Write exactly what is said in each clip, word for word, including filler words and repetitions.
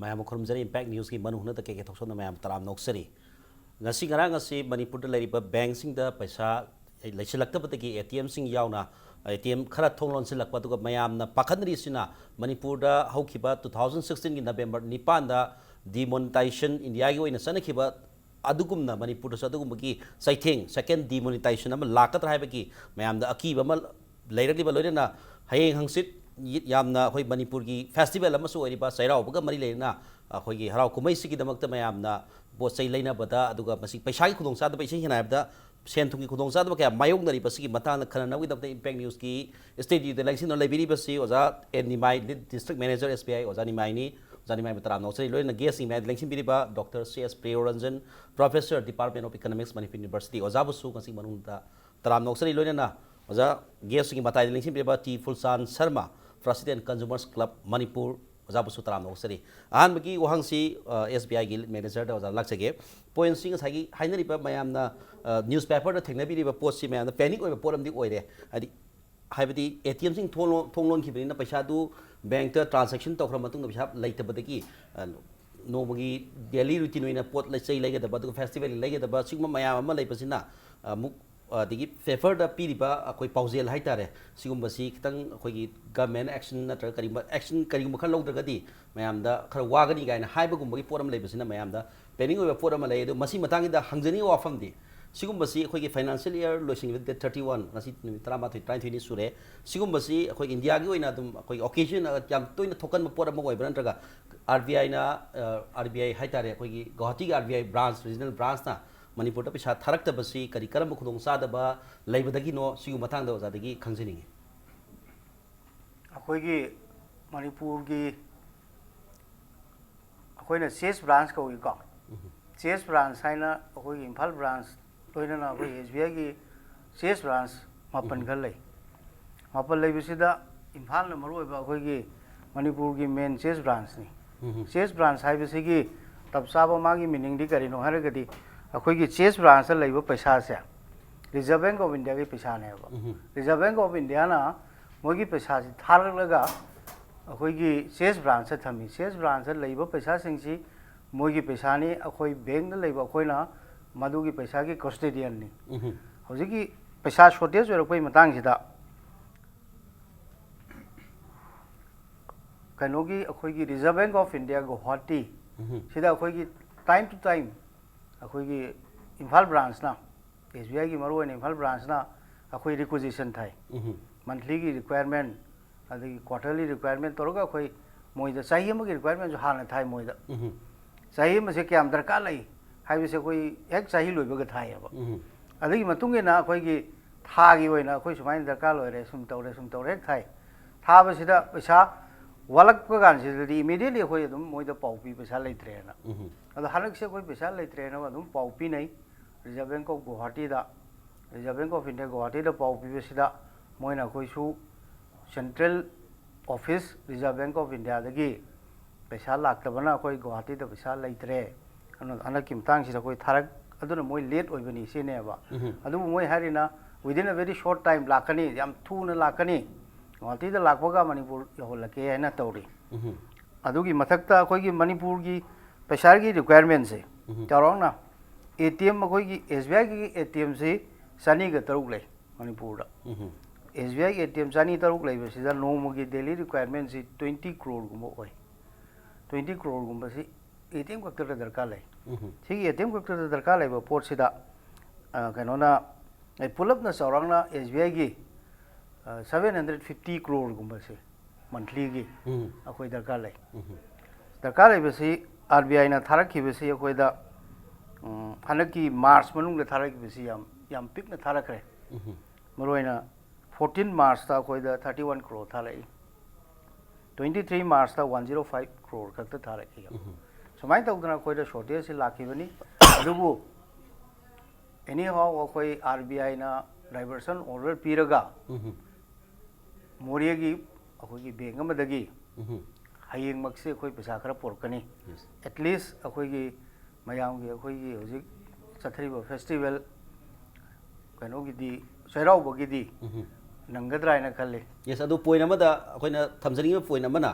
ꯃꯌꯥꯝꯕꯨ ꯈꯨꯔꯨꯝꯖꯔꯤ꯫ Impact Newsꯀꯤ ꯃꯅꯨꯡ ꯍꯨꯠꯅ ꯀꯦ ꯀꯦ ꯊꯣꯛꯆꯣꯝꯅ ꯃꯌꯥꯝꯕꯨ ꯇꯔꯥꯝꯅ ꯑꯣꯛꯆꯔꯤ꯫ ꯉꯁꯤ ꯉꯔꯥꯡ ꯑꯁꯤ ꯃꯅꯤꯄꯨꯔꯗ ꯂꯩꯔꯤꯕ bankꯁꯤꯡꯗ ꯄꯩꯁꯥ ꯂꯩꯁꯤꯜꯂꯛꯇꯕꯗꯒꯤ ATMꯁꯤꯡ ꯌꯥꯎꯅ ATM ꯈꯔ ꯊꯣꯡ ꯂꯣꯟꯁꯤꯜꯂꯛꯄ, ꯑꯗꯨꯒ ꯃꯌꯥꯝꯅ ꯄꯥꯈꯠꯅꯔꯤꯁꯤꯅ ꯃꯅꯤꯄꯨꯔꯗ ꯍꯧꯈꯤꯕ two thousand sixteenꯒꯤ November ꯅꯤꯄꯥꯟꯗ demonetization Indiaꯒꯤ ꯑꯣꯏꯅ ꯆꯠꯅꯈꯤꯕ ꯑꯗꯨꯒꯨꯝꯅ ꯃꯅꯤꯄꯨꯔꯗꯁꯨ ꯑꯗꯨꯒꯨꯝꯕꯒꯤ ꯆꯩꯊꯦꯡ, second demonetization ꯑꯃ ꯂꯥꯛꯀꯗ꯭ꯔꯥ ꯍꯥꯏꯕꯒꯤ ꯃꯌꯥꯝꯗ ꯑꯀꯤꯕ ꯑꯃ ꯂꯩꯔꯛꯂꯤꯕ, ꯂꯣꯏꯅꯅ ꯍꯌꯦꯡ ꯍꯪꯆꯤꯠ ꯌꯥꯝꯅ ꯑꯩꯈꯣꯏ ꯃꯅꯤꯄꯨꯔꯒꯤ festival ꯑꯃꯁꯨ ꯑꯣꯏꯔꯤꯕ ꯆꯩꯔꯥꯎꯕꯒ ꯃꯔꯤ ꯂꯩꯅꯅ ꯑꯩꯈꯣꯏꯒꯤ ꯍꯔꯥꯎ ꯀꯨꯝꯍꯩꯁꯤꯒꯤꯗꯃꯛꯇ ꯃꯌꯥꯝꯅ ꯄꯣꯠ ꯆꯩ ꯂꯩꯅꯕꯗ, ꯑꯗꯨꯒ ꯃꯁꯤ ꯄꯩꯁꯥꯒꯤ ꯈꯨꯗꯣꯡꯆꯥꯗꯕ, ꯏꯁꯦꯡ ꯁꯦꯡꯅ ꯍꯥꯏꯔꯕꯗ ꯁꯦꯟ ꯊꯨꯝꯒꯤ ꯈꯨꯗꯣꯡꯆꯥꯗꯕ ꯀꯌꯥ ꯃꯥꯌꯣꯛꯅꯔꯤꯕꯁꯤꯒꯤ ꯃꯇꯥꯡꯗ ꯈꯟꯅꯅꯕꯒꯤꯗꯃꯛꯇ Impact Newsꯀꯤ studioꯗ ꯂꯦꯡꯁꯤꯟꯗꯨꯅ ꯂꯩꯕꯤꯔꯤꯕꯁꯤ ꯑꯣꯖꯥ ꯑꯦꯟ ꯅꯤꯃꯥꯏ, Lead District Manager SBI, ꯑꯣꯖꯥ ꯅꯤꯃꯥꯏꯅꯤ꯫ ꯑꯣꯖꯥ ꯅꯤꯃꯥꯏꯕꯨ ꯇꯔꯥꯝꯅ ꯑꯣꯛꯆꯔꯤ꯫ ꯂꯣꯏꯅꯅ guestꯁꯤꯡ ꯃꯌꯥꯝꯗ ꯂꯦꯡꯁꯤꯟꯕꯤꯔꯤꯕ Doctor C S ꯄ꯭ꯔꯤꯌꯣꯔꯟꯖꯟ, Professor, Department of Economics, Manipur University, ꯑꯣꯖꯥꯕꯨꯁꯨ ꯉꯁꯤ ꯃꯅꯨꯡꯗ ꯇꯔꯥꯝꯅ ꯑꯣꯛꯆꯔꯤ꯫ ꯂꯣꯏꯅꯅ ꯑꯣꯖꯥ guestꯁꯤꯡꯒꯤ ꯃꯇꯥꯏꯗ ꯂꯦꯡꯁꯤꯟꯕꯤꯔꯤꯕ T ꯐꯨꯜꯆꯥꯟ Sharma, President, Consumer Club Manipur, ꯑꯣꯖꯥꯕꯨꯁꯨ ꯇꯔꯥꯝꯅ ꯑꯣꯛꯆꯔꯤ꯫ ꯑꯍꯥꯟꯕꯒꯤ ꯋꯥꯍꯪꯁꯤ, ꯑ, SBIꯒꯤ Lead Managerꯗ ꯑꯣꯖꯥ ꯂꯥꯛꯆꯒꯦ꯫ Pointꯁꯤ ꯉꯁꯥꯏꯒꯤ ꯍꯥꯏꯅꯔꯤꯕ ꯃꯌꯥꯝꯅ, ꯑ, newspaperꯗ ꯊꯦꯡꯅꯕꯤꯔꯤꯕ ꯄꯣꯠꯁꯤ ꯃꯌꯥꯝꯅ panic ꯑꯣꯏꯕ ꯄꯣꯠ ꯑꯃꯗꯤ ꯑꯣꯏꯔꯦ꯫ ꯍꯥꯏꯗꯤ, ꯍꯥꯏꯕꯗꯤ ATMꯁꯤꯡ ꯊꯣꯡ ꯂꯣꯟ-, ꯊꯣꯡ ꯂꯣꯟꯈꯤꯕꯅꯤꯅ ꯄꯩꯁꯥꯗꯨ bankꯇ transaction ꯇꯧꯈ꯭ꯔ ꯃꯇꯨꯡꯗ ꯄꯩꯁꯥ ꯂꯩꯇꯕꯗꯒꯤ, ꯑ, ꯅꯣꯡꯃꯒꯤ daily routine ꯑꯣꯏꯅ ꯄꯣꯠ ꯂꯩ ꯆꯩ ꯂꯩꯒꯗꯕ, ꯑꯗꯨꯒ festivalꯒꯤ ꯂꯩꯒꯗꯕ, ꯁꯤꯒꯨꯝꯕ ꯃꯌꯥꯝ ꯑꯃ ꯂꯩꯕꯁꯤꯅ ꯑꯃꯨꯛ, ꯑꯗꯒꯤ paperꯗ ꯄꯤꯔꯤꯕ ꯑꯩꯈꯣꯏ ꯄꯥꯎꯖꯦꯜ ꯍꯥꯏꯇꯥꯔꯦ, ꯁꯤꯒꯨꯝꯕꯁꯤ ꯈꯤꯇꯪ ꯑꯩꯈꯣꯏꯒꯤ government action ꯅꯠꯇ꯭ꯔꯒ ꯀꯔꯤꯒꯨꯝꯕ action ꯀꯔꯤꯒꯨꯝꯕ ꯈꯔ ꯂꯧꯗ꯭ꯔꯒꯗꯤ ꯃꯌꯥꯝꯗ ꯈꯔ ꯋꯥꯒꯅꯤ ꯀꯥꯏꯅ ꯍꯥꯏꯕꯒꯨꯝꯕꯒꯤ ꯄꯣꯠ ꯑꯃ ꯂꯩꯕꯁꯤꯅ ꯃꯌꯥꯝꯗ panic ꯑꯣꯏꯕ ꯄꯣꯠ ꯑꯃ ꯂꯩ꯫ ꯑꯗꯨ ꯃꯁꯤ ꯃꯇꯥꯡꯁꯤꯗ ꯍꯪꯖꯅꯤꯡꯕ ꯋꯥꯐꯝꯗꯤ, ꯁꯤꯒꯨꯝꯕꯁꯤ ꯑꯩꯈꯣꯏꯒꯤ financial year ꯂꯣꯏꯁꯤꯟꯈꯤꯕ date thirty one, ꯉꯁꯤ ꯅꯨꯃꯤꯠ ꯇꯔꯥꯃꯥꯊꯣꯏ, ꯇꯔꯥꯅꯤꯊꯣꯏꯅꯤ ꯁꯨꯔꯦ꯫ ꯁꯤꯒꯨꯝꯕꯁꯤ ꯑꯩꯈꯣꯏ Indiaꯒꯤ ꯑꯣꯏꯅ ꯑꯗꯨꯝ ꯑꯩꯈꯣꯏꯒꯤ occasion ꯌꯥꯝ ꯇꯣꯏꯅ ꯊꯣꯛꯀꯟꯕ ꯄꯣꯠ ꯑꯃ ꯑꯣꯏꯕ꯭ꯔꯥ, ꯅꯠꯇ꯭ꯔꯒ RBIꯅ, ꯑ, RBI ꯍꯥꯏꯇꯥꯔꯦ, ꯑꯩꯈꯣꯏꯒꯤ ꯒꯧꯍꯥꯇꯤꯒꯤ RBI branch, regional branchꯅ ꯃꯅꯤꯄꯨꯔꯗ ꯄꯩꯁꯥ ꯊꯥꯔꯛꯇꯕꯁꯤ ꯀꯔꯤ ꯀꯔꯝꯕ ꯈꯨꯗꯣꯡꯆꯥꯗꯕ ꯂꯩꯕꯗꯒꯤꯅꯣ? ꯁꯤꯒꯤ ꯃꯇꯥꯡꯗ ꯑꯣꯖꯥꯗꯒꯤ ꯈꯪꯖꯅꯤꯡꯉꯤ꯫ ꯑꯩꯈꯣꯏꯒꯤ ꯃꯅꯤꯄꯨꯔꯒꯤ, ꯑꯩꯈꯣꯏꯅ CESE branch ꯀꯧꯏꯀꯣ꯫ CESE branch ꯍꯥꯏꯅ ꯑꯩꯈꯣꯏꯒꯤ ꯏꯝꯐꯥꯜ branch, ꯂꯣꯏꯅꯅ ꯑꯩꯈꯣꯏ SBIꯒꯤ CESE branch ꯃꯥꯄꯟ ꯈꯔ ꯂꯩ꯫ ꯃꯥꯄꯟ ꯂꯩꯕꯁꯤꯗ ꯏꯝꯐꯥꯜꯅ ꯃꯔꯨꯑꯣꯏꯕ ꯑꯩꯈꯣꯏꯒꯤ ꯃꯅꯤꯄꯨꯔꯒꯤ main CESE branchꯅꯤ꯫ CESE branch ꯍꯥꯏꯕꯁꯤꯒꯤ ꯆꯞ ꯆꯥꯕ ꯃꯥꯒꯤ meaningꯗꯤ ꯀꯔꯤꯅꯣ ꯍꯥꯏꯔꯒꯗꯤ, ꯑꯩꯈꯣꯏꯒꯤ CESE branchꯇ ꯂꯩꯕ ꯄꯩꯁꯥꯁꯦ Reserve Bank of Indiaꯒꯤ ꯄꯩꯁꯥꯅꯦꯕ꯫ Reserve Bank of Indiaꯅ ꯃꯣꯏꯒꯤ ꯄꯩꯁꯥꯁꯤ ꯊꯥꯔꯛꯂꯒ ꯑꯩꯈꯣꯏꯒꯤ ꯆꯦꯁ ꯕ꯭ꯔꯥꯟꯁꯇ ꯊꯝꯃꯤ꯫ ꯆꯦꯁ ꯕ꯭ꯔꯥꯟꯁꯇ ꯂꯩꯕ ꯄꯩꯁꯥꯁꯤꯡꯁꯤ ꯃꯣꯏꯒꯤ ꯄꯩꯁꯥꯅꯤ, ꯑꯩꯈꯣꯏ ꯕꯦꯡꯗ ꯂꯩꯕ ꯑꯩꯈꯣꯏꯅ ꯃꯗꯨꯒꯤ ꯄꯩꯁꯥꯒꯤ ꯀꯁꯇꯦꯗꯤꯌꯟꯅꯤ꯫ ꯍꯧꯖꯤꯛꯀꯤ ꯄꯩꯁꯥ ꯁꯣꯔꯇꯦꯖ ꯑꯣꯏꯔꯛꯄꯒꯤ ꯃꯇꯥꯡꯁꯤꯗ ꯀꯩꯅꯣꯒꯤ ꯑꯩꯈꯣꯏꯒꯤ Reserve Bank of India Guwahati ꯁꯤꯗ ꯑꯩꯈꯣꯏꯒꯤ time to time ꯑꯩꯈꯣꯏꯒꯤ ꯏꯝꯐꯥꯜ ꯕ꯭ꯔꯥꯟꯁꯅ, ꯑꯦꯁ ꯕꯤ ꯑꯥꯏꯒꯤ ꯃꯔꯨꯑꯣꯏꯅ ꯏꯝꯐꯥꯜ ꯕ꯭ꯔꯥꯟꯁꯅ ꯑꯩꯈꯣꯏ ꯔꯤꯀ꯭ꯋꯤꯖꯤꯁꯟ ꯊꯥꯏ꯫ ꯃꯟꯊꯂꯤꯒꯤ ꯔꯤꯀ꯭ꯋꯥꯌꯔꯃꯦꯟ, ꯑꯗꯒꯤ ꯀ꯭ꯋꯥꯔꯇꯔꯂꯤ ꯔꯤꯀ꯭ꯋꯥꯌꯔꯃꯦꯟ ꯇꯧꯔꯒ ꯑꯩꯈꯣꯏ ꯃꯣꯏꯗ ꯆꯍꯤ ꯑꯃꯒꯤ ꯔꯤꯀ꯭ꯋꯥꯌꯔꯃꯦꯟꯁꯨ ꯍꯥꯟꯅ ꯊꯥꯏ ꯃꯣꯏꯗ꯫ ꯆꯍꯤ ꯑꯃꯁꯦ ꯀꯌꯥꯝ ꯗꯔꯀꯥꯔ ꯂꯩ ꯍꯥꯏꯕꯁꯦ ꯑꯩꯈꯣꯏ ꯍꯦꯛ ꯆꯍꯤ ꯂꯣꯏꯕꯒ ꯊꯥꯏꯌꯦꯕ꯫ ꯑꯗꯨꯒꯤ ꯃꯇꯨꯡ ꯏꯟꯅ ꯑꯩꯈꯣꯏꯒꯤ ꯊꯥꯒꯤ ꯑꯣꯏꯅ ꯑꯩꯈꯣꯏ ꯁꯨꯃꯥꯏꯅ ꯗꯔꯀꯥꯔ ꯂꯣꯏꯔꯦ, ꯁꯨꯝ ꯇꯧꯔꯦ, ꯁꯨꯝ ꯇꯧꯔꯦ ꯍꯦꯛ ꯊꯥꯏ꯫ ꯊꯥꯕꯁꯤꯗ ꯄꯩꯁꯥ ꯋꯥꯠꯂꯛꯄ ꯀꯥꯟꯁꯤꯗꯗꯤ immediately ꯑꯩꯈꯣꯏ ꯑꯗꯨꯝ ꯃꯣꯏꯗ ꯄꯥꯎ ꯄꯤ, ꯄꯩꯁꯥ ꯂꯩꯇ꯭ꯔꯦꯅ꯫ ꯑꯗꯣ ꯍꯟꯗꯛꯁꯦ ꯑꯩꯈꯣꯏ ꯄꯩꯁꯥ ꯂꯩꯇ꯭ꯔꯦꯅ ꯑꯗꯨꯝ ꯄꯥꯎ ꯄꯤꯅꯩ Reserve Bank of Guwahatiꯗ꯫ Reserve Bank of India Guwahatiꯗ ꯄꯥꯎ ꯄꯤꯕꯁꯤꯗ ꯃꯣꯏꯅ ꯑꯩꯈꯣꯏꯁꯨ central office Reserve Bank of Indiaꯗꯒꯤ ꯄꯩꯁꯥ ꯂꯥꯛꯇꯕꯅ ꯑꯩꯈꯣꯏ ꯒꯨꯋꯥꯍꯥꯇꯤꯗ ꯄꯩꯁꯥ ꯂꯩꯇ꯭ꯔꯦ, ꯑꯗꯨꯅ ꯍꯟꯗꯛꯀꯤ ꯃꯇꯥꯡꯁꯤꯗ ꯑꯩꯈꯣꯏ ꯊꯥꯔꯛ-, ꯑꯗꯨꯅ ꯃꯣꯏ ꯂꯦꯠ ꯑꯣꯏꯕꯅꯤ ꯁꯤꯅꯦꯕ꯫ ꯑꯗꯨꯕꯨ ꯃꯣꯏ ꯍꯥꯏꯔꯤꯅ within a very short time ꯂꯥꯛꯀꯅꯤ, ꯌꯥꯝ ꯊꯨꯅ ꯂꯥꯛꯀꯅꯤ, ꯒꯨꯋꯥꯍꯥꯇꯤꯗ ꯂꯥꯛꯄꯒ ꯃꯅꯤꯄꯨꯔ ꯌꯧꯍꯜꯂꯛꯀꯦ ꯍꯥꯏꯅ ꯇꯧꯔꯤ꯫ ꯑꯗꯨꯒꯤ ꯃꯊꯛꯇ ꯑꯩꯈꯣꯏꯒꯤ ꯃꯅꯤꯄꯨꯔꯒꯤ ꯄꯩꯁꯥꯒꯤ ꯔꯤꯀ꯭ꯋꯥꯌꯔꯃꯦꯟꯁꯦ ꯆꯥꯎꯔꯥꯛꯅ ꯑꯦ ꯇꯤ ꯑꯦꯝ, ꯑꯩꯈꯣꯏꯒꯤ ꯑꯦꯁ ꯕꯤ ꯑꯥꯏꯒꯤ ꯑꯦ ꯇꯤ ꯑꯦꯝꯁꯤ ꯆꯅꯤꯒ ꯇꯔꯨꯛ ꯂꯩ ꯃꯅꯤꯄꯨꯔꯗ꯫ ꯑꯦꯁ ꯕꯤ ꯑꯥꯏꯒꯤ ꯑꯦ ꯇꯤ ꯑꯦꯝ ꯆꯅꯤ ꯇꯔꯨꯛ ꯂꯩꯕꯁꯤꯗ ꯅꯣꯡꯃꯒꯤ daily requirementꯁꯤ twenty crore ꯒꯨꯝꯕ ꯑꯣꯏ꯫ Twenty crore ꯒꯨꯝꯕꯁꯤ ꯑꯦ ꯇꯤ ꯑꯦꯝ ꯈꯛꯇꯗ ꯗꯔꯀꯥꯔ ꯂꯩ꯫ ꯁꯤꯒꯤ ꯑꯦ ꯇꯤ ꯑꯦꯝ ꯈꯛꯇꯗ ꯗꯔꯀꯥꯔ ꯂꯩꯕ ꯄꯣꯠꯁꯤꯗ, ꯑ, ꯀꯩꯅꯣꯅ, ꯑꯩ ꯄꯨꯂꯞꯅ ꯆꯥꯎꯔꯥꯛꯅ ꯑꯦꯁ ꯕꯤ ꯑꯥꯏꯒꯤ seven hundred fifty crore ꯒꯨꯝꯕꯁꯦ ꯃꯟꯊꯂꯤꯒꯤ ꯑꯩꯈꯣꯏ ꯗꯔꯀꯥꯔ ꯂꯩ꯫ ꯗꯔꯀꯥꯔ ꯂꯩꯕꯁꯤ ꯑꯥꯔ ꯕꯤ ꯑꯥꯏꯅ ꯊꯥꯔꯛꯈꯤꯕꯁꯤ ꯑꯩꯈꯣꯏꯗ, ꯎꯝ, ꯍꯟꯗꯛꯀꯤ ꯃꯥꯔꯆ ꯃꯅꯨꯡꯗ ꯊꯥꯔꯛꯈꯤꯕꯁꯤ ꯌꯥꯝ, ꯌꯥꯝ ꯄꯤꯛꯅ ꯊꯥꯔꯛꯈ꯭ꯔꯦ꯫ ꯃꯔꯨꯑꯣꯏꯅ fourteen ꯃꯥꯔꯆꯇ ꯑꯩꯈꯣꯏꯗ thirty one crore ꯊꯥꯔꯛꯏ꯫ Twenty three ꯃꯥꯔꯆꯇ one zero five crore ꯈꯛꯇ ꯊꯥꯔꯛꯏ꯫ ꯁꯨꯃꯥꯏꯅ ꯇꯧꯗꯅ ꯑꯩꯈꯣꯏꯗ ꯁꯣꯔꯇꯦꯖꯁꯤ ꯂꯥꯛꯈꯤꯕꯅꯤ꯫ ꯑꯗꯨꯕꯨ anyhow ꯑꯩꯈꯣꯏ ꯑꯥꯔ ꯕꯤ ꯑꯥꯏꯅ diversion order ꯄꯤꯔꯒ ꯃꯣꯔꯦꯒꯤ ꯑꯩꯈꯣꯏꯒꯤ ꯕꯦꯡ ꯑꯃꯗꯒꯤ ꯍꯌꯦꯡꯃꯛꯁꯦ ꯑꯩꯈꯣꯏ ꯄꯩꯁꯥ ꯈꯔ ꯄꯨꯔꯛꯀꯅꯤ꯫ At least ꯑꯩꯈꯣꯏꯒꯤ ꯃꯌꯥꯝꯒꯤ ꯑꯩꯈꯣꯏꯒꯤ ꯍꯧꯖꯤꯛ ꯆꯠꯊꯔꯤꯕ ꯐꯦꯁꯇꯤꯚꯦꯜ ꯀꯩꯅꯣꯒꯤꯗꯤ, ꯆꯩꯔꯥꯎꯕꯒꯤꯗꯤ ꯅꯪꯒꯗ꯭ꯔꯥ ꯍꯥꯏꯅ ꯈꯜꯂꯤ꯫ ꯌꯦꯁ, ꯑꯗꯨ ꯄꯣꯏꯟ ꯑꯃꯗ ꯑꯩꯈꯣꯏꯅ ꯊꯝꯖꯅꯤꯡꯉꯤꯕ ꯄꯣꯏꯟ ꯑꯃꯅ,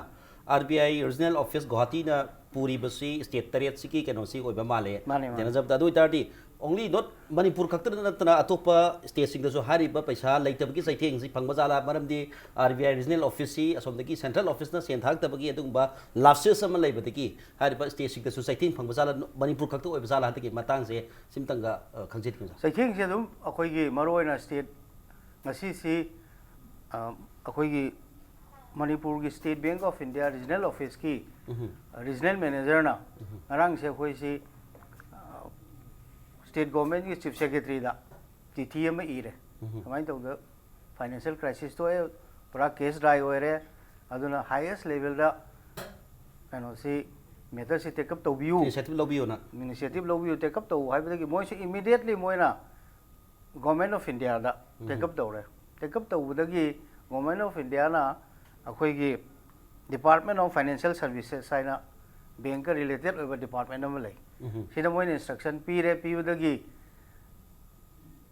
ꯑꯥꯔ ꯕꯤ ꯑꯥꯏ ꯔꯤꯖꯅꯦꯜ ꯑꯣꯐꯤꯁ ꯒꯨꯋꯥꯍꯥꯇꯤꯅ ꯄꯨꯔꯤꯕꯁꯤ ꯁ꯭ꯇꯦꯠ ꯇꯔꯦꯠꯁꯤꯒꯤ ꯀꯩꯅꯣꯁꯤ ꯑꯣꯏꯕ ꯃꯥꯜꯂꯦ꯫ ꯃꯥꯅꯦ, ꯃꯥꯅꯦ꯫ ꯊꯦꯡꯅꯖꯕꯗ꯫ ꯑꯗꯨ ꯑꯣꯏꯇꯥꯔꯗꯤ ꯑꯣꯡꯂꯤ ꯅꯣꯠ ꯃꯅꯤꯄꯨꯔ ꯈꯛꯇꯗ ꯅꯠꯇꯅ ꯑꯇꯣꯞꯄ ꯁ꯭ꯇꯦꯠꯁꯤꯡꯗꯁꯨ ꯍꯥꯏꯔꯤꯕ ꯄꯩꯁꯥ ꯂꯩꯇꯕꯒꯤ ꯆꯩꯊꯦꯡꯁꯤ ꯐꯪꯕ ꯖꯥꯠꯂꯥ? ꯃꯔꯝꯗꯤ ꯑꯥꯔ ꯕꯤ ꯑꯥꯏ ꯔꯤꯖꯅꯦꯜ ꯑꯣꯐꯤꯁꯁꯤ ꯑꯁꯣꯝꯗꯒꯤ ꯁꯦꯟꯇ꯭ꯔꯦꯜ ꯑꯣꯐꯤꯁꯅ ꯁꯦꯟ ꯊꯥꯔꯛꯇꯕꯒꯤ ꯑꯗꯨꯒꯨꯝꯕ ꯂꯥꯞꯁꯦꯁ ꯑꯃ ꯂꯩꯕꯗꯒꯤ ꯍꯥꯏꯔꯤꯕ ꯁ꯭ꯇꯦꯠꯁꯤꯡꯗꯁꯨ ꯆꯩꯊꯦꯡ ꯐꯪꯕ ꯖꯥꯠꯂꯥ? ꯃꯅꯤꯄꯨꯔ ꯈꯛꯇ ꯑꯣꯏꯕ ꯖꯥꯠꯂꯥ? ꯍꯟꯗꯛꯀꯤ ꯃꯇꯥꯡꯁꯦ ꯁꯤꯝꯇꯪꯒ, ꯑ, ꯈꯪꯖꯅꯤꯡꯕ꯫ ꯆꯩꯊꯦꯡꯁꯦ ꯑꯗꯨꯝ ꯑꯩꯈꯣꯏꯒꯤ ꯃꯔꯨꯑꯣꯏꯅ ꯁ꯭ꯇꯦꯠ ꯉꯁꯤꯁꯤ, ꯑ, ꯑꯩꯈꯣꯏꯒꯤ ꯃꯅꯤꯄꯨꯔꯒꯤ state bank of India regional ꯑꯣꯐꯤꯁꯀꯤ ꯎꯝ꯫ ꯔꯤꯖꯅꯦꯜ ꯃꯦꯅꯦꯖꯔꯅ ꯉꯔꯥꯡꯁꯦ ꯑꯩꯈꯣꯏꯁꯤ, ꯑ, ꯁ꯭ꯇꯦꯠ ꯒꯣꯚꯔꯟꯃꯦꯟꯠꯀꯤ ꯆꯤꯐ ꯁꯦꯀ꯭ꯔꯦꯇꯔꯤꯗ ꯆꯤꯊꯤ ꯑꯃ ꯏꯔꯦ꯫ ꯎꯝ꯫ ꯀꯃꯥꯏꯅ ꯇꯧꯗ ꯐꯥꯏꯅꯥꯟꯁꯤꯌꯦꯜ ꯀ꯭ꯔꯥꯏꯁꯤꯁ ꯊꯣꯛꯑꯦ, ꯄꯨꯔꯥ ꯀꯦꯁ ꯗ꯭ꯔꯥꯏ ꯑꯣꯏꯔꯦ, ꯑꯗꯨꯅ ꯍꯥꯏꯌꯦꯁ ꯂꯦꯚꯦꯜꯗ ꯀꯩꯅꯣꯁꯤ, ꯃꯦꯇꯔꯁꯤ ꯇꯦꯛ ꯑꯞ ꯇꯧꯕꯤꯌꯨ, ꯏꯅꯤꯁꯤꯌꯦꯇꯤꯚ ꯂꯧꯕꯤꯌꯨꯅ꯫ ꯏꯅꯤꯁꯤꯌꯦꯇꯤꯚ ꯂꯧꯕꯤꯌꯨ, ꯇꯦꯛ ꯑꯞ ꯇꯧ ꯍꯥꯏꯕꯗꯒꯤ ꯃꯣꯏꯁꯨ ꯏꯃꯤꯗꯤꯌꯦꯠꯂꯤ ꯃꯣꯏꯅ ꯒꯣꯚꯔꯟꯃꯦꯟꯠ ꯑꯣꯐ ꯏꯟꯗꯤꯌꯥꯗ ꯎꯝ꯫ ꯇꯦꯛ ꯑꯞ ꯇꯧꯔꯦ꯫ ꯇꯦꯛ ꯑꯞ ꯇꯧꯕꯗꯒꯤ ꯒꯣꯚꯔꯟꯃꯦꯟꯠ ꯑꯣꯐ ꯏꯟꯗꯤꯌꯥꯅ ꯑꯩꯈꯣꯏꯒꯤ ꯗꯤꯄꯥꯔꯠꯃꯦꯟꯠ ꯑꯣꯐ ꯐꯥꯏꯅꯥꯟꯁꯤꯌꯦꯜ ꯁꯥꯔꯚꯤꯁꯦꯁ ꯍꯥꯏꯅ ꯕꯦꯡꯛꯀ ꯔꯤꯂꯦꯇꯦꯠ ꯑꯣꯏꯕ ꯗꯤꯄꯥꯔꯠꯃꯦꯟꯠ ꯑꯃ ꯂꯩ꯫ ꯎꯝ꯫ ꯁꯤꯗ ꯃꯣꯏꯅ ꯏꯟꯁꯇ꯭ꯔꯛꯁꯟ ꯄꯤꯔꯦ, ꯄꯤꯕꯗꯒꯤ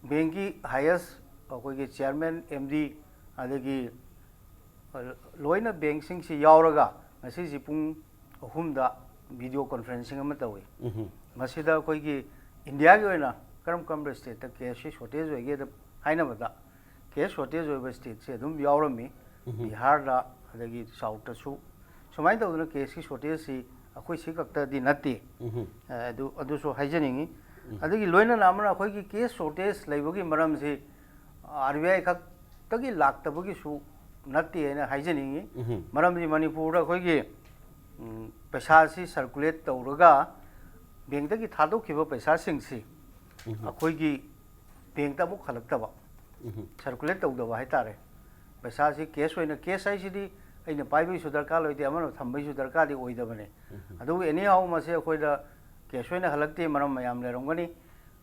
ꯕꯦꯡꯛꯀꯤ ꯍꯥꯏꯌꯦꯁ ꯑꯩꯈꯣꯏꯒꯤ ꯆꯤꯌꯥꯔꯃꯦꯟ, ꯑꯦꯝ ꯗꯤ, ꯑꯗꯒꯤ ꯂꯣꯏꯅ ꯕꯦꯡꯛꯁꯤꯡꯁꯤ ꯌꯥꯎꯔꯒ ꯉꯁꯤꯁꯤ ꯄꯨꯡ ꯑꯍꯨꯝꯗ ꯚꯤꯗꯤꯑꯣ ꯀꯣꯟꯐ꯭ꯔꯦꯟꯁꯤꯡ ꯑꯃ ꯇꯧꯏ꯫ ꯎꯝ꯫ ꯃꯁꯤꯗ ꯑꯩꯈꯣꯏꯒꯤ ꯏꯟꯗꯤꯌꯥꯒꯤ ꯑꯣꯏꯅ ꯀꯔꯝ ꯀꯔꯝꯕ ꯁ꯭ꯇꯦꯠꯇ ꯀꯦꯁꯁꯤ ꯁꯣꯔꯇꯦꯖ ꯑꯣꯏꯒꯦꯗ ꯍꯥꯏꯅꯕꯗ, ꯀꯦꯁ ꯁꯣꯔꯇꯦꯖ ꯑꯣꯏꯕ ꯁ꯭ꯇꯦꯠꯁꯤ ꯑꯗꯨꯝ ꯌꯥꯎꯔꯝꯃꯤ꯫ ꯎꯝ꯫ ꯕꯤꯍꯥꯔꯗ, ꯑꯗꯒꯤ ꯁꯥꯎꯠꯇꯁꯨ꯫ ꯁꯨꯃꯥꯏꯅ ꯇꯧꯗꯅ ꯀꯦꯁꯀꯤ ꯁꯣꯔꯇꯦꯖꯁꯤ ꯑꯩꯈꯣꯏ ꯁꯤ ꯈꯛꯇꯗꯤ ꯅꯠꯇꯦ꯫ ꯎꯝ꯫ ꯑꯗꯨ, ꯑꯗꯨꯁꯨ ꯍꯥꯏꯖꯅꯤꯡꯉꯤ꯫ ꯎꯝ꯫ ꯑꯗꯒꯤ ꯂꯣꯏꯅꯅ ꯑꯃꯅ ꯑꯩꯈꯣꯏꯒꯤ ꯀꯦꯁ ꯁꯣꯔꯇꯦꯖ ꯂꯩꯕꯒꯤ ꯃꯔꯝꯁꯤ ꯑꯥꯔ ꯕꯤ ꯑꯥꯏ ꯈꯛꯇꯒꯤ ꯂꯥꯛꯇꯕꯒꯤꯁꯨ ꯅꯠꯇꯦ ꯍꯥꯏꯅ ꯍꯥꯏꯖꯅꯤꯡꯉꯤ꯫ ꯎꯝ꯫ ꯃꯔꯝꯗꯤ ꯃꯅꯤꯄꯨꯔꯗ ꯑꯩꯈꯣꯏꯒꯤ, ꯎꯝ, ꯄꯩꯁꯥꯁꯤ ꯁꯔꯀꯨꯂꯦꯠ ꯇꯧꯔꯒ ꯕꯦꯡꯛꯇꯒꯤ ꯊꯥꯗꯣꯛꯈꯤꯕ ꯄꯩꯁꯥꯁꯤꯡꯁꯤ ꯎꯝ꯫ ꯑꯩꯈꯣꯏꯒꯤ ꯕꯦꯡꯛꯇ ꯑꯃꯨꯛ ꯍꯜꯂꯛꯇꯕ, ꯎꯝ꯫ ꯁꯔꯀꯨꯂꯦꯠ ꯇꯧꯗꯕ ꯍꯥꯏꯇꯥꯔꯦ꯫ ꯄꯩꯁꯥꯁꯤ ꯀꯦꯁ ꯑꯣꯏꯅ, ꯀꯦꯁ ꯍꯥꯏꯁꯤꯗꯤ ꯑꯩꯅ ꯄꯥꯏꯕꯒꯤꯁꯨ ꯗꯔꯀꯥꯔ ꯑꯣꯏꯗꯦ, ꯑꯃꯅ ꯊꯝꯕꯒꯤꯁꯨ ꯗꯔꯀꯥꯔꯗꯤ ꯑꯣꯏꯗꯕꯅꯦ꯫ ꯎꯝ꯫ ꯑꯗꯨꯕꯨ ꯑꯦꯅꯤ ꯍꯥꯎ ꯃꯁꯤ ꯑꯩꯈꯣꯏꯗ ꯀꯦꯁ ꯑꯣꯏꯅ ꯍꯜꯂꯛꯇꯦ, ꯃꯔꯝ ꯃꯌꯥꯝ ꯂꯩꯔꯝꯒꯅꯤ꯫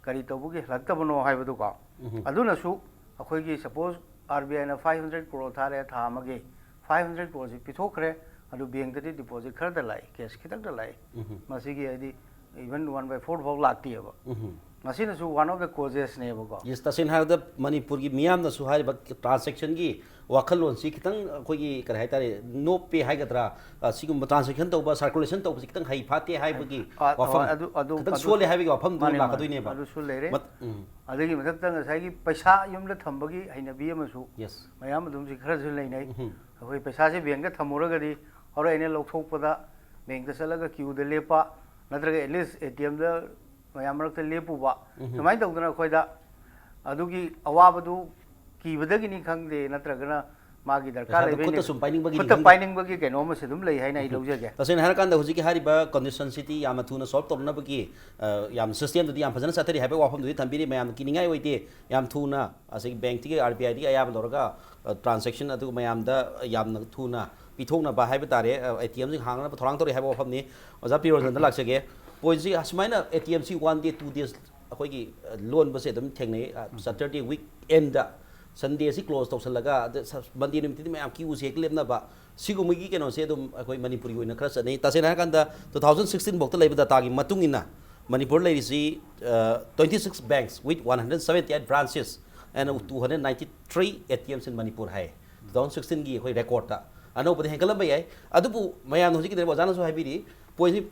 ꯀꯔꯤ ꯇꯧꯕꯒꯤ ꯍꯜꯂꯛꯇꯕꯅꯣ ꯍꯥꯏꯕꯗꯨꯀꯣ꯫ ꯎꯝ꯫ ꯑꯗꯨꯅꯁꯨ ꯑꯩꯈꯣꯏꯒꯤ, ꯁꯄꯣꯁ, ꯑꯥꯔ ꯕꯤ ꯑꯥꯏꯅ ꯐꯥꯏꯚ ꯍꯟꯗ꯭ꯔꯦꯠ ꯀ꯭ꯔꯣꯔ ꯊꯥꯔꯦ ꯊꯥ ꯑꯃꯒꯤ, ꯐꯥꯏꯚ ꯍꯟꯗ꯭ꯔꯦꯠ ꯀ꯭ꯔꯣꯔꯁꯤ ꯄꯤꯊꯣꯛꯈ꯭ꯔꯦ, ꯑꯗꯨ ꯕꯦꯡꯛꯇꯗꯤ ꯗꯤꯄꯣꯖꯤꯠ ꯈꯔꯗ ꯂꯥꯛꯏ, ꯀꯦꯁ ꯈꯤꯇꯪꯗ ꯂꯥꯛꯏ꯫ ꯎꯝ꯫ ꯃꯁꯤꯒꯤ ꯍꯥꯏꯗꯤ even one by four ꯐꯥꯎ ꯂꯥꯛꯇꯦꯕ꯫ ꯎꯝ꯫ ꯃꯁꯤꯅꯁꯨ one of the causesꯅꯦꯕꯀꯣ꯫ ꯌꯦꯁ, ꯇꯁꯦꯡꯅ ꯍꯥꯏꯔꯕꯗ ꯃꯅꯤꯄꯨꯔꯒꯤ ꯃꯤꯌꯥꯝꯅꯁꯨ ꯍꯥꯏꯔꯤꯕ ꯇ꯭ꯔꯥꯟꯁꯦꯛꯁꯟꯒꯤ ꯋꯥꯈꯜꯂꯣꯟꯁꯤ ꯈꯤꯇꯪ ꯑꯩꯈꯣꯏꯒꯤ ꯀꯔꯤ ꯍꯥꯏꯇꯥꯔꯦ, ꯅꯣꯞꯄꯦ ꯍꯥꯏꯒꯗ꯭ꯔꯥ, ꯑ, ꯁꯤꯒꯨꯝꯕ ꯇ꯭ꯔꯥꯟꯁꯦꯛꯁꯟ ꯇꯧꯕ, ꯁꯔꯀꯨꯂꯦꯁꯟ ꯇꯧꯕꯁꯤ ꯈꯤꯇꯪ ꯍꯩ ꯐꯥꯠꯇꯦ ꯍꯥꯏꯕꯒꯤ ꯑ, ꯋꯥꯐꯝ, ꯑꯗꯨ- ꯑꯗꯨ- ꯈꯤꯇꯪ ꯑꯗꯨ- ꯁꯣꯜꯂꯦ ꯍꯥꯏꯕꯒꯤ ꯋꯥꯐꯝꯗꯨ ꯃꯥꯅꯦ, ꯃꯥꯅꯦ꯫ ꯂꯥꯛꯀꯗꯣꯏꯅꯦꯕ꯫ ꯑꯗꯨꯁꯨ ꯂꯩꯔꯦ꯫ ꯃꯠ- ꯎꯝ. ꯑꯗꯨꯒꯤ ꯃꯊꯛꯇ ꯉꯁꯥꯏꯒꯤ ꯄꯩꯁꯥ ꯌꯨꯝꯗ ꯊꯝꯕꯒꯤ ꯍꯩꯅꯕꯤ ꯑꯃꯁꯨ ꯌꯦꯁ. ꯃꯌꯥꯝ ꯑꯗꯨꯝꯁꯤ ꯈꯔꯁꯨ ꯂꯩꯅꯩ꯫ ꯎꯝ. ꯑꯩꯈꯣꯏ ꯄꯩꯁꯥꯁꯦ ꯕꯦꯡꯗ ꯊꯝꯃꯨꯔꯒꯗꯤ ꯍꯣꯔꯦꯟ ꯑꯩꯅ ꯂꯧꯊꯣꯛꯄꯗ ꯕꯦꯡꯗ ꯆꯠꯂꯒ ꯀ꯭ꯌꯨꯗ ꯂꯦꯞꯄ, ꯅꯠꯇ꯭ꯔꯒ ꯑꯦꯠꯂꯤꯁ ꯑꯦ ꯇꯤ ꯑꯦꯝꯗ ꯃꯌꯥꯝ ꯃꯔꯛꯇ ꯂꯦꯞꯄꯨꯕ, ꯎꯝ. ꯁꯨꯃꯥꯏꯅ ꯇꯧꯗꯅ ꯑꯩꯈꯣꯏꯗ ꯑꯗꯨꯒꯤ ꯑꯋꯥꯕꯗꯨ ꯀꯤꯕꯗꯒꯤꯅꯤ ꯈꯪꯗꯦ, ꯅꯠꯇ꯭ꯔꯒꯅ ꯃꯥꯒꯤ ꯗꯔꯀꯥꯔ ꯄꯩꯁꯥꯗꯨ ꯂꯩꯕꯩꯅꯤ, ꯈꯨꯠꯇ ꯁꯨꯝ ꯄꯥꯏꯅꯤꯡꯕꯒꯤꯅꯤ ꯈꯨꯠꯇ ꯈꯪꯗꯦ꯫ ꯄꯥꯏꯅꯤꯡꯕꯒꯤ ꯀꯩꯅꯣ ꯑꯃꯁꯨ ꯑꯗꯨꯝ ꯂꯩ ꯍꯥꯏꯅ ꯑꯩ ꯂꯧꯖꯒꯦ꯫ ꯇꯁꯦꯡꯅ ꯍꯥꯏꯔꯀꯥꯟꯗ ꯍꯧꯖꯤꯛꯀꯤ ꯍꯥꯏꯔꯤꯕ ꯀꯟꯗꯤꯁꯟꯁꯤꯗꯤ ꯌꯥꯝꯅ ꯊꯨꯅ ꯁꯣꯜꯕ ꯇꯧꯅꯅꯕꯒꯤ, ꯑ, ꯌꯥꯝ ꯁꯤꯁꯇꯦꯝꯗꯨꯗꯤ ꯌꯥꯝ ꯐꯖꯅ ꯆꯠꯊꯔꯤ ꯍꯥꯏꯕꯒꯤ ꯋꯥꯐꯝꯗꯨꯗꯤ ꯊꯝꯕꯤꯔꯤ꯫ ꯃꯌꯥꯝꯅ ꯀꯤꯅꯤꯡꯉꯥꯏ ꯑꯣꯏꯗꯦ꯫ ꯌꯥꯝ ꯊꯨꯅ ꯉꯁꯥꯏꯒꯤ ꯕꯦꯡꯛꯇꯒꯤ, ꯑꯥꯔ ꯕꯤ ꯑꯥꯏꯗꯒꯤ ꯑꯌꯥꯕ ꯂꯧꯔꯒ, ꯑ, ꯇ꯭ꯔꯥꯟꯁꯦꯛꯁꯟ ꯑꯗꯨ ꯃꯌꯥꯝꯗ ꯌꯥꯝꯅ ꯊꯨꯅ ꯄꯤꯊꯣꯛꯅꯕ ꯍꯥꯏꯕ ꯇꯥꯔꯦ, ꯑ, ꯑꯦ ꯇꯤ ꯑꯦꯝꯁꯤꯡ ꯍꯥꯡꯅꯅꯕ ꯊꯧꯔꯥꯡ ꯇꯧꯔꯤ ꯍꯥꯏꯕ ꯋꯥꯐꯝꯅꯤ꯫ ꯑꯣꯖꯥ ꯄꯤꯔꯣꯟꯖꯟꯗ ꯂꯥꯛꯆꯒꯦ꯫ ꯄꯣꯏꯟꯁꯤ ꯑꯁꯨꯃꯥꯏꯅ ꯑꯦ ꯇꯤ ꯑꯦꯝꯁꯤ ꯋꯥꯟ ꯗꯦ, ꯇꯨ ꯗꯦꯖ ꯑꯩꯈꯣꯏꯒꯤ, ꯑ, ꯂꯣꯟꯕꯁꯦ ꯑꯗꯨꯝ ꯊꯦꯡꯅꯩ꯫ ꯑ, ꯁꯇꯔꯗꯦ ꯋꯤꯛ ꯑꯦꯟꯗ, ꯁꯟꯗꯦꯁꯤ ꯀ꯭ꯂꯣꯖ ꯇꯧꯁꯜꯂꯒ, ꯑꯗ ꯁ-, ꯃꯟꯗꯦ ꯅꯨꯃꯤꯠꯇꯗꯤ ꯃꯌꯥꯝ ꯀ꯭ꯌꯨꯁꯦ ꯍꯦꯛ ꯂꯦꯞꯅꯕ, ꯁꯤꯒꯨꯝꯕꯒꯤ ꯀꯩꯅꯣꯁꯦ ꯑꯗꯨꯝ ꯑꯩꯈꯣꯏ ꯃꯅꯤꯄꯨꯔꯒꯤ ꯑꯣꯏꯅ ꯈꯔ ꯆꯠꯅꯩ꯫ ꯇꯁꯦꯡꯅ ꯍꯥꯏꯔꯀꯥꯟꯗ, two thousand sixteen ꯐꯥꯎꯗ ꯂꯩꯕ ꯗꯇꯥꯒꯤ ꯃꯇꯨꯡ ꯏꯟꯅ, ꯃꯅꯤꯄꯨꯔ ꯂꯩꯔꯤꯁꯤ, ꯑ, twenty six banks with one hundred seventy eight branches and two hundred ninety three A T Ms in Manipur high. Two thousand sixteen ꯒꯤ ꯑꯩꯈꯣꯏ ꯔꯦꯀꯣꯔꯠꯇ꯫ ꯑꯅꯧꯕꯗꯤ ꯍꯦꯟꯒꯠꯂꯝꯕ ꯌꯥꯏ, ꯑꯗꯨꯕꯨ ꯃꯌꯥꯝꯅ ꯍꯧꯖꯤꯛꯀꯤꯗ ꯑꯣꯖꯥꯅꯁꯨ ꯍꯥꯏꯕꯤꯔꯤ, ꯄꯣꯏꯟꯁꯤ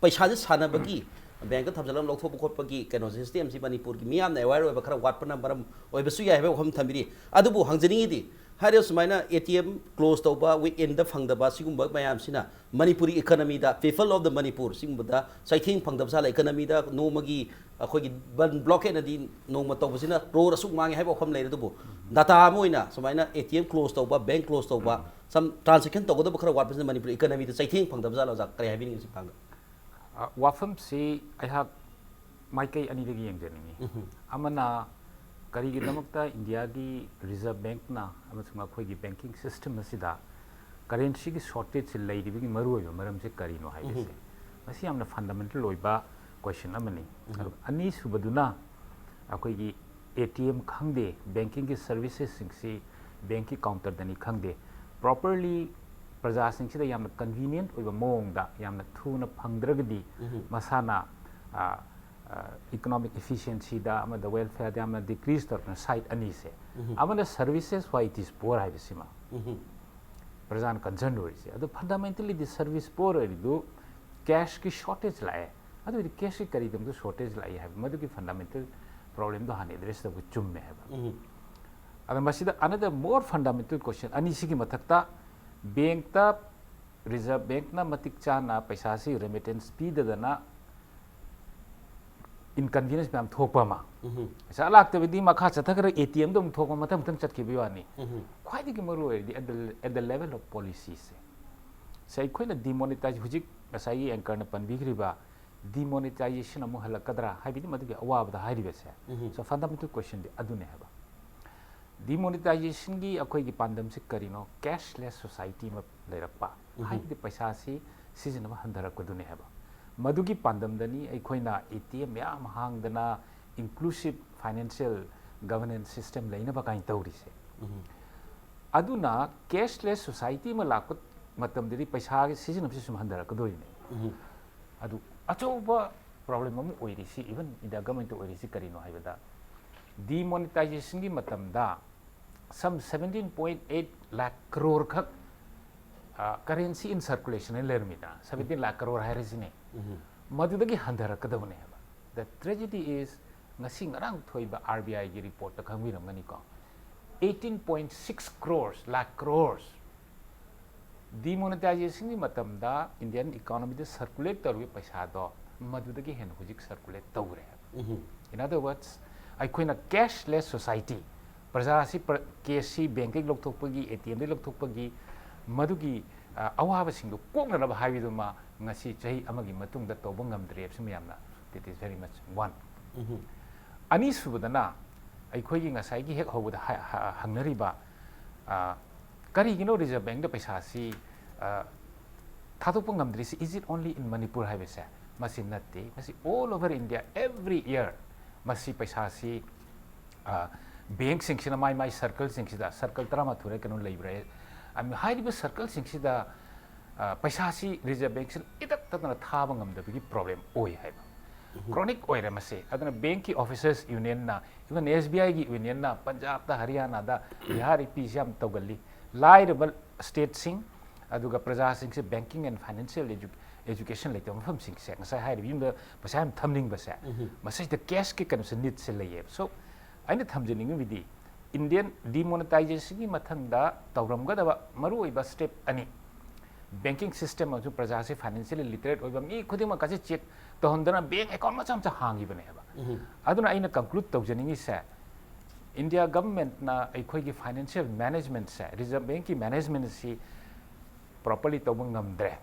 ꯄꯩꯁꯥꯁꯦ ꯁꯥꯟꯅꯕꯒꯤ, ꯕꯦꯡꯛꯇ ꯊꯝꯖꯤꯜꯂꯒ ꯂꯧꯊꯣꯛꯄ ꯈꯣꯠꯄꯒꯤ ꯀꯩꯅꯣꯁꯦ, ꯁꯤꯁꯇꯦꯝꯁꯤ ꯃꯅꯤꯄꯨꯔꯒꯤ ꯃꯤꯌꯥꯝꯅ ꯑꯦꯋꯦꯌꯔ ꯑꯣꯏꯕ ꯈꯔ ꯋꯥꯠꯄꯅ ꯃꯔꯝ ꯑꯣꯏꯕꯁꯨ ꯌꯥꯏ ꯍꯥꯏꯕ ꯋꯥꯐꯝ ꯊꯝꯕꯤꯔꯤ꯫ ꯑꯗꯨꯕꯨ ꯍꯪꯖꯅꯤꯡꯉꯤꯗꯤ, ꯍꯥꯏꯔꯤꯕ ꯁꯨꯃꯥꯏꯅ ꯑꯦ ꯇꯤ ꯑꯦꯝ ꯀ꯭ꯂꯣꯖ ꯇꯧꯕ, ꯋꯤꯛ ꯑꯦꯟꯗ ꯐꯪꯗꯕ, ꯁꯤꯒꯨꯝꯕ ꯃꯌꯥꯝꯁꯤꯅ Manipuri ꯏꯀꯅꯃꯤꯗ, people of the Manipur, ꯁꯤꯒꯨꯝꯕꯗ ꯆꯩꯊꯦꯡ ꯐꯪꯗꯕ ꯁꯥꯂ ꯏꯀꯅꯃꯤꯗ ꯅꯣꯡꯃꯒꯤ ꯑꯩꯈꯣꯏꯒꯤ ꯕꯟ ꯕ꯭ꯂꯣꯀꯦꯠꯅꯗꯤ ꯅꯣꯡꯃ ꯇꯧꯕꯁꯤꯅ ꯀ꯭ꯔꯣꯔ ꯑꯁꯨꯛ ꯃꯥꯡꯉꯦ ꯍꯥꯏꯕ ꯋꯥꯐꯝ ꯂꯩꯔꯦ꯫ ꯑꯗꯨꯕꯨ ꯗꯇꯥ ꯑꯃ ꯑꯣꯏꯅ ꯁꯨꯃꯥꯏꯅ ꯑꯦ ꯇꯤ ꯑꯦꯝ ꯀ꯭ꯂꯣꯖ ꯇꯧꯕ, ꯕꯦꯡꯛ ꯀ꯭ꯂꯣꯖ ꯇꯧꯕ, ꯁꯝ ꯇ꯭ꯔꯥꯟꯁꯦꯛꯁꯟ ꯇꯧꯒꯗꯕ ꯈꯔ ꯋꯥꯠꯄꯁꯤꯅ ꯃꯅꯤꯄꯨꯔ ꯏꯀꯅꯃꯤꯗ ꯆꯩꯊꯦꯡ ꯐꯪꯗꯕ ꯖꯥꯠꯂꯣ, ꯑꯣꯖꯥ? ꯀꯔꯤ ꯍꯥꯏꯕꯤꯅꯤꯡꯉꯤ ꯁꯤ ꯃꯇꯥꯡꯗ? ꯑ, ꯋꯥꯐꯝꯁꯤ ꯑꯩꯍꯥꯛ ꯃꯥꯏꯀꯩ ꯑꯅꯤꯗꯒꯤ ꯌꯦꯡꯖꯅꯤꯡꯉꯤ꯫ ꯑꯃꯅ, ꯀꯔꯤꯒꯤꯗꯃꯛꯇ ꯏꯟꯗꯤꯌꯥꯒꯤ ꯔꯤꯖꯔꯚ ꯕꯦꯡꯛꯅ ꯑꯃꯁꯨꯡ ꯑꯩꯈꯣꯏꯒꯤ ꯕꯦꯡꯀꯤꯡ ꯁꯤꯁꯇꯦꯝ ꯑꯁꯤꯗ ꯀꯔꯦꯟꯁꯤꯒꯤ ꯁꯣꯔꯇꯦꯖꯁꯤ ꯂꯩꯔꯤꯕꯒꯤ ꯃꯔꯨꯑꯣꯏꯕ ꯃꯔꯝꯁꯤ ꯀꯔꯤꯅꯣ ꯍꯥꯏꯕꯁꯦ, ꯃꯁꯤ ꯌꯥꯝꯅ ꯐꯟꯗꯥꯃꯦꯟꯇꯦꯜ ꯑꯣꯏꯕ ꯀꯣꯏꯁꯟ ꯑꯃꯅꯤ꯫ ꯑꯗꯨꯒ ꯑꯅꯤꯁꯨꯕꯗꯨꯅ, ꯑꯩꯈꯣꯏꯒꯤ ꯑꯦ ꯇꯤ ꯑꯦꯝ ꯈꯪꯗꯦ, ꯕꯦꯡꯀꯤꯡꯒꯤ ꯁꯔꯚꯤꯁꯦꯁꯁꯤꯡꯁꯤ ꯕꯦꯡꯀꯤ ꯀꯥꯎꯟꯇꯔꯗꯅꯤ ꯈꯪꯗꯦ, ꯄ꯭ꯔꯣꯄꯔꯂꯤ ꯄ꯭ꯔꯖꯥꯁꯤꯡꯁꯤꯗ ꯌꯥꯝꯅ ꯀꯟꯚꯤꯅꯤꯌꯦꯟꯠ ꯑꯣꯏꯕ ꯃꯑꯣꯡꯗ ꯌꯥꯝꯅ ꯊꯨꯅ ꯐꯪꯗ꯭ꯔꯒꯗꯤ, ꯃꯁꯥꯅ, ꯑ, economic efficiencyꯗ ꯑꯃꯗ welfareꯗ ꯌꯥꯝꯅ decrease ꯇꯧꯔꯛꯄꯅ side ꯑꯅꯤꯁꯦ꯫ ꯑꯃꯅ services why it is poor ꯍꯥꯏꯕꯁꯤꯃ ꯄ꯭ꯔꯖꯥꯅ concern ꯑꯣꯏꯔꯤꯁꯦ꯫ ꯑꯗꯣ fundamentallyꯗꯤ service poor ꯑꯣꯏꯔꯤꯗꯨ cashꯀꯤ shortage ꯂꯥꯛꯑꯦ꯫ ꯑꯗꯨ ꯑꯣꯏꯔꯗꯤ cashꯀꯤ ꯀꯔꯤꯗꯃꯛꯇ shortage ꯂꯥꯛꯏ ꯍꯥꯏꯕ ꯃꯗꯨꯒꯤ fundamental problemꯗꯣ ꯍꯥꯟꯅ address ꯇꯧꯕ ꯆꯨꯝꯃꯦ ꯍꯥꯏꯕ꯫ ꯑꯗ ꯃꯁꯤꯗ another more fundamental question ꯑꯅꯤꯁꯤꯒꯤ ꯃꯊꯛꯇ bankꯇ Reserve Bankꯅ ꯃꯇꯤꯛ ꯆꯥꯅ ꯄꯩꯁꯥꯁꯤ remittance ꯄꯤꯗꯗꯅ inconvenience ꯃꯌꯥꯝ ꯊꯣꯛꯄ ꯑꯃ꯫ ꯄꯩꯁꯥ ꯂꯥꯛꯇꯕꯗꯤ ꯃꯈꯥ ꯆꯠꯊꯈ꯭ꯔ ATMꯗ ꯑꯃꯨꯛ ꯊꯣꯛꯄ ꯃꯊꯪ ꯃꯊꯪ ꯆꯠꯈꯤꯕꯒꯤ ꯋꯥꯅꯤ꯫ ꯈ꯭ꯋꯥꯏꯗꯒꯤ ꯃꯔꯨ ꯑꯣꯏꯔꯗꯤ at the, at the level of policyꯁꯦ꯫ ꯁꯦ ꯑꯩꯈꯣꯏꯅ demonetize ꯍꯧꯖꯤꯛ ꯉꯁꯥꯏꯒꯤ anchorꯅ ꯄꯟꯕꯤꯈ꯭ꯔꯤꯕ demonetization ꯑꯃꯨꯛ ꯍꯜꯂꯛꯀꯗ꯭ꯔꯥ ꯍꯥꯏꯕꯗꯤ ꯃꯗꯨꯒꯤ ꯑꯋꯥꯕꯗ ꯍꯥꯏꯔꯤꯕꯁꯦ꯫ So fundamental questionꯗꯤ ꯑꯗꯨꯅꯦ ꯍꯥꯏꯕ꯫ Demonetizationꯒꯤ ꯑꯩꯈꯣꯏꯒꯤ ꯄꯥꯟꯗꯝꯁꯤ ꯀꯔꯤꯅꯣ? Cashless society ꯑꯃ ꯂꯩꯔꯛꯄ ꯍꯥꯏꯕꯗꯤ ꯄꯩꯁꯥꯁꯤ ꯁꯤꯖꯤꯟꯅꯕ ꯍꯟꯊꯔꯛꯄꯗꯨꯅꯦ ꯍꯥꯏꯕ꯫ ꯃꯗꯨꯒꯤ ꯄꯥꯟꯗꯝꯗꯅꯤ ꯑꯩꯈꯣꯏꯅ ATM ꯃꯌꯥꯝ ꯍꯥꯡꯗꯅ inclusive financial governance system ꯂꯩꯅꯕ ꯀꯥꯏꯅ ꯇꯧꯔꯤꯁꯦ꯫ ꯑꯗꯨꯅ cashless society ꯑꯃ ꯂꯥꯛꯄ ꯃꯇꯝꯗꯗꯤ ꯄꯩꯁꯥꯒꯤ ꯁꯤꯖꯤꯟꯅꯕꯁꯤ ꯁꯨꯝ ꯍꯟꯊꯔꯛꯀꯗꯣꯔꯤꯅꯦ꯫ ꯑꯗꯨ ꯑꯆꯧꯕ problem ꯑꯃ ꯑꯣꯏꯔꯤꯁꯤ even India governmentꯇ ꯑꯣꯏꯔꯤꯁꯤ ꯀꯔꯤꯅꯣ ꯍꯥꯏꯕꯗ demonetizationꯒꯤ ꯃꯇꯝꯗ some seventeen point eight lakh crore ꯈꯛ currency in circulation ꯍꯥꯏꯅ ꯂꯩꯔꯝꯃꯤꯗꯅ, seventeen lakh crore ꯍꯥꯏꯔꯁꯤꯅꯦ꯫ ꯃꯗꯨꯗꯒꯤ ꯍꯟꯊꯔꯛꯀꯗꯕꯅꯦ ꯍꯥꯏꯕ꯫ The tragedy is ꯉꯁꯤ ꯉꯔꯥꯡ ꯊꯣꯛꯏꯕ RBIꯒꯤ reportꯇ ꯈꯪꯕꯤꯔꯝꯒꯅꯤꯀꯣ, eighteen point six crores, lakh crores demonetizationꯒꯤ ꯃꯇꯝꯗ Indian economyꯗ circulate ꯇꯧꯔꯤꯕ ꯄꯩꯁꯥꯗꯣ ꯃꯗꯨꯗꯒꯤ ꯍꯦꯟꯅ ꯍꯧꯖꯤꯛ circulate ꯇꯧꯈ꯭ꯔꯦ ꯍꯥꯏꯕ꯫ In other words, ꯑꯩꯈꯣꯏꯅ cashless society, ꯄ꯭ꯔꯖꯥꯁꯤ ꯄ꯭ꯔ-, cashꯁꯤ bankꯇꯒꯤ ꯂꯧꯊꯣꯛꯄꯒꯤ, ATMꯗꯒꯤ ꯂꯧꯊꯣꯛꯄꯒꯤ ꯃꯗꯨꯒꯤ ꯑ, ꯑꯋꯥꯕꯁꯤꯡꯗꯨ ꯀꯣꯛꯅꯅꯕ ꯍꯥꯏꯕꯗꯨꯃ ꯉꯁꯤ ꯆꯍꯤ ꯑꯃꯒꯤ ꯃꯇꯨꯡꯗ ꯇꯧꯕ ꯉꯝꯗ꯭ꯔꯦ ꯍꯥꯏꯕꯁꯤ ꯃꯌꯥꯝꯅ, that is very much one꯫ ꯑꯅꯤꯁꯨꯕꯗꯅ ꯑꯩꯈꯣꯏꯒꯤ ꯉꯁꯥꯏꯒꯤ ꯍꯦꯛ ꯍꯧꯕꯗ ꯍ-, ꯍ-, ꯍꯪꯅꯔꯤꯕ, ꯑ, ꯀꯔꯤꯒꯤꯅꯣ Reserve Bankꯗ ꯄꯩꯁꯥꯁꯤ, ꯑ, ꯊꯥꯗꯣꯛꯄ ꯉꯝꯗ꯭ꯔꯤꯁꯤ, is it only in Manipur ꯍꯥꯏꯕꯁꯦ? ꯃꯁꯤ ꯅꯠꯇꯦ꯫ ꯃꯁꯤ all over India, every year ꯃꯁꯤ ꯄꯩꯁꯥꯁꯤ, ꯑ, bankꯁꯤꯡꯁꯤꯅ ꯃꯥꯏ ꯃꯥꯏ circleꯁꯤꯡꯁꯤꯗ, circle ꯇꯔꯥꯃꯥꯊꯣꯏꯔ ꯀꯩꯅꯣ ꯂꯩꯕ꯭ꯔꯥ? ꯑ, ꯍꯥꯏꯔꯤꯕ circleꯁꯤꯡꯁꯤꯗ, ꯑ, ꯄꯩꯁꯥꯁꯤ Reserve Bankꯁꯤꯅ ꯏꯇꯠ ꯇꯠꯇꯅ ꯊꯥꯕ ꯉꯝꯗꯕꯒꯤ problem ꯑꯣꯏ ꯍꯥꯏꯕ꯫ ꯀ꯭ꯔꯣꯅꯤꯛ ꯑꯣꯏꯔꯦ ꯃꯁꯤ꯫ ꯑꯗꯨꯅ ꯕꯦꯡꯛꯀꯤ ꯑꯣꯐꯤꯁꯔꯁ ꯌꯨꯅꯤꯌꯟꯅ, ꯏꯚꯟ ꯑꯦꯁ ꯕꯤ ꯑꯥꯏꯒꯤ ꯌꯨꯅꯤꯌꯟꯅ ꯄꯟꯖꯥꯕꯇ, ꯍꯔꯤꯌꯥꯅꯥꯗ, ꯕꯤꯍꯥꯔ ꯏ ꯄꯤꯁꯤ ꯌꯥꯝ ꯇꯧꯒꯜꯂꯤ꯫ ꯂꯥꯏꯔꯕ ꯁ꯭ꯇꯦꯠꯁꯤꯡ ꯑꯗꯨꯒ ꯄ꯭ꯔꯖꯥꯁꯤꯡꯁꯦ ꯕꯦꯡꯀꯤꯡ ꯑꯦꯟ ꯐꯥꯏꯅꯥꯟꯁꯤꯌꯦꯜ ꯑꯦꯖꯨꯀꯦꯁꯟ ꯂꯩꯇꯕ ꯃꯐꯝꯁꯤꯡꯁꯦ, ꯉꯁꯥꯏ ꯍꯥꯏꯔꯤꯕ ꯌꯨꯝꯗ ꯄꯩꯁꯥ ꯌꯥꯝ ꯊꯝꯅꯤꯡꯕꯁꯦ, ꯃꯁꯤꯗ ꯀꯦꯁꯀꯤ ꯀꯩꯅꯣꯁꯦ, ꯅꯤꯗꯁꯦ ꯂꯩꯌꯦꯕ꯫ ꯁꯣ ꯑꯩꯅ ꯊꯝꯖꯅꯤꯡꯉꯤꯕꯗꯤ, ꯏꯟꯗꯤꯌꯟ ꯗꯤꯃꯣꯅꯤꯇꯥꯏꯖꯦꯁꯟꯒꯤ ꯃꯊꯪꯗ ꯇꯧꯔꯝꯒꯗꯕ ꯃꯔꯨꯑꯣꯏꯕ ꯁ꯭ꯇꯦꯞ ꯑꯅꯤ, ꯕꯦꯡꯀꯤꯡ ꯁꯤꯁꯇꯦꯝ ꯑꯃꯁꯨꯡ ꯄ꯭ꯔꯖꯥꯁꯦ ꯐꯥꯏꯅꯥꯟꯁꯤꯌꯦꯜꯂꯤ ꯂꯤꯇꯔꯦꯠ ꯑꯣꯏꯕ ꯃꯤ ꯈꯨꯗꯤꯡꯃꯛ ꯑꯁꯤ ꯆꯦꯛ ꯇꯧꯍꯟꯗꯅ ꯕꯦꯡꯛ ꯑꯦꯀꯥꯎꯟ ꯃꯆꯥ ꯃꯆꯥ ꯍꯥꯡꯈꯤꯕꯅꯦꯕ꯫ ꯑꯗꯨꯅ ꯑꯩꯅ ꯀꯟꯀ꯭ꯂꯨꯗ ꯇꯧꯖꯅꯤꯡꯉꯤꯁꯦ, ꯏꯟꯗꯤꯌꯥ ꯒꯚꯔꯟꯃꯦꯟꯠꯅ ꯑꯩꯈꯣꯏꯒꯤ ꯐꯥꯏꯅꯥꯟꯁꯤꯌꯦꯜ ꯃꯦꯅꯦꯖꯃꯦꯟꯠꯁꯦ, ꯔꯤꯖꯔꯚ ꯕꯦꯡꯛꯀꯤ ꯃꯦꯅꯦꯖꯃꯦꯟꯠ ꯑꯁꯤ ꯄ꯭ꯔꯣꯄꯔꯂꯤ ꯇꯧꯕ ꯉꯝꯗ꯭ꯔꯦ꯫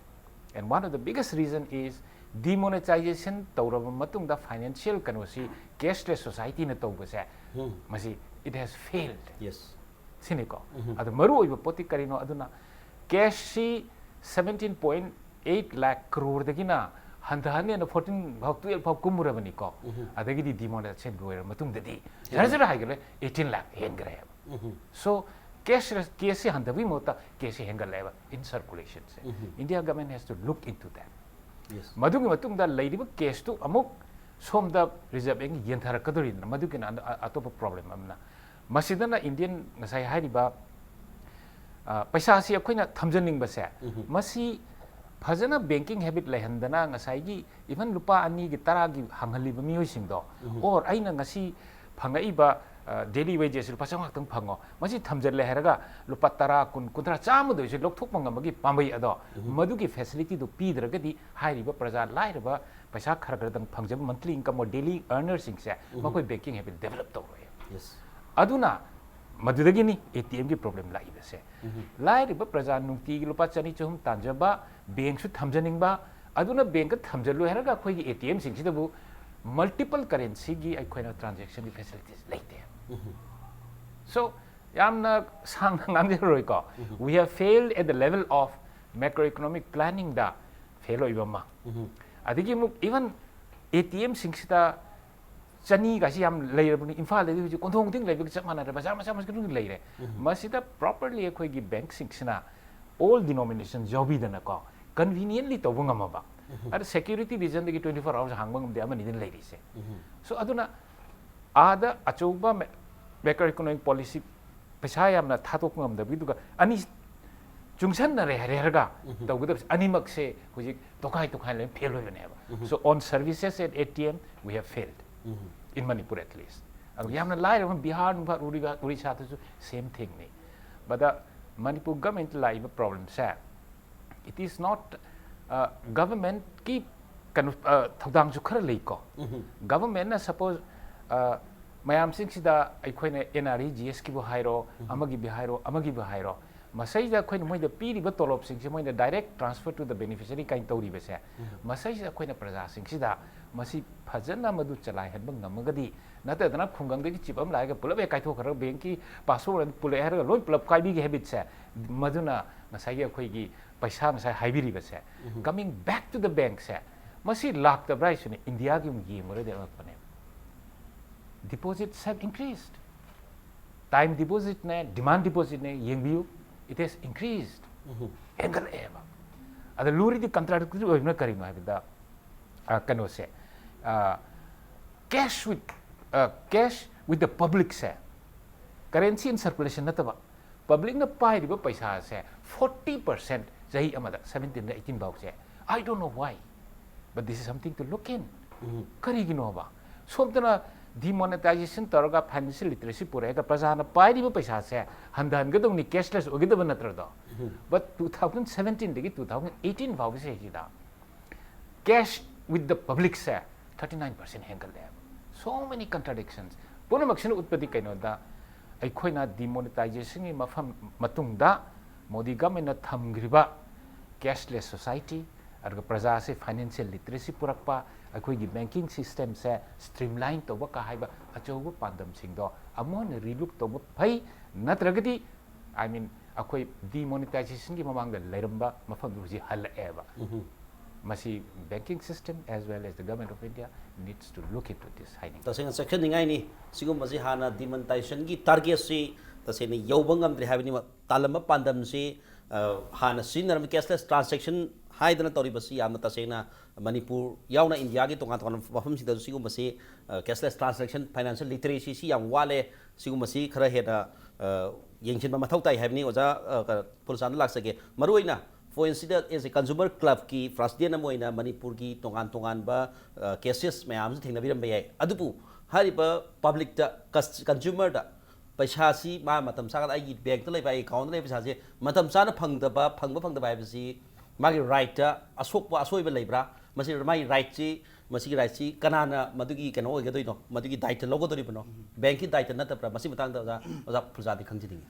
And one of the biggest reason is, demonetisation ꯇꯧꯔꯕ ꯃꯇꯨꯡꯗ ꯐꯥꯏꯅꯥꯟꯁꯤꯌꯦꯜ ꯀꯩꯅꯣꯁꯤ cashless societyꯅ ꯇꯧꯕꯁꯦ, ꯃꯁꯤ it has failed꯫ ꯌꯦꯁ꯫ ꯁꯤꯅꯤꯀꯣ꯫ ꯑꯗꯣ ꯃꯔꯨ ꯑꯣꯏꯕ ꯄꯣꯠꯇꯤ ꯀꯔꯤꯅꯣ? ꯑꯗꯨꯅ ꯀꯦꯁꯁꯤ seventeen point eight lakh crore ꯗꯒꯤꯅ ꯍꯟꯊꯍꯟꯅꯦꯅ fourteen ꯐꯥꯎ, twelve ꯐꯥꯎ ꯀꯨꯝꯃꯨꯔꯕꯅꯤꯀꯣ꯫ ꯑꯗꯒꯤꯗꯤ ꯗꯤꯃꯣꯅꯤꯇꯥꯏꯖꯦꯁꯟ ꯂꯣꯏꯔꯕ ꯃꯇꯨꯡꯗꯗꯤ ꯖꯔ ꯖꯔ ꯍꯥꯏꯒꯠꯂꯦ, eighteen lakh ꯍꯦꯟꯈ꯭ꯔꯦꯕ꯫ ꯁꯣ ꯀꯦꯁ, ꯀꯦꯁꯁꯤ ꯍꯟꯊꯕꯒꯤ ꯃꯍꯨꯠꯇ ꯀꯦꯁꯁꯤ ꯍꯦꯟꯒꯠꯂꯛꯑꯦꯕ in circulationꯁꯦ꯫ India government has to look into that꯫ Yes. ꯃꯗꯨꯒꯤ ꯃꯇꯨꯡꯗ ꯂꯩꯔꯤꯕ ꯀꯦꯁꯇꯨ ꯑꯃꯨꯛ ꯁꯣꯝꯗ ꯔꯤꯖꯔꯚ ꯕꯦꯡꯛ ꯌꯦꯟꯊꯔꯛꯀꯗꯣꯔꯤꯗꯅ, ꯃꯗꯨꯒꯤꯅ ꯑ-, ꯑ-, ꯑꯇꯣꯞꯄ ꯄ꯭ꯔꯣꯕ꯭ꯂꯦꯝ ꯑꯃꯅ꯫ ꯃꯁꯤꯗꯅ ꯏꯟꯗꯤꯌꯟ ꯉꯁꯥꯏ ꯍꯥꯏꯔꯤꯕ, ꯑ, ꯄꯩꯁꯥꯁꯤ ꯑꯩꯈꯣꯏꯅ ꯊꯝꯖꯅꯤꯡꯕꯁꯦ, ꯃꯁꯤ ꯐꯖꯅ ꯕꯦꯡꯀꯤꯡ ꯍꯦꯕꯤꯠ ꯂꯩꯍꯟꯗꯅ, ꯉꯁꯥꯏꯒꯤ ꯏꯚꯟ ꯂꯨꯄꯥ ꯑꯅꯤꯒꯤ, ꯇꯔꯥꯒꯤ ꯍꯥꯡꯍꯜꯂꯤꯕ ꯃꯤꯑꯣꯏꯁꯤꯡꯗꯣ, ꯑꯣꯔ ꯑꯩꯅ ꯉꯁꯤ ꯐꯪꯉꯛꯏꯕ, ꯑ, ꯗꯦꯂꯤ ꯋꯦꯖꯦꯁ ꯂꯨꯄꯥ ꯆꯥꯝꯃꯉꯥ ꯈꯛꯇꯪ ꯐꯪꯉꯣ, ꯃꯁꯤ ꯊꯝꯖꯤꯜꯂꯦ ꯍꯥꯏꯔꯒ ꯂꯨꯄꯥ ꯇꯔꯥ, ꯀꯨꯟ, ꯀꯨꯟꯊ꯭ꯔꯥ, ꯆꯥꯝꯃꯗ ꯑꯣꯏꯔꯁꯨ ꯂꯧꯊꯣꯛꯄ ꯉꯝꯕꯒꯤ ꯄꯥꯝꯕꯩ ꯑꯗꯣ, ꯃꯗꯨꯒꯤ ꯐꯦꯁꯤꯂꯤꯇꯤꯗꯨ ꯄꯤꯗ꯭ꯔꯒꯗꯤ ꯍꯥꯏꯔꯤꯕ ꯄ꯭ꯔꯖꯥ ꯂꯥꯏꯔꯕ, ꯄꯩꯁꯥ ꯈꯔ ꯈꯔꯗꯪ ꯐꯪꯖꯕ, ꯃꯟꯊꯂꯤ ꯏꯟꯀꯝ ꯑꯣꯔ ꯗꯦꯂꯤ ꯑꯔꯅꯔꯁꯤꯡꯁꯦ ꯃꯈꯣꯏ ꯕꯦꯡꯀꯤꯡ ꯍꯦꯕꯤꯠ ꯗꯦꯕꯂꯞ ꯇꯧꯔꯣꯏ꯫ ꯌꯦꯁ꯫ ꯑꯗꯨꯅ ꯃꯗꯨꯗꯒꯤꯅꯤ ꯑꯦ ꯇꯤ ꯑꯦꯝꯒꯤ ꯄ꯭ꯔꯣꯕ꯭ꯂꯦꯝ ꯂꯥꯛꯏꯕꯁꯦ꯫ ꯂꯥꯏꯔꯕ ꯄ꯭ꯔꯖꯥ ꯅꯨꯡꯇꯤꯒꯤ ꯂꯨꯄꯥ ꯆꯅꯤ ꯆꯍꯨꯝ ꯇꯥꯟꯖꯕ, ꯕꯦꯡꯛꯁꯨ ꯊꯝꯖꯅꯤꯡꯕ, ꯑꯗꯨꯅ ꯕꯦꯡꯛꯇ ꯊꯝꯖꯜꯂꯨ ꯍꯥꯏꯔꯒ ꯑꯩꯈꯣꯏꯒꯤ ꯑꯦ ꯇꯤ ꯑꯦꯝꯁꯤꯡꯁꯤꯗꯕꯨ ꯃꯜꯇꯤꯄꯜ ꯀꯔꯦꯟꯁꯤꯒꯤ ꯑꯩꯈꯣꯏꯅ ꯇ꯭ꯔꯥꯟꯖꯦꯛꯁꯟꯒꯤ ꯐꯦꯁꯤꯂꯤꯇꯤꯁ ꯂꯩꯇꯦ꯫ ꯁꯣ ꯌꯥꯝꯅ ꯁꯥꯡꯅ ꯉꯥꯡꯖꯔꯔꯣꯏꯀꯣ꯫ We have failed at the level of macroeconomic planningꯗ ꯐꯦꯜ ꯑꯣꯏꯕ ꯑꯃ꯫ ꯑꯗꯒꯤ ꯑꯃꯨꯛ ꯏꯚꯟ ꯑꯦ ꯇꯤ ꯑꯦꯝꯁꯤꯡꯁꯤꯗ ꯆꯅꯤꯒꯥꯏꯁꯤ ꯌꯥꯝ ꯂꯩꯔꯕꯅꯤ꯫ ꯏꯝꯐꯥꯜꯗꯗꯤ ꯍꯧꯖꯤꯛ ꯀꯣꯟꯊꯣꯡ ꯈꯨꯗꯤꯡ ꯂꯩꯕꯒ ꯆꯞ ꯃꯥꯟꯅꯔꯦ, ꯕꯖꯥꯔ ꯃꯆꯥ ꯃꯆꯥ ꯈꯨꯗꯤꯡ ꯂꯩꯔꯦ꯫ ꯃꯁꯤꯗ ꯄ꯭ꯔꯣꯄꯔꯂꯤ ꯑꯩꯈꯣꯏꯒꯤ ꯕꯦꯡꯛꯁꯤꯡꯁꯤꯅ ꯑꯣꯜ ꯗꯤꯅꯣꯃꯤꯅꯦꯁꯟ ꯌꯥꯎꯕꯤꯗꯅꯀꯣ, ꯀꯟꯚꯤꯅꯤꯌꯦꯟꯂꯤ ꯇꯧꯕ ꯉꯝꯃꯕ, ꯑꯗ security reasonꯗꯒꯤ twenty four hours ꯍꯥꯡꯕ ꯉꯝꯗꯦ, ꯑꯃꯅꯤꯗꯅ ꯂꯩꯔꯤꯁꯦ꯫ So ꯑꯗꯨꯅ ꯑꯥꯗ ꯑꯆꯧꯕ macro economic policy ꯄꯩꯁꯥ ꯌꯥꯝꯅ ꯊꯥꯗꯣꯛꯄ ꯉꯝꯗꯕꯒꯤꯗꯨꯒ ꯑꯅꯤ ꯆꯨꯡꯁꯟꯅꯔꯦ ꯍꯥꯏꯔꯒ ꯇꯧꯒꯗꯕꯁꯦ ꯑꯅꯤꯃꯛꯁꯦ ꯍꯧꯖꯤꯛ ꯇꯣꯈꯥꯏ ꯇꯣꯈꯥꯏ ꯂꯣꯏꯅ ꯐꯦꯜ ꯑꯣꯏꯕꯅꯦꯕ꯫ So on services at ATM we have failed in Manipur at least. ꯑꯗꯨ ꯌꯥꯝꯅ ꯂꯥꯏꯔꯕ Bihar ꯅꯨꯡꯕꯥꯔ ꯎꯔꯤꯁꯥꯗꯁꯨ same thingꯅꯤ꯫ But the Manipur government ꯂꯥꯛꯏꯕ problemꯁꯦ, it is not governmentꯀꯤ ꯀꯩꯅꯣ ꯊꯧꯗꯥꯡꯁꯨ ꯈꯔ ꯂꯩꯀꯣ꯫ Governmentꯅ suppose ꯃꯌꯥꯝꯁꯤꯡꯁꯤꯗ ꯑꯩꯈꯣꯏꯅ NREGSꯀꯤꯕꯨ ꯍꯥꯏꯔꯣ, ꯑꯃꯒꯤꯕꯨ ꯍꯥꯏꯔꯣ, ꯑꯃꯒꯤꯕꯨ ꯍꯥꯏꯔꯣ, ꯃꯁꯩꯗ ꯑꯩꯈꯣꯏꯅ ꯃꯣꯏꯗ ꯄꯤꯔꯤꯕ ꯇꯣꯂꯣꯞꯁꯤꯡꯁꯦ ꯃꯣꯏꯅ direct transfer to the beneficiary ꯀꯥꯏꯅ ꯇꯧꯔꯤꯕꯁꯦ, ꯃꯁꯩꯁꯤꯗ ꯑꯩꯈꯣꯏꯅ ꯄ꯭ꯔꯖꯥꯁꯤꯡꯁꯤꯗ ꯃꯁꯤ ꯐꯖꯅ ꯃꯗꯨ ꯆꯂꯥꯏꯍꯟꯕ ꯉꯝꯃꯒꯗꯤ, ꯅꯠꯇꯗꯅ ꯈꯨꯡꯒꯪꯗꯒꯤ ꯆꯤꯞ ꯑꯃ ꯂꯥꯛꯑꯒ ꯄꯨꯂꯞ ꯍꯦꯛ ꯀꯥꯏꯊꯣꯛꯈ꯭ꯔꯒ ꯕꯦꯡꯛꯀꯤ ꯄꯥꯁꯕꯨꯛ ꯑꯗꯨ ꯄꯨꯜꯂꯛꯑꯦ ꯍꯥꯏꯔꯒ ꯂꯣꯏ ꯄꯨꯂꯞ ꯀꯥꯏꯕꯤꯒꯤ habitꯁꯦ, ꯃꯗꯨꯅ ꯉꯁꯥꯏꯒꯤ ꯑꯩꯈꯣꯏꯒꯤ ꯄꯩꯁꯥ ꯉꯁꯥꯏ ꯍꯥꯏꯕꯤꯔꯤꯕꯁꯦ, coming back to the bankꯁꯦ, ꯃꯁꯤ ꯂꯥꯛꯇꯕ꯭ꯔꯥ ꯍꯥꯏꯁꯤꯅꯦ꯫ ꯏꯟꯗꯤꯌꯥꯒꯤ ꯑꯃꯨꯛ ꯌꯦꯡꯉꯨꯔꯗꯤ ꯑꯉꯛꯄꯅꯦ꯫ Deposits have increased. Time depositꯅꯦ, demand depositꯅꯦ, ꯌꯦꯡꯕꯤꯌꯨ, it has increased. ꯍꯦꯟꯒꯠꯂꯛꯑꯦꯕ꯫ ꯑꯗ ꯂꯨꯔꯤꯗꯤ contradictory ꯑꯣꯏꯕꯅ ꯀꯔꯤꯅꯣ ꯍꯥꯏꯕꯗ, ꯑ, ꯀꯩꯅꯣꯁꯦ, ꯑ, cash with, ꯑ, cash with the publicꯁꯦ, currency in circulation ꯅꯠꯇꯕ, publicꯅ ꯄꯥꯏꯔꯤꯕ ꯄꯩꯁꯥꯁꯦ forty percent ꯆꯍꯤ ꯑꯃꯗ, seventeen the eighteen ꯐꯥꯎꯁꯦ, I don't know why, but this is something to look in. ꯀꯔꯤꯒꯤꯅꯣꯕ? ꯁꯣꯝꯗꯅ demonetization ꯇꯧꯔꯒ financial literacy ꯄꯨꯔꯛꯑꯒ ꯄ꯭ꯔꯖꯥꯅ ꯄꯥꯏꯔꯤꯕ ꯄꯩꯁꯥꯁꯦ ꯍꯟꯊꯍꯟꯒꯗꯧꯅꯤ, cashless ꯑꯣꯏꯒꯗꯕ ꯅꯠꯇ꯭ꯔꯗꯣ? But two thousand seventeenꯗꯒꯤ two thousand eighteen ꯐꯥꯎꯕꯁꯦ ꯁꯤꯗ cash with the publicꯁꯦ thirty nine percent ꯍꯦꯟꯒꯠꯂꯦꯕ꯫ So many contradictions꯫ ꯄꯨꯝꯅꯃꯛꯁꯤꯅ ꯎꯠꯄꯗꯤ ꯀꯩꯅꯣꯗ, ꯑꯩꯈꯣꯏꯅ demonetizationꯒꯤ ꯃꯐꯝ, ꯃꯇꯨꯡꯗ ꯃꯣꯗꯤ governmentꯅ ꯊꯝꯈ꯭ꯔꯤꯕ cashless society, ꯑꯗꯨꯒ ꯄ꯭ꯔꯖꯥꯁꯦ financial literacy ꯄꯨꯔꯛꯄ, ꯑꯩꯈꯣꯏꯒꯤ banking systemꯁꯦ streamline ꯇꯧꯕ ꯀ ꯍꯥꯏꯕ ꯑꯆꯧꯕ ꯄꯥꯟꯗꯝꯁꯤꯡꯗꯣ ꯑꯃꯨꯛ ꯍꯟꯅ relook ꯇꯧꯕ ꯐꯩ꯫ ꯅꯠꯇ꯭ꯔꯒꯗꯤ, I mean, ꯑꯩꯈꯣꯏ demonetizationꯒꯤ ꯃꯃꯥꯡꯗ ꯂꯩꯔꯝꯕ ꯃꯐꯝꯗꯨ ꯍꯧꯖꯤꯛ ꯍꯜꯂꯛꯑꯦꯕ꯫ ꯃꯁꯤ banking system as well as the Government of India needs to look into this ꯍꯥꯏꯅꯤꯡꯉꯤ꯫ ꯇꯁꯦꯡꯅ ꯆꯦꯛꯁꯤꯟꯅꯤꯡꯉꯥꯏꯅꯤ꯫ ꯁꯤꯒꯨꯝꯕꯁꯤ ꯍꯥꯟꯅ demonetizationꯒꯤ targetꯁꯤ ꯇꯁꯦꯡꯅ ꯌꯧꯕ ꯉꯝꯗ꯭ꯔꯦ ꯍꯥꯏꯕꯅꯤꯃꯛ꯫ ꯇꯥꯜꯂꯝꯕ ꯄꯥꯟꯗꯝꯁꯤ, ꯑ, ꯍꯥꯟꯅ ꯁꯤꯖꯤꯟꯅꯔꯝꯕ cashless transaction ꯍꯥꯏꯗꯅ ꯇꯧꯔꯤꯕꯁꯤ ꯌꯥꯝꯅ ꯇꯁꯦꯡꯅ ꯃꯅꯤꯄꯨꯔ ꯌꯥꯎꯅ ꯏꯟꯗꯤꯌꯥꯒꯤ ꯇꯣꯉꯥꯟ ꯇꯣꯉꯥꯟꯕ ꯃꯐꯝꯁꯤꯡꯗꯁꯨ ꯁꯤꯒꯨꯝꯕꯁꯤ, ꯑ, cashless transaction, financial literacy ꯁꯤ ꯌꯥꯝ ꯋꯥꯠꯂꯦ꯫ ꯁꯤꯒꯨꯝꯕꯁꯤ ꯈꯔ ꯍꯦꯟꯅ, ꯑ, ꯌꯦꯡꯁꯤꯟꯕ ꯃꯊꯧ ꯇꯥꯏ ꯍꯥꯏꯕꯅꯤ꯫ ꯑꯣꯖꯥ, ꯑ, ꯀ-, ꯐꯨꯜꯆꯥꯟꯗ ꯂꯥꯛꯆꯒꯦ꯫ ꯃꯔꯨꯑꯣꯏꯅ ꯐꯣꯔꯦꯟꯁꯤꯗ as a consumer club ꯀꯤ president ꯑꯃ ꯑꯣꯏꯅ ꯃꯅꯤꯄꯨꯔꯒꯤ ꯇꯣꯉꯥꯟ ꯇꯣꯉꯥꯟꯕ, ꯑ, cases ꯃꯌꯥꯝꯁꯨ ꯊꯦꯡꯅꯕꯤꯔꯝꯕ ꯌꯥꯏ꯫ ꯑꯗꯨꯕꯨ ꯍꯥꯏꯔꯤꯕ public ꯇ, cus-, consumer ꯗ ꯄꯩꯁꯥꯁꯤ ꯃꯥ ꯃꯇꯝ ꯆꯥꯅ ꯑꯩꯒꯤ bank ꯇ ꯂꯩꯕ, ꯑꯩꯒꯤ account ꯇ ꯂꯩꯕ ꯄꯩꯁꯥꯁꯦ ꯃꯇꯝ ꯆꯥꯅ ꯐꯪꯗꯕ, ꯐꯪꯕ ꯐꯪꯗꯕ ꯍꯥꯏꯕꯁꯤ ꯃꯥꯒꯤ right ꯇ ꯑꯁꯣꯛꯄ, ꯑꯁꯣꯏꯕ ꯂꯩꯕ꯭ꯔꯥ? ꯃꯁꯤ ꯃꯥꯒꯤ right ꯁꯤ, ꯃꯁꯤꯒꯤ right ꯁꯤ ꯀꯅꯥꯅ ꯃꯗꯨꯒꯤ ꯀꯩꯅꯣ ꯑꯣꯏꯒꯗꯣꯏꯅꯣ? ꯃꯗꯨꯒꯤ ꯗꯥꯏꯇ ꯂꯧꯒꯗꯧꯔꯤꯕꯅꯣ? Bank ꯀꯤ ꯗꯥꯏꯇ ꯅꯠꯇꯕ꯭ꯔꯥ? ꯃꯁꯤ ꯃꯇꯥꯡꯗ ꯑꯣꯖꯥ, ꯑꯣꯖꯥ ꯐꯨꯜꯆꯥꯟꯗꯤ ꯈꯪꯖꯅꯤꯡꯉꯤ꯫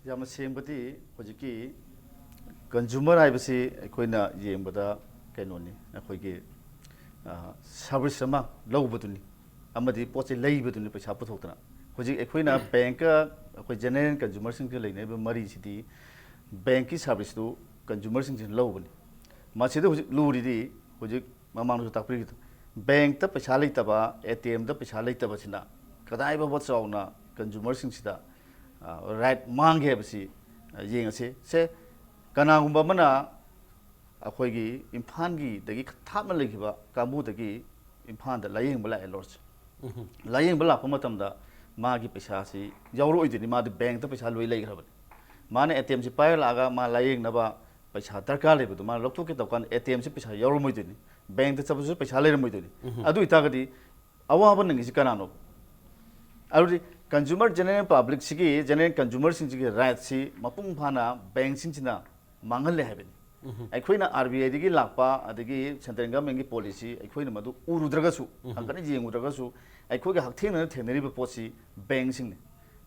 ꯌꯥꯝꯅ ꯁꯦꯡꯕꯗꯤ ꯍꯧꯖꯤꯛꯀꯤ consumer ꯍꯥꯏꯕꯁꯤ ꯑꯩꯈꯣꯏꯅ ꯌꯦꯡꯕꯗ ꯀꯩꯅꯣꯅꯤ, ꯑꯩꯈꯣꯏꯒꯤ, ꯑ, service ꯑꯃ ꯂꯧꯕꯗꯨꯅꯤ, ꯑꯃꯗꯤ ꯄꯣꯠ ꯆꯩ ꯂꯩꯕꯗꯨꯅꯤ ꯄꯩꯁꯥ ꯄꯨꯊꯣꯛꯇꯅ꯫ ꯍꯧꯖꯤꯛ ꯑꯩꯈꯣꯏꯅ bank ꯀ ꯑꯩꯈꯣꯏ general consumer ꯁꯤꯡꯒ ꯂꯩꯅꯔꯤꯕ ꯃꯔꯤꯁꯤꯗꯤ bank ꯀꯤ service ꯇꯨ consumer ꯁꯤꯡꯁꯤꯅ ꯂꯧꯕꯅꯤ꯫ ꯃꯁꯤꯗ ꯍꯧꯖꯤꯛ ꯂꯨꯔꯤꯗꯤ, ꯍꯧꯖꯤꯛ ꯃꯃꯥꯡꯗꯁꯨ ꯇꯥꯛꯄꯤꯈꯤꯗꯣ, bank ꯇ ꯄꯩꯁꯥ ꯂꯩꯇꯕ, A T M ꯗ ꯄꯩꯁꯥ ꯂꯩꯇꯕꯁꯤꯅ ꯀꯗꯥꯏ ꯐꯥꯎꯕ ꯆꯥꯎꯅ consumer ꯁꯤꯡꯁꯤꯗ, ꯑ, right ꯃꯥꯡꯒꯦ ꯍꯥꯏꯕꯁꯤ, ꯑ, ꯌꯦꯡꯉꯁꯤ꯫ ꯁꯦ, ꯀꯅꯥꯒꯨꯝꯕ ꯑꯃꯅ ꯑꯩꯈꯣꯏꯒꯤ ꯏꯝꯐꯥꯜꯒꯤꯗꯒꯤ ꯊꯥꯞꯅ ꯂꯩꯈꯤꯕ ꯀꯥꯡꯕꯨꯗꯒꯤ ꯏꯝꯐꯥꯜꯗ ꯂꯥꯏꯌꯦꯡꯕ ꯂꯥꯛꯑꯦ, ꯂꯣꯔꯠꯁ꯫ ꯂꯥꯏꯌꯦꯡꯕ ꯂꯥꯛꯄ ꯃꯇꯝꯗ ꯃꯥꯒꯤ ꯄꯩꯁꯥꯁꯤ ꯌꯥꯎꯔꯛꯑꯣꯏꯗꯣꯏꯅꯤ, ꯃꯥꯗꯤ bank ꯇ ꯄꯩꯁꯥ ꯂꯣꯏ ꯂꯩꯈ꯭ꯔꯕꯅꯤ꯫ ꯃꯥꯅ A T M ꯁꯤ ꯄꯥꯏꯔ ꯂꯥꯛꯑꯒ ꯃꯥ ꯂꯥꯏꯌꯦꯡꯅꯕ ꯄꯩꯁꯥ ꯗꯔꯀꯥꯔ ꯂꯩꯕꯗꯣ ꯃꯥꯅ ꯂꯧꯊꯣꯛꯀꯦ ꯇꯧꯀꯥꯟꯗ A T M ꯁꯤ ꯄꯩꯁꯥ ꯌꯥꯎꯔꯝꯃꯣꯏꯗꯣꯏꯅꯤ, bank ꯇ ꯆꯠꯄꯁꯨ ꯄꯩꯁꯥ ꯂꯩꯔꯝꯃꯣꯏꯗꯣꯏꯅꯤ꯫ ꯑꯗꯨ ꯑꯣꯏꯇꯥꯔꯒꯗꯤ ꯑꯋꯥꯕ ꯅꯪꯉꯤꯁꯤ ꯀꯅꯥꯅꯣ? ꯑꯗꯨꯗꯤ consumer, general public ꯁꯤꯒꯤ, general consumer ꯁꯤꯡꯁꯤꯒꯤ right ꯁꯤ ꯃꯄꯨꯡ ꯐꯥꯅ bank ꯁꯤꯡꯁꯤꯅ ꯃꯥꯡꯍꯜꯂꯦ ꯍꯥꯏꯕꯅꯤ꯫ ꯑꯩꯈꯣꯏꯅ R B I ꯗꯒꯤ ꯂꯥꯛꯄ, ꯑꯗꯒꯤ central government ꯀꯤ policy ꯑꯩꯈꯣꯏꯅ ꯃꯗꯨ ꯎꯔꯨꯗ꯭ꯔꯒꯁꯨ, ꯍꯪꯒꯠꯅ ꯌꯦꯡꯉꯨꯗ꯭ꯔꯒꯁꯨ, ꯑꯩꯈꯣꯏꯒ ꯍꯛꯊꯦꯡꯅꯅ ꯊꯦꯡꯅꯔꯤꯕ ꯄꯣꯠꯁꯤ bank ꯁꯤꯡꯅꯤ꯫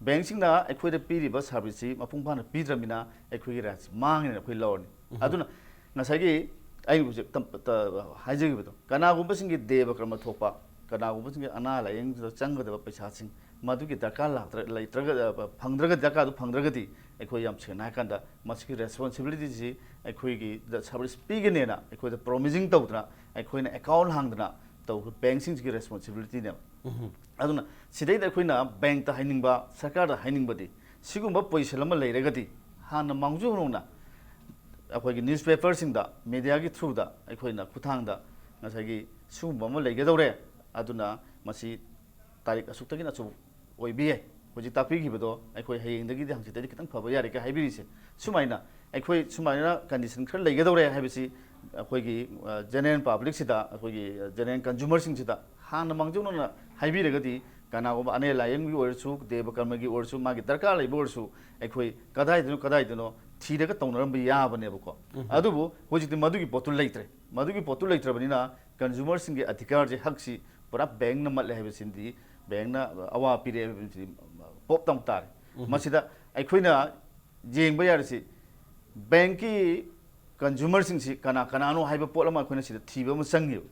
Bank ꯁꯤꯡꯅ ꯑꯩꯈꯣꯏꯗ ꯄꯤꯔꯤꯕ service ꯁꯤ ꯃꯄꯨꯡ ꯐꯥꯅ ꯄꯤꯗ꯭ꯔꯕꯅꯤꯅ ꯑꯩꯈꯣꯏꯒꯤ right ꯁꯤ ꯃꯥꯡꯉꯦꯅ ꯑꯩꯈꯣꯏ ꯂꯧꯔꯅꯤ꯫ ꯑꯗꯨꯅ ꯉꯁꯥꯏꯒꯤ ꯑꯩꯅ ꯍꯧꯖꯤꯛ ꯇꯝ-, ꯇ-, ꯍꯥꯏꯖꯈꯤꯕꯗꯣ, ꯀꯅꯥꯒꯨꯝꯕꯁꯤꯡꯒꯤ ꯗꯦꯕ ꯀꯔꯃ ꯊꯣꯛꯄ, ꯀꯅꯥꯒꯨꯝꯕꯁꯤꯡꯒꯤ ꯑꯅꯥ ꯂꯥꯏꯌꯦꯡꯗꯨꯗ ꯆꯪꯒꯗꯕ ꯄꯩꯁꯥꯁꯤꯡ, ꯃꯗꯨꯒꯤ ꯗꯔꯀꯥꯔ ꯂꯥꯛꯇ꯭ꯔ-, ꯂꯩꯇ꯭ꯔꯒ, ꯑ, ꯐꯪꯗ꯭ꯔꯒꯗꯤ, ꯗꯔꯀꯥꯔꯗꯨ ꯐꯪꯗ꯭ꯔꯒꯗꯤ, ꯑꯩꯈꯣꯏ ꯌꯥꯝ ꯁꯦꯡꯅ ꯍꯥꯏꯔꯀꯥꯟꯗ ꯃꯁꯤꯒꯤ responsibility ꯁꯤ ꯑꯩꯈꯣꯏꯒꯤ service ꯄꯤꯒꯅꯦꯅ ꯑꯩꯈꯣꯏꯗ promising ꯇꯧꯗꯅ, ꯑꯩꯈꯣꯏꯅ account ꯍꯥꯡꯗꯅ ꯇꯧꯕ bank ꯁꯤꯡꯁꯤꯒꯤ responsibility ꯅꯦꯕ꯫ ꯑꯗꯨꯅ ꯁꯤꯗꯩꯗ ꯑꯩꯈꯣꯏꯅ bank ꯇ ꯍꯥꯏꯅꯤꯡꯕ, ꯁꯔꯀꯥꯔꯗ ꯍꯥꯏꯅꯤꯡꯕꯗꯤ, ꯁꯤꯒꯨꯝꯕ position ꯑꯃ ꯂꯩꯔꯒꯗꯤ ꯍꯥꯟꯅ ꯃꯥꯡꯖꯧꯅꯅ ꯑꯩꯈꯣꯏꯒꯤ ꯅ꯭ꯌꯨꯁꯄꯦꯄꯔꯁꯤꯡꯗ, ꯃꯦꯗꯤꯌꯥꯒꯤ ꯊ꯭ꯔꯨꯗ ꯑꯩꯈꯣꯏꯅ ꯈꯨꯠꯊꯥꯡꯗ ꯉꯁꯥꯏꯒꯤ ꯁꯤꯒꯨꯝꯕ ꯑꯃ ꯂꯩꯒꯗꯧꯔꯦ, ꯑꯗꯨꯅ ꯃꯁꯤ ꯇꯥꯔꯤꯛ ꯑꯁꯨꯛꯇꯒꯤꯅ ꯑꯁꯨꯛ ꯑꯣꯏꯕ ꯌꯥꯏ꯫ ꯍꯧꯖꯤꯛ ꯇꯥꯛꯄꯤꯈꯤꯕꯗꯣ ꯑꯩꯈꯣꯏ ꯍꯌꯦꯡꯗꯒꯤꯗꯤ ꯍꯪꯆꯤꯠꯇꯒꯤꯗꯤ ꯈꯤꯇꯪ ꯐꯕ ꯌꯥꯔꯦꯒ ꯍꯥꯏꯕꯤꯔꯤꯁꯦ, ꯁꯨꯃꯥꯏꯅ ꯑꯩꯈꯣꯏ ꯁꯨꯃꯥꯏꯅ ꯀꯟꯗꯤꯁꯟ ꯈꯔ ꯂꯩꯒꯗꯧꯔꯦ ꯍꯥꯏꯕꯁꯤ ꯑꯩꯈꯣꯏꯒꯤ ꯖꯦꯅꯔꯦꯜ ꯄꯕ꯭ꯂꯤꯛꯁꯤꯗ, ꯑꯩꯈꯣꯏꯒꯤ ꯖꯦꯅꯔꯦꯜ ꯀꯟꯖꯨꯃꯔꯁꯤꯡꯁꯤꯗ ꯍꯥꯟꯅ ꯃꯥꯡꯖꯧꯅꯅ ꯍꯥꯏꯕꯤꯔꯒꯗꯤ, ꯀꯅꯥꯒꯨꯝꯕ ꯑꯅꯥ ꯂꯥꯏꯌꯦꯡꯒꯤ ꯑꯣꯏꯔꯁꯨ, ꯗꯦꯕ ꯀꯔꯃꯒꯤ ꯑꯣꯏꯔꯁꯨ, ꯃꯥꯒꯤ ꯗꯔꯀꯥꯔ ꯂꯩꯕ ꯑꯣꯏꯔꯁꯨ, ꯑꯩꯈꯣꯏ ꯀꯗꯥꯏꯗꯅꯣ ꯀꯗꯥꯏꯗꯅꯣ ꯊꯤꯔꯒ ꯇꯧꯅꯔꯝꯕ ꯌꯥꯕꯅꯦꯕꯀꯣ꯫ ꯑꯗꯨꯕꯨ ꯍꯧꯖꯤꯛꯇꯤ ꯃꯗꯨꯒꯤ ꯄꯣꯠꯇꯨ ꯂꯩꯇ꯭ꯔꯦ꯫ ꯃꯗꯨꯒꯤ ꯄꯣꯠꯇꯨ ꯂꯩꯇ꯭ꯔꯕꯅꯤꯅ ꯀꯟꯖꯨꯃꯔꯁꯤꯡꯒꯤ ꯑꯙꯤꯀꯥꯔꯁꯦ, ꯍꯛꯁꯤ ꯄꯨꯔꯥ ꯕꯦꯡꯅ ꯃꯠꯂꯦ ꯍꯥꯏꯕꯁꯤꯗꯤ, ꯕꯦꯡꯅ ꯑꯋꯥꯕ ꯄꯤꯔꯦ ꯍꯥꯏꯕꯁꯤꯗꯤ ꯄꯣꯞ ꯇꯧ ꯇꯥꯔꯦ꯫ ꯃꯁꯤꯗ ꯑꯩꯈꯣꯏꯅ ꯌꯦꯡꯕ ꯌꯥꯔꯤꯁꯤ, ꯕꯦꯡꯀꯤ ꯀꯟꯖꯨꯃꯔꯁꯤꯡꯁꯤ ꯀꯅꯥ ꯀꯅꯥꯅꯣ ꯍꯥꯏꯕ ꯄꯣꯠ ꯑꯃ ꯑꯩꯈꯣꯏꯅ ꯁꯤꯗ ꯊꯤꯕ ꯑꯃ ꯆꯪꯉꯦꯕ꯫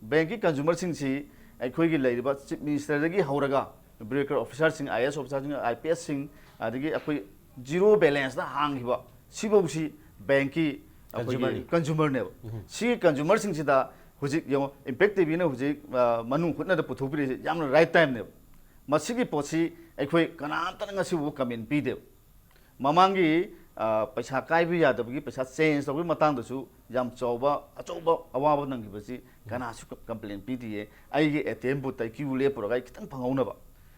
ꯕꯦꯡꯀꯤ ꯀꯟꯖꯨꯃꯔꯁꯤꯡꯁꯤ ꯑꯩꯈꯣꯏꯒꯤ ꯂꯩꯔꯤꯕ ꯆꯤꯐ ꯃꯤꯅꯤꯁꯇꯔꯗꯒꯤ ꯍꯧꯔꯒ ꯕ꯭ꯌꯨꯔꯣꯀ꯭ꯔꯦꯠ ꯑꯣꯐꯤꯁꯥꯔꯁꯤꯡ, I A S ꯑꯣꯐꯤꯁꯥꯔꯁꯤꯡ, I P ꯑꯦꯁꯁꯤꯡ, ꯑꯗꯒꯤ ꯑꯩꯈꯣꯏ ꯖꯤꯔꯣ ꯕꯦꯂꯦꯟꯁꯇ ꯍꯥꯡꯈꯤꯕ ꯁꯤꯐꯧꯁꯤ ꯕꯦꯡꯀꯤ ꯑꯩꯈꯣꯏꯒꯤ ꯀꯟꯖꯨꯃꯔꯅꯤ꯫ ꯀꯟꯖꯨꯃꯔꯅꯦꯕ꯫ ꯁꯤꯒꯤ ꯀꯟꯖꯨꯃꯔꯁꯤꯡꯁꯤꯗ ꯍꯧꯖꯤꯛ ꯌꯦꯡꯉꯣ, ꯏꯝꯄꯦꯛ ꯇꯤ ꯚꯤꯅ ꯍꯧꯖꯤꯛ, ꯑ, ꯃꯅꯨꯡ ꯍꯨꯠꯅꯗ ꯄꯨꯊꯣꯛꯄꯤꯔꯛꯏꯁꯦ ꯌꯥꯝꯅ ꯔꯥꯏꯠ ꯇꯥꯏꯝꯅꯦꯕ꯫ ꯃꯁꯤꯒꯤ ꯄꯣꯠꯁꯤ ꯑꯩꯈꯣꯏ ꯀꯅꯥꯝꯇꯅ ꯉꯁꯤꯐꯥꯎ ꯀꯃꯦꯟ ꯄꯤꯗꯦꯕ꯫ ꯃꯃꯥꯡꯒꯤ, ꯑ, ꯄꯩꯁꯥ ꯀꯥꯏꯕ ꯌꯥꯗꯕꯒꯤ ꯄꯩꯁꯥ ꯆꯦꯟꯖ ꯇꯧꯕꯒꯤ ꯃꯇꯥꯡꯗꯁꯨ ꯌꯥꯝ ꯆꯥꯎꯕ, ꯑꯆꯧꯕ ꯑꯋꯥꯕ ꯅꯪꯈꯤꯕꯁꯤ ꯀꯅꯥꯁꯨ ꯀ-, ꯀꯝꯄ꯭ꯂꯦꯟ ꯄꯤꯗꯤꯌꯦ꯫ ꯑꯩꯒꯤ ꯑꯦ ꯇꯤ ꯑꯦꯝ ꯕꯨꯠꯇ ꯀ꯭ꯌꯨ ꯂꯦꯞꯄꯨꯔꯒ ꯑꯩ ꯈꯤꯇꯪ ꯐꯪꯍꯧꯅꯕ꯫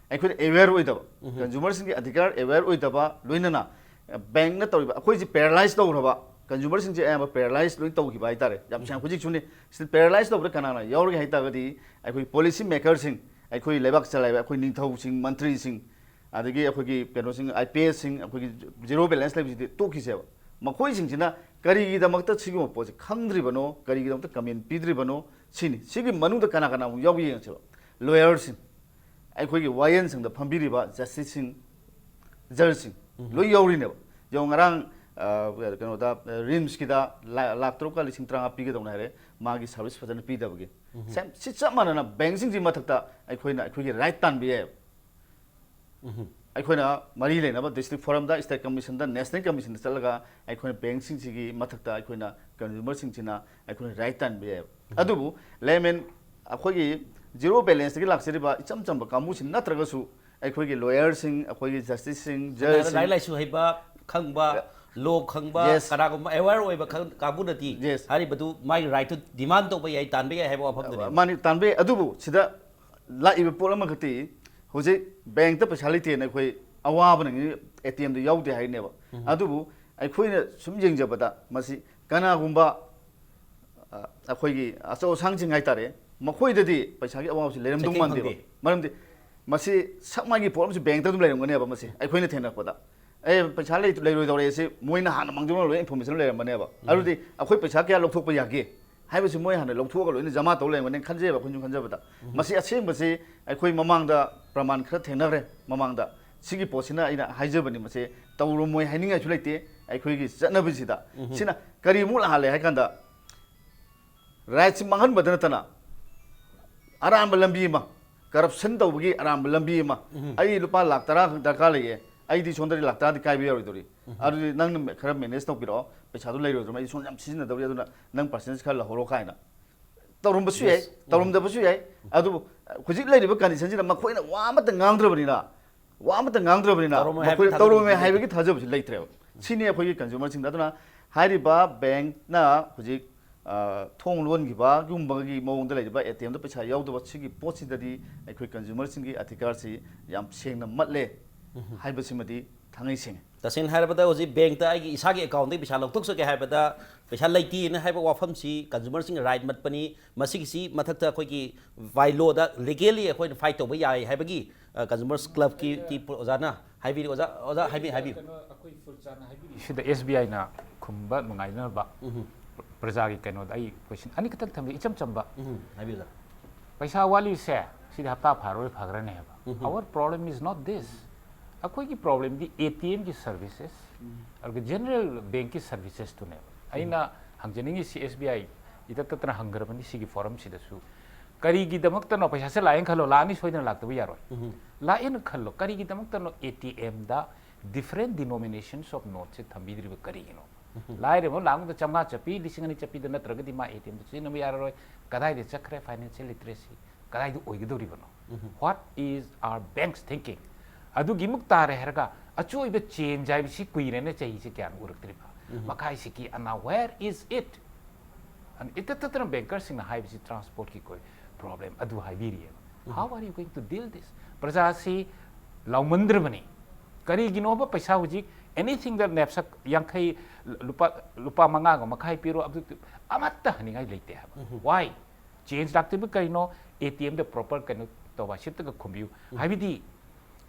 ꯑꯩꯈꯣꯏꯅ ꯑꯦꯋꯦꯌꯔ ꯑꯣꯏꯗꯕ, ꯀꯟꯖꯨꯃꯔꯁꯤꯡꯒꯤ ꯑꯙꯤꯀꯥꯔ ꯑꯦꯋꯦꯌꯔ ꯑꯣꯏꯗꯕ, ꯂꯣꯏꯅꯅ, ꯑ, ꯕꯦꯡꯛꯅ ꯇꯧꯔꯤꯕ, ꯑꯩꯈꯣꯏꯁꯤ ꯄꯦꯔꯥꯂꯥꯏꯁ ꯇꯧꯈ꯭ꯔꯕ, ꯀꯟꯖꯨꯃꯔꯁꯤꯡꯁꯦ ꯑꯌꯥꯝꯕ ꯄꯦꯔꯥꯂꯥꯏꯁ ꯂꯣꯏ ꯇꯧꯈꯤꯕ ꯍꯥꯏꯇꯥꯔꯦ꯫ ꯌꯥꯝ ꯁꯥꯡ ꯍꯧꯖꯤꯛꯁꯨꯅꯤ꯫ ꯁꯤꯗ ꯄꯦꯔꯥꯂꯥꯏꯁ ꯇꯧꯕꯗ ꯀꯅꯥꯅ ꯌꯥꯎꯔꯤꯒꯦ ꯍꯥꯏ ꯇꯥꯔꯒꯗꯤ, ꯑꯩꯈꯣꯏ ꯄꯣꯂꯤꯁꯤ ꯃꯦꯀꯔꯁꯤꯡ, ꯑꯩꯈꯣꯏ ꯂꯩꯕꯥꯛ ꯆꯂꯥꯏꯕ, ꯑꯩꯈꯣꯏ ꯅꯤꯡꯊꯧꯁꯤꯡ, ꯃꯟꯇ꯭ꯔꯤꯁꯤꯡ, ꯑꯗꯒꯤ ꯑꯩꯈꯣꯏꯒꯤ ꯀꯩꯅꯣꯁꯤꯡ, ꯑꯥꯏ ꯄꯤ ꯑꯦꯁꯁꯤꯡ, ꯑꯩꯈꯣꯏꯒꯤ ꯖꯤꯔꯣ ꯕꯦꯂꯦꯟꯁ ꯂꯩꯕꯁꯤꯗꯤ ꯇꯣꯛꯈꯤꯁꯦꯕ꯫ ꯃꯈꯣꯏꯁꯤꯡꯁꯤꯅ ꯀꯔꯤꯒꯤꯗꯃꯛꯇ ꯁꯤꯒꯨꯝꯕ ꯄꯣꯠꯁꯦ ꯈꯪꯗ꯭ꯔꯤꯕꯅꯣ, ꯀꯔꯤꯒꯤꯗꯃꯛꯇ ꯀꯃꯦꯟ ꯄꯤꯗ꯭ꯔꯤꯕꯅꯣ ꯁꯤꯅꯤ꯫ ꯁꯤꯒꯤ ꯃꯅꯨꯡꯗ ꯀꯅꯥ ꯀꯅꯥ ꯑꯃꯨꯛ ꯌꯥꯎꯒꯦ ꯌꯦꯡꯉꯁꯦꯕ꯫ ꯂꯣꯌꯔꯁꯤꯡ, ꯑꯩꯈꯣꯏꯒꯤ ꯋꯥꯌꯦꯜꯁꯪꯗ ꯐꯝꯕꯤꯔꯤꯕ ꯖꯁꯇꯤꯁꯁꯤꯡ, ꯖꯖꯁꯤꯡ ꯂꯣꯏ ꯌꯥꯎꯔꯤꯅꯦꯕ꯫ ꯌꯦꯡꯉꯣ, ꯉꯔꯥꯡ, ꯑ, ꯀꯩꯅꯣꯗ, ꯔꯤꯝꯁꯀꯤꯗ ꯂꯥ-, ꯂꯥꯈ ꯇꯔꯨꯛꯀ ꯂꯤꯁꯤꯡ ꯇꯔꯥꯃꯉꯥ ꯄꯤꯒꯗꯧꯅꯦ ꯍꯥꯏꯔꯦ, ꯃꯥꯒꯤ ꯁꯥꯔꯚꯤꯁ ꯐꯖꯅ ꯄꯤꯗꯕꯒꯤ꯫ ꯁꯦꯝ-, ꯁꯤ ꯆꯞ ꯃꯥꯟꯅꯅ ꯕꯦꯡꯁꯤꯡꯁꯤ ꯃꯊꯛꯇ ꯑꯩꯈꯣꯏꯅ ꯑꯩꯈꯣꯏꯒꯤ ꯔꯥꯏꯠ ꯇꯥꯟꯕ ꯌꯥꯏꯕ꯫ ꯑꯩꯈꯣꯏꯅ ꯃꯔꯤ ꯂꯩꯅꯕ ꯗꯤꯁꯇ꯭ꯔꯤꯛ ꯐꯣꯔꯝꯗ, ꯁ꯭ꯇꯦꯠ ꯀꯃꯤꯁꯟꯗ, ꯅꯦꯁꯅꯦꯜ ꯀꯃꯤꯁꯟꯗ ꯆꯠꯂꯒ ꯑꯩꯈꯣꯏꯅ ꯕꯦꯡꯁꯤꯡꯁꯤꯒꯤ ꯃꯊꯛꯇ ꯑꯩꯈꯣꯏꯅ ꯀꯟꯖꯨꯃꯔꯁꯤꯡꯁꯤꯅ ꯑꯩꯈꯣꯏꯅ ꯔꯥꯏꯠ ꯇꯥꯟꯕ ꯌꯥꯏꯕ꯫ ꯑꯗꯨꯕꯨ ꯂꯦꯃꯦꯟ, ꯑꯩꯈꯣꯏꯒꯤ ꯖꯤꯔꯣ ꯕꯦꯂꯦꯟꯁꯇꯒꯤ ꯂꯥꯛꯆꯔꯤꯕ ꯏꯆꯝ ꯆꯝꯕ ꯀꯥꯡꯕꯨꯁꯤ ꯅꯠꯇ꯭ꯔꯒꯁꯨ, ꯑꯩꯈꯣꯏꯒꯤ ꯂꯣꯌꯔꯁꯤꯡ, ꯑꯩꯈꯣꯏꯒꯤ ꯖꯁꯇꯤꯁꯁꯤꯡ, ꯁꯝꯅ ꯍꯥꯏꯔꯕꯗ ꯖꯖꯁꯤꯡ, ꯂꯥꯏꯔꯤꯛ ꯂꯥꯏꯁꯨ ꯍꯩꯕ, ꯈꯪꯕ, ꯂꯣ ꯈꯪꯕ, Yes. ꯀꯅꯥꯒꯨꯝꯕ ꯑꯦꯋꯦꯌꯔ ꯑꯣꯏꯕ ꯈꯪ- ꯀꯥꯡꯕꯨꯅꯗꯤ Yes. ꯍꯥꯏꯔꯤꯕꯗꯨ ꯃꯥꯒꯤ ꯔꯥꯏꯠꯇꯨ ꯗꯤꯃꯥꯟ ꯇꯧꯕ ꯌꯥꯏ, ꯇꯥꯟꯕ ꯌꯥꯏ ꯍꯥꯏꯕ ꯋꯥꯐꯝꯗꯨꯅꯤ꯫ ꯃꯥꯅꯤ, ꯇꯥꯟꯕ ꯌꯥꯏ꯫ ꯑꯗꯨꯕꯨ ꯁꯤꯗ ꯂꯥꯛꯏꯕ ꯄꯣꯠ ꯑꯃꯈꯛꯇꯤ, ꯍꯧꯖꯤꯛ ꯕꯦꯡꯛꯇ ꯄꯩꯁꯥ ꯂꯩꯇꯦꯅ ꯑꯩꯈꯣꯏ ꯑꯋꯥꯕ ꯅꯪꯉꯤ, ꯑꯦ ꯇꯤ ꯑꯦꯝꯗ ꯌꯥꯎꯗꯦ ꯍꯥꯏꯅꯦꯕ꯫ ꯑꯗꯨꯕꯨ ꯑꯩꯈꯣꯏꯅ ꯁꯨꯝ ꯌꯦꯡꯖꯕꯗ ꯃꯁꯤ ꯀꯅꯥꯒꯨꯝꯕ, ꯑ, ꯑꯩꯈꯣꯏꯒꯤ ꯑꯆꯧ ꯑꯁꯥꯡꯁꯤꯡ ꯍꯥꯏꯇꯥꯔꯦ, ꯃꯈꯣꯏꯗꯗꯤ ꯄꯩꯁꯥꯒꯤ ꯑꯋꯥꯕꯁꯤ ꯂꯩꯔꯝꯗꯧ ꯆꯩꯊꯦꯡ ꯃꯥꯟꯗꯦꯕ꯫ ꯐꯪꯗꯦ꯫ ꯃꯔꯝꯗꯤ ꯃꯁꯤ ꯁꯞ ꯃꯥꯒꯤ ꯄꯣꯠ ꯑꯃꯁꯨ ꯕꯦꯡꯛꯇ ꯑꯗꯨꯝ ꯂꯩꯔꯝꯒꯅꯦꯕ꯫ ꯃꯁꯤ ꯑꯩꯈꯣꯏꯅ ꯊꯦꯡꯅꯔꯛꯄꯗ, ꯑꯦ, ꯄꯩꯁꯥ ꯂꯩ- ꯂꯩꯔꯣꯏꯗꯧꯔꯦ ꯁꯤ ꯃꯣꯏꯅ ꯍꯥꯟꯅ ꯃꯥꯡꯖꯧꯅꯅ ꯂꯣꯏ ꯏꯟꯐꯣꯔꯃꯦꯁꯟ ꯂꯩꯔꯝꯃꯅꯦꯕ꯫ ꯑꯗꯨꯗꯤ ꯑꯩꯈꯣꯏ ꯄꯩꯁꯥ ꯀꯌꯥ ꯂꯧꯊꯣꯛꯄ ꯌꯥꯒꯦ ꯍꯥꯏꯕꯁꯤ ꯃꯣꯏ ꯍꯥꯟꯅ ꯂꯧꯊꯣꯛꯑꯒ ꯂꯣꯏꯅ ꯖꯃꯥ ꯇꯧ ꯂꯩꯔꯝꯒꯅꯤ ꯈꯟꯖꯩꯕ, ꯑꯩꯈꯣꯏꯅ ꯁꯨꯝ ꯈꯟꯖꯕꯗ꯫ ꯃꯁꯤ ꯑꯁꯦꯡꯕꯁꯤ ꯑꯩꯈꯣꯏ ꯃꯃꯥꯡꯗ ꯄ꯭ꯔꯃꯥꯟ ꯈꯔ ꯊꯦꯡꯅꯈ꯭ꯔꯦ ꯃꯃꯥꯡꯗ꯫ ꯁꯤꯒꯤ ꯄꯣꯠꯁꯤꯅ ꯑꯩꯅ ꯍꯥꯏꯖꯕꯅꯤ, ꯃꯁꯤ ꯇꯧꯔꯝꯃꯣꯏ ꯍꯥꯏꯅꯤꯡꯉꯥꯏꯁꯨ ꯂꯩꯇꯦ꯫ ꯑꯩꯈꯣꯏꯒꯤ ꯆꯠꯅꯕꯤꯁꯤꯗ ꯁꯤꯅ ꯀꯔꯤꯃꯨꯛ ꯂꯥꯛꯍꯜꯂꯦ ꯍꯥꯏ ꯀꯥꯟꯗ, ꯔꯥꯏꯠꯁꯤ ꯃꯥꯡꯍꯟꯕꯗ ꯅꯠꯇꯅ ꯑꯔꯥꯟꯕ ꯂꯝꯕꯤ ꯑꯃ, ꯀꯔꯞꯁꯟ ꯇꯧꯕꯒꯤ ꯑꯔꯥꯟꯕ ꯂꯝꯕꯤ ꯑꯃ, ꯑꯩ ꯂꯨꯄꯥ ꯂꯥꯛ ꯇꯔꯥ ꯈꯛ ꯗꯔꯀꯥꯔ ꯂꯩꯌꯦ, ꯑꯩꯗꯤ ꯁꯣꯝꯗꯗꯤ ꯂꯥꯛ ꯇꯔꯥꯗꯤ ꯀꯥꯏꯕ ꯌꯥꯔꯣꯏꯗꯧꯔꯤ, ꯑꯗꯨꯗꯤ ꯅꯪꯅ ꯈꯔ ꯃꯦꯅꯦꯖ ꯇꯧꯕꯤꯔꯛꯑꯣ, ꯄꯩꯁꯥꯗꯨ ꯂꯩꯔꯣꯏꯗ꯭ꯔꯣ, ꯑꯩ ꯁꯣꯝꯗ ꯌꯥꯝ ꯁꯤꯖꯤꯟꯅꯗꯧꯔꯤ, ꯑꯗꯨꯅ ꯅꯪ ꯄꯥꯔꯁꯦꯟꯇꯦꯖ ꯈꯔ ꯂꯧꯍꯧꯔꯣ ꯀꯥꯏꯅ ꯇꯧꯔꯝꯕꯁꯨ ꯌꯥꯏ꯫ Yes. ꯇꯧꯔꯝꯗꯕꯁꯨ ꯌꯥꯏ꯫ ꯑꯗꯨꯕꯨ ꯍꯧꯖꯤꯛ ꯂꯩꯔꯤꯕ ꯀꯟꯗꯤꯁꯟꯁꯤꯗ ꯃꯈꯣꯏꯅ ꯋꯥ ꯑꯃꯠꯇ ꯉꯥꯡꯗ꯭ꯔꯕꯅꯤꯅ, ꯋꯥ ꯑꯃꯠꯇ ꯉꯥꯡꯗ꯭ꯔꯕꯅꯤꯅ ꯇꯧꯔꯝꯃꯣꯏ ꯍꯥꯏꯕꯒꯤ ꯃꯈꯣꯏ ꯊꯥꯖꯕ ꯇꯧꯔꯝꯃꯣꯏ ꯂꯩꯇꯦ꯫ ꯍꯥꯏꯕꯒꯤ ꯊꯥꯖꯕꯁꯤ ꯂꯩꯇ꯭ꯔꯦꯕ꯫ ꯁꯤꯅꯤ ꯑꯩꯈꯣꯏꯒꯤ ꯀꯟꯖꯨꯃꯔꯁꯤꯡꯗ꯫ ꯑꯗꯨꯅ ꯍꯥꯏꯔꯤꯕ ꯕꯦꯡꯛꯅ ꯍꯧꯖꯤꯛ, ꯑ, ꯊꯣꯡ ꯂꯣꯟꯈꯤꯕꯒꯨꯝꯕꯒꯤ ꯃꯑꯣꯡꯗ ꯂꯩꯔꯤꯕ ꯑꯦ ꯇꯤ ꯑꯦꯝꯗ ꯄꯩꯁꯥ ꯌꯥꯎꯗꯕ ꯁꯤꯒꯤ ꯄꯣꯠꯁꯤꯗꯗꯤ ꯑꯩꯈꯣꯏ ꯀꯟꯖꯨꯃꯔꯁꯤꯡꯒꯤ ꯑꯙꯤꯀꯥꯔꯁꯤ ꯌꯥꯝ ꯁꯦꯡꯅ ꯃꯠꯂꯦ ꯍꯥꯏꯕꯁꯤꯃꯗꯤ ꯊꯥꯡꯉꯩ ꯁꯦꯡꯉꯤ꯫ ꯇꯁꯦꯡꯅ ꯍꯥꯏꯔꯕꯗ ꯍꯧꯖꯤꯛ ꯕꯦꯡꯛꯇ ꯑꯩꯒꯤ ꯏꯁꯥꯒꯤ ꯑꯦꯀꯥꯎꯟꯗꯒꯤ ꯄꯩꯁꯥ ꯂꯧꯊꯣꯛꯆꯒꯦ ꯍꯥꯏꯕꯗ ꯄꯩꯁꯥ ꯂꯩꯇꯦꯅ ꯍꯥꯏꯕ ꯋꯥꯐꯝꯁꯤ ꯀꯟꯖꯨꯃꯔꯁꯤꯡꯒꯤ ꯔꯥꯏꯠ ꯃꯠꯄꯅꯤ꯫ ꯃꯁꯤꯒꯤꯁꯤ ꯃꯊꯛꯇ ꯑꯩꯈꯣꯏꯒꯤ ꯕꯥꯏ ꯂꯣꯗ ꯂꯤꯒꯦꯜꯂꯤ ꯑꯩꯈꯣꯏꯅ ꯐꯥꯏꯠ ꯇꯧꯕ ꯌꯥꯏ ꯍꯥꯏꯕꯒꯤ, ꯑ, ꯀꯟꯖꯨꯃꯔꯁ ꯀ꯭ꯂꯕꯀꯤ ꯀꯤ ꯑꯣꯖꯥꯅ ꯍꯥꯏꯕꯤꯔꯤ꯫ ꯑꯣꯖꯥ, ꯑꯣꯖꯥ ꯍꯥꯏꯕꯤ-, ꯍꯥꯏꯕꯤꯌꯨ꯫ ꯀꯩꯅꯣ, ꯑꯩꯈꯣꯏ ꯐꯨꯜ ꯆꯥꯅ ꯍꯥꯏꯕꯤꯔꯤ꯫ ꯁꯤꯗ ꯑꯦꯁ ꯕꯤ ꯑꯥꯏꯅ ꯈꯨꯝꯕ ꯅꯨꯡꯉꯥꯏꯅꯕ ꯄ꯭ꯔꯖꯥꯒꯤ ꯀꯩꯅꯣꯗ ꯑꯩ ꯀꯣꯏꯁꯟ ꯑꯅꯤꯈꯛꯇꯪ ꯊꯝꯖꯒꯦ, ꯏꯆꯝ ꯆꯝꯕ꯫ ꯎꯝ, ꯍꯥꯏꯕꯤꯌꯨ, ꯑꯣꯖꯥ꯫ ꯄꯩꯁꯥ ꯋꯥꯠꯂꯤꯁꯦ ꯁꯤꯗꯤ ꯍꯞꯇꯥ ꯐꯥꯔꯣꯏ, ꯐꯈ꯭ꯔꯅꯤ ꯍꯥꯏꯕ꯫ Our problem is not this. ꯑꯩꯈꯣꯏꯒꯤ ꯄ꯭ꯔꯣꯕ꯭ꯂꯦꯝꯗꯤ ꯑꯦ ꯇꯤ ꯑꯦꯝꯒꯤ ꯁꯔꯚꯤꯁꯦꯁ, ꯑꯗꯨꯒ ꯖꯦꯅꯔꯦꯜ ꯕꯦꯡꯛꯀꯤ ꯁꯔꯚꯤꯁꯦꯁꯇꯨꯅꯦꯕ꯫ ꯑꯩꯅ ꯍꯪꯖꯅꯤꯡꯉꯤꯁꯤ, ꯑꯦꯁ ꯕꯤ ꯑꯥꯏ ꯏꯇꯠ ꯇꯠꯇꯅ ꯍꯪꯈ꯭ꯔꯕꯅꯤ ꯁꯤꯒꯤ ꯐꯣꯔꯝꯁꯤꯗꯁꯨ, ꯀꯔꯤꯒꯤꯗꯃꯛꯇꯅꯣ ꯄꯩꯁꯥꯁꯦ ꯂꯥꯛꯑꯦꯅ ꯈꯜꯂꯣ, ꯂꯥꯛ ꯑꯅꯤ ꯁꯣꯏꯗꯅ ꯂꯥꯛꯇꯕ ꯌꯥꯔꯣꯏ꯫ ꯂꯥꯛꯑꯦꯅ ꯈꯜꯂꯣ, ꯀꯔꯤꯒꯤꯗꯃꯛꯇꯅꯣ ꯑꯦ ꯇꯤ ꯑꯦꯝꯗ different denominations of noteꯁꯦ ꯊꯝꯕꯤꯗ꯭ꯔꯤꯕ ꯀꯔꯤꯒꯤꯅꯣ? ꯂꯥꯏꯔꯕ ꯂꯥꯛ ꯑꯃꯗ ꯆꯥꯝꯃꯉꯥ ꯆꯠꯄꯤ, ꯂꯤꯁꯤꯡ ꯑꯅꯤ ꯆꯠꯄꯤꯗ ꯅꯠꯇ꯭ꯔꯒꯗꯤ ꯃꯥ ꯑꯦ ꯇꯤ ꯑꯦꯝꯗ ꯁꯤꯖꯤꯟꯅꯕ ꯌꯥꯔꯔꯣꯏ꯫ ꯀꯗꯥꯏꯗ ꯆꯠꯈ꯭ꯔꯦ financial literacy? ꯀꯗꯥꯏꯗ ꯑꯣꯏꯒꯗꯧꯔꯤꯕꯅꯣ? What is our bank's thinking? ꯑꯗꯨꯒꯤꯃꯨꯛ ꯇꯥꯔꯦ ꯍꯥꯏꯔꯒ ꯑꯆꯣꯏꯕ ꯆꯦꯟꯖ ꯍꯥꯏꯕꯁꯤ ꯀꯨꯏꯔꯦꯅꯦ, ꯆꯍꯤꯁꯤ ꯀꯌꯥꯅ ꯎꯔꯛꯇ꯭ꯔꯤꯕ? ꯎꯝ꯫ ꯃꯈꯥꯏꯁꯤꯀꯤ ꯑꯅꯥ, where is it? ꯑꯗꯨ ꯏꯇꯠ ꯇꯠꯇꯅ ꯕꯦꯡꯀꯔꯁꯤꯡꯅ ꯍꯥꯏꯕꯁꯤ ꯇ꯭ꯔꯥꯟꯁꯄꯣꯔꯠꯀꯤ ꯀꯣꯏ ꯄ꯭ꯔꯣꯕ꯭ꯂꯦꯝ ꯑꯗꯨ ꯍꯥꯏꯕꯤꯔꯤꯑꯕ꯫ ꯎꯝ꯫ How are you going to deal this? ꯄ꯭ꯔꯖꯥꯁꯤ ꯂꯥꯎꯃꯟꯗ꯭ꯔꯕꯅꯤ꯫ ꯀꯔꯤꯒꯤꯅꯣꯕ ꯄꯩꯁꯥ ꯍꯧꯖꯤꯛ anything that ꯅꯦꯞꯁꯛ ꯌꯥꯡꯈꯩ, ꯂꯨꯄꯥ, ꯂꯨꯄꯥ ꯃꯉꯥꯒ ꯃꯈꯥꯏ ꯄꯤꯔꯣ, ꯑꯗꯨ ꯑꯃꯠꯇ ꯍꯟꯅꯤꯡꯉꯥꯏ ꯂꯩꯇꯦ ꯍꯥꯏꯕ꯫ ꯎꯝ꯫ Why? ꯆꯦꯟꯖ ꯂꯥꯛꯇ꯭ꯔꯤꯕ ꯀꯔꯤꯅꯣ? ꯑꯦ ꯇꯤ ꯑꯦꯝꯗ ꯄ꯭ꯔꯣꯄꯔ ꯀꯩꯅꯣ ꯇꯧꯕ, ꯁꯤꯠꯇꯒ ꯈꯨꯝꯕꯤꯌꯨ꯫ ꯎꯝ꯫ ꯍꯥꯏꯕꯗꯤ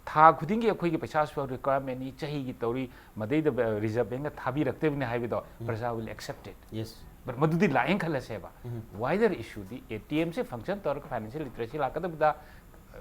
ꯊꯥ ꯈꯨꯗꯤꯡꯒꯤ ꯑꯩꯈꯣꯏꯒꯤ ꯄꯩꯁꯥ ꯁꯨ ꯔꯤꯀ꯭ꯋꯥꯌꯔꯃꯦꯟꯅꯤ, ꯆꯍꯤꯒꯤ ꯇꯧꯔꯤ, ꯃꯗꯩꯗ ꯔꯤꯖꯔꯕ ꯕꯦꯡꯅ ꯊꯥꯕꯤꯔꯛꯇꯕꯅꯤ ꯍꯥꯏꯕꯗꯣ, ꯎꯝ꯫ ꯄ꯭ꯔꯖꯥ will accept it꯫ Yes꯫ But ꯃꯗꯨꯗꯤ ꯂꯥꯛꯑꯦꯅ ꯈꯜꯂꯁꯦꯕ꯫ Um. Wider issue D A T ꯑꯦꯝꯁꯦ ꯐꯪꯁꯟ ꯇꯧꯔꯒ ꯐꯥꯏꯅꯥꯟꯁꯤꯌꯦꯜ ꯂꯤꯇꯔꯦꯁꯤ ꯂꯥꯛꯀꯗꯕꯗ,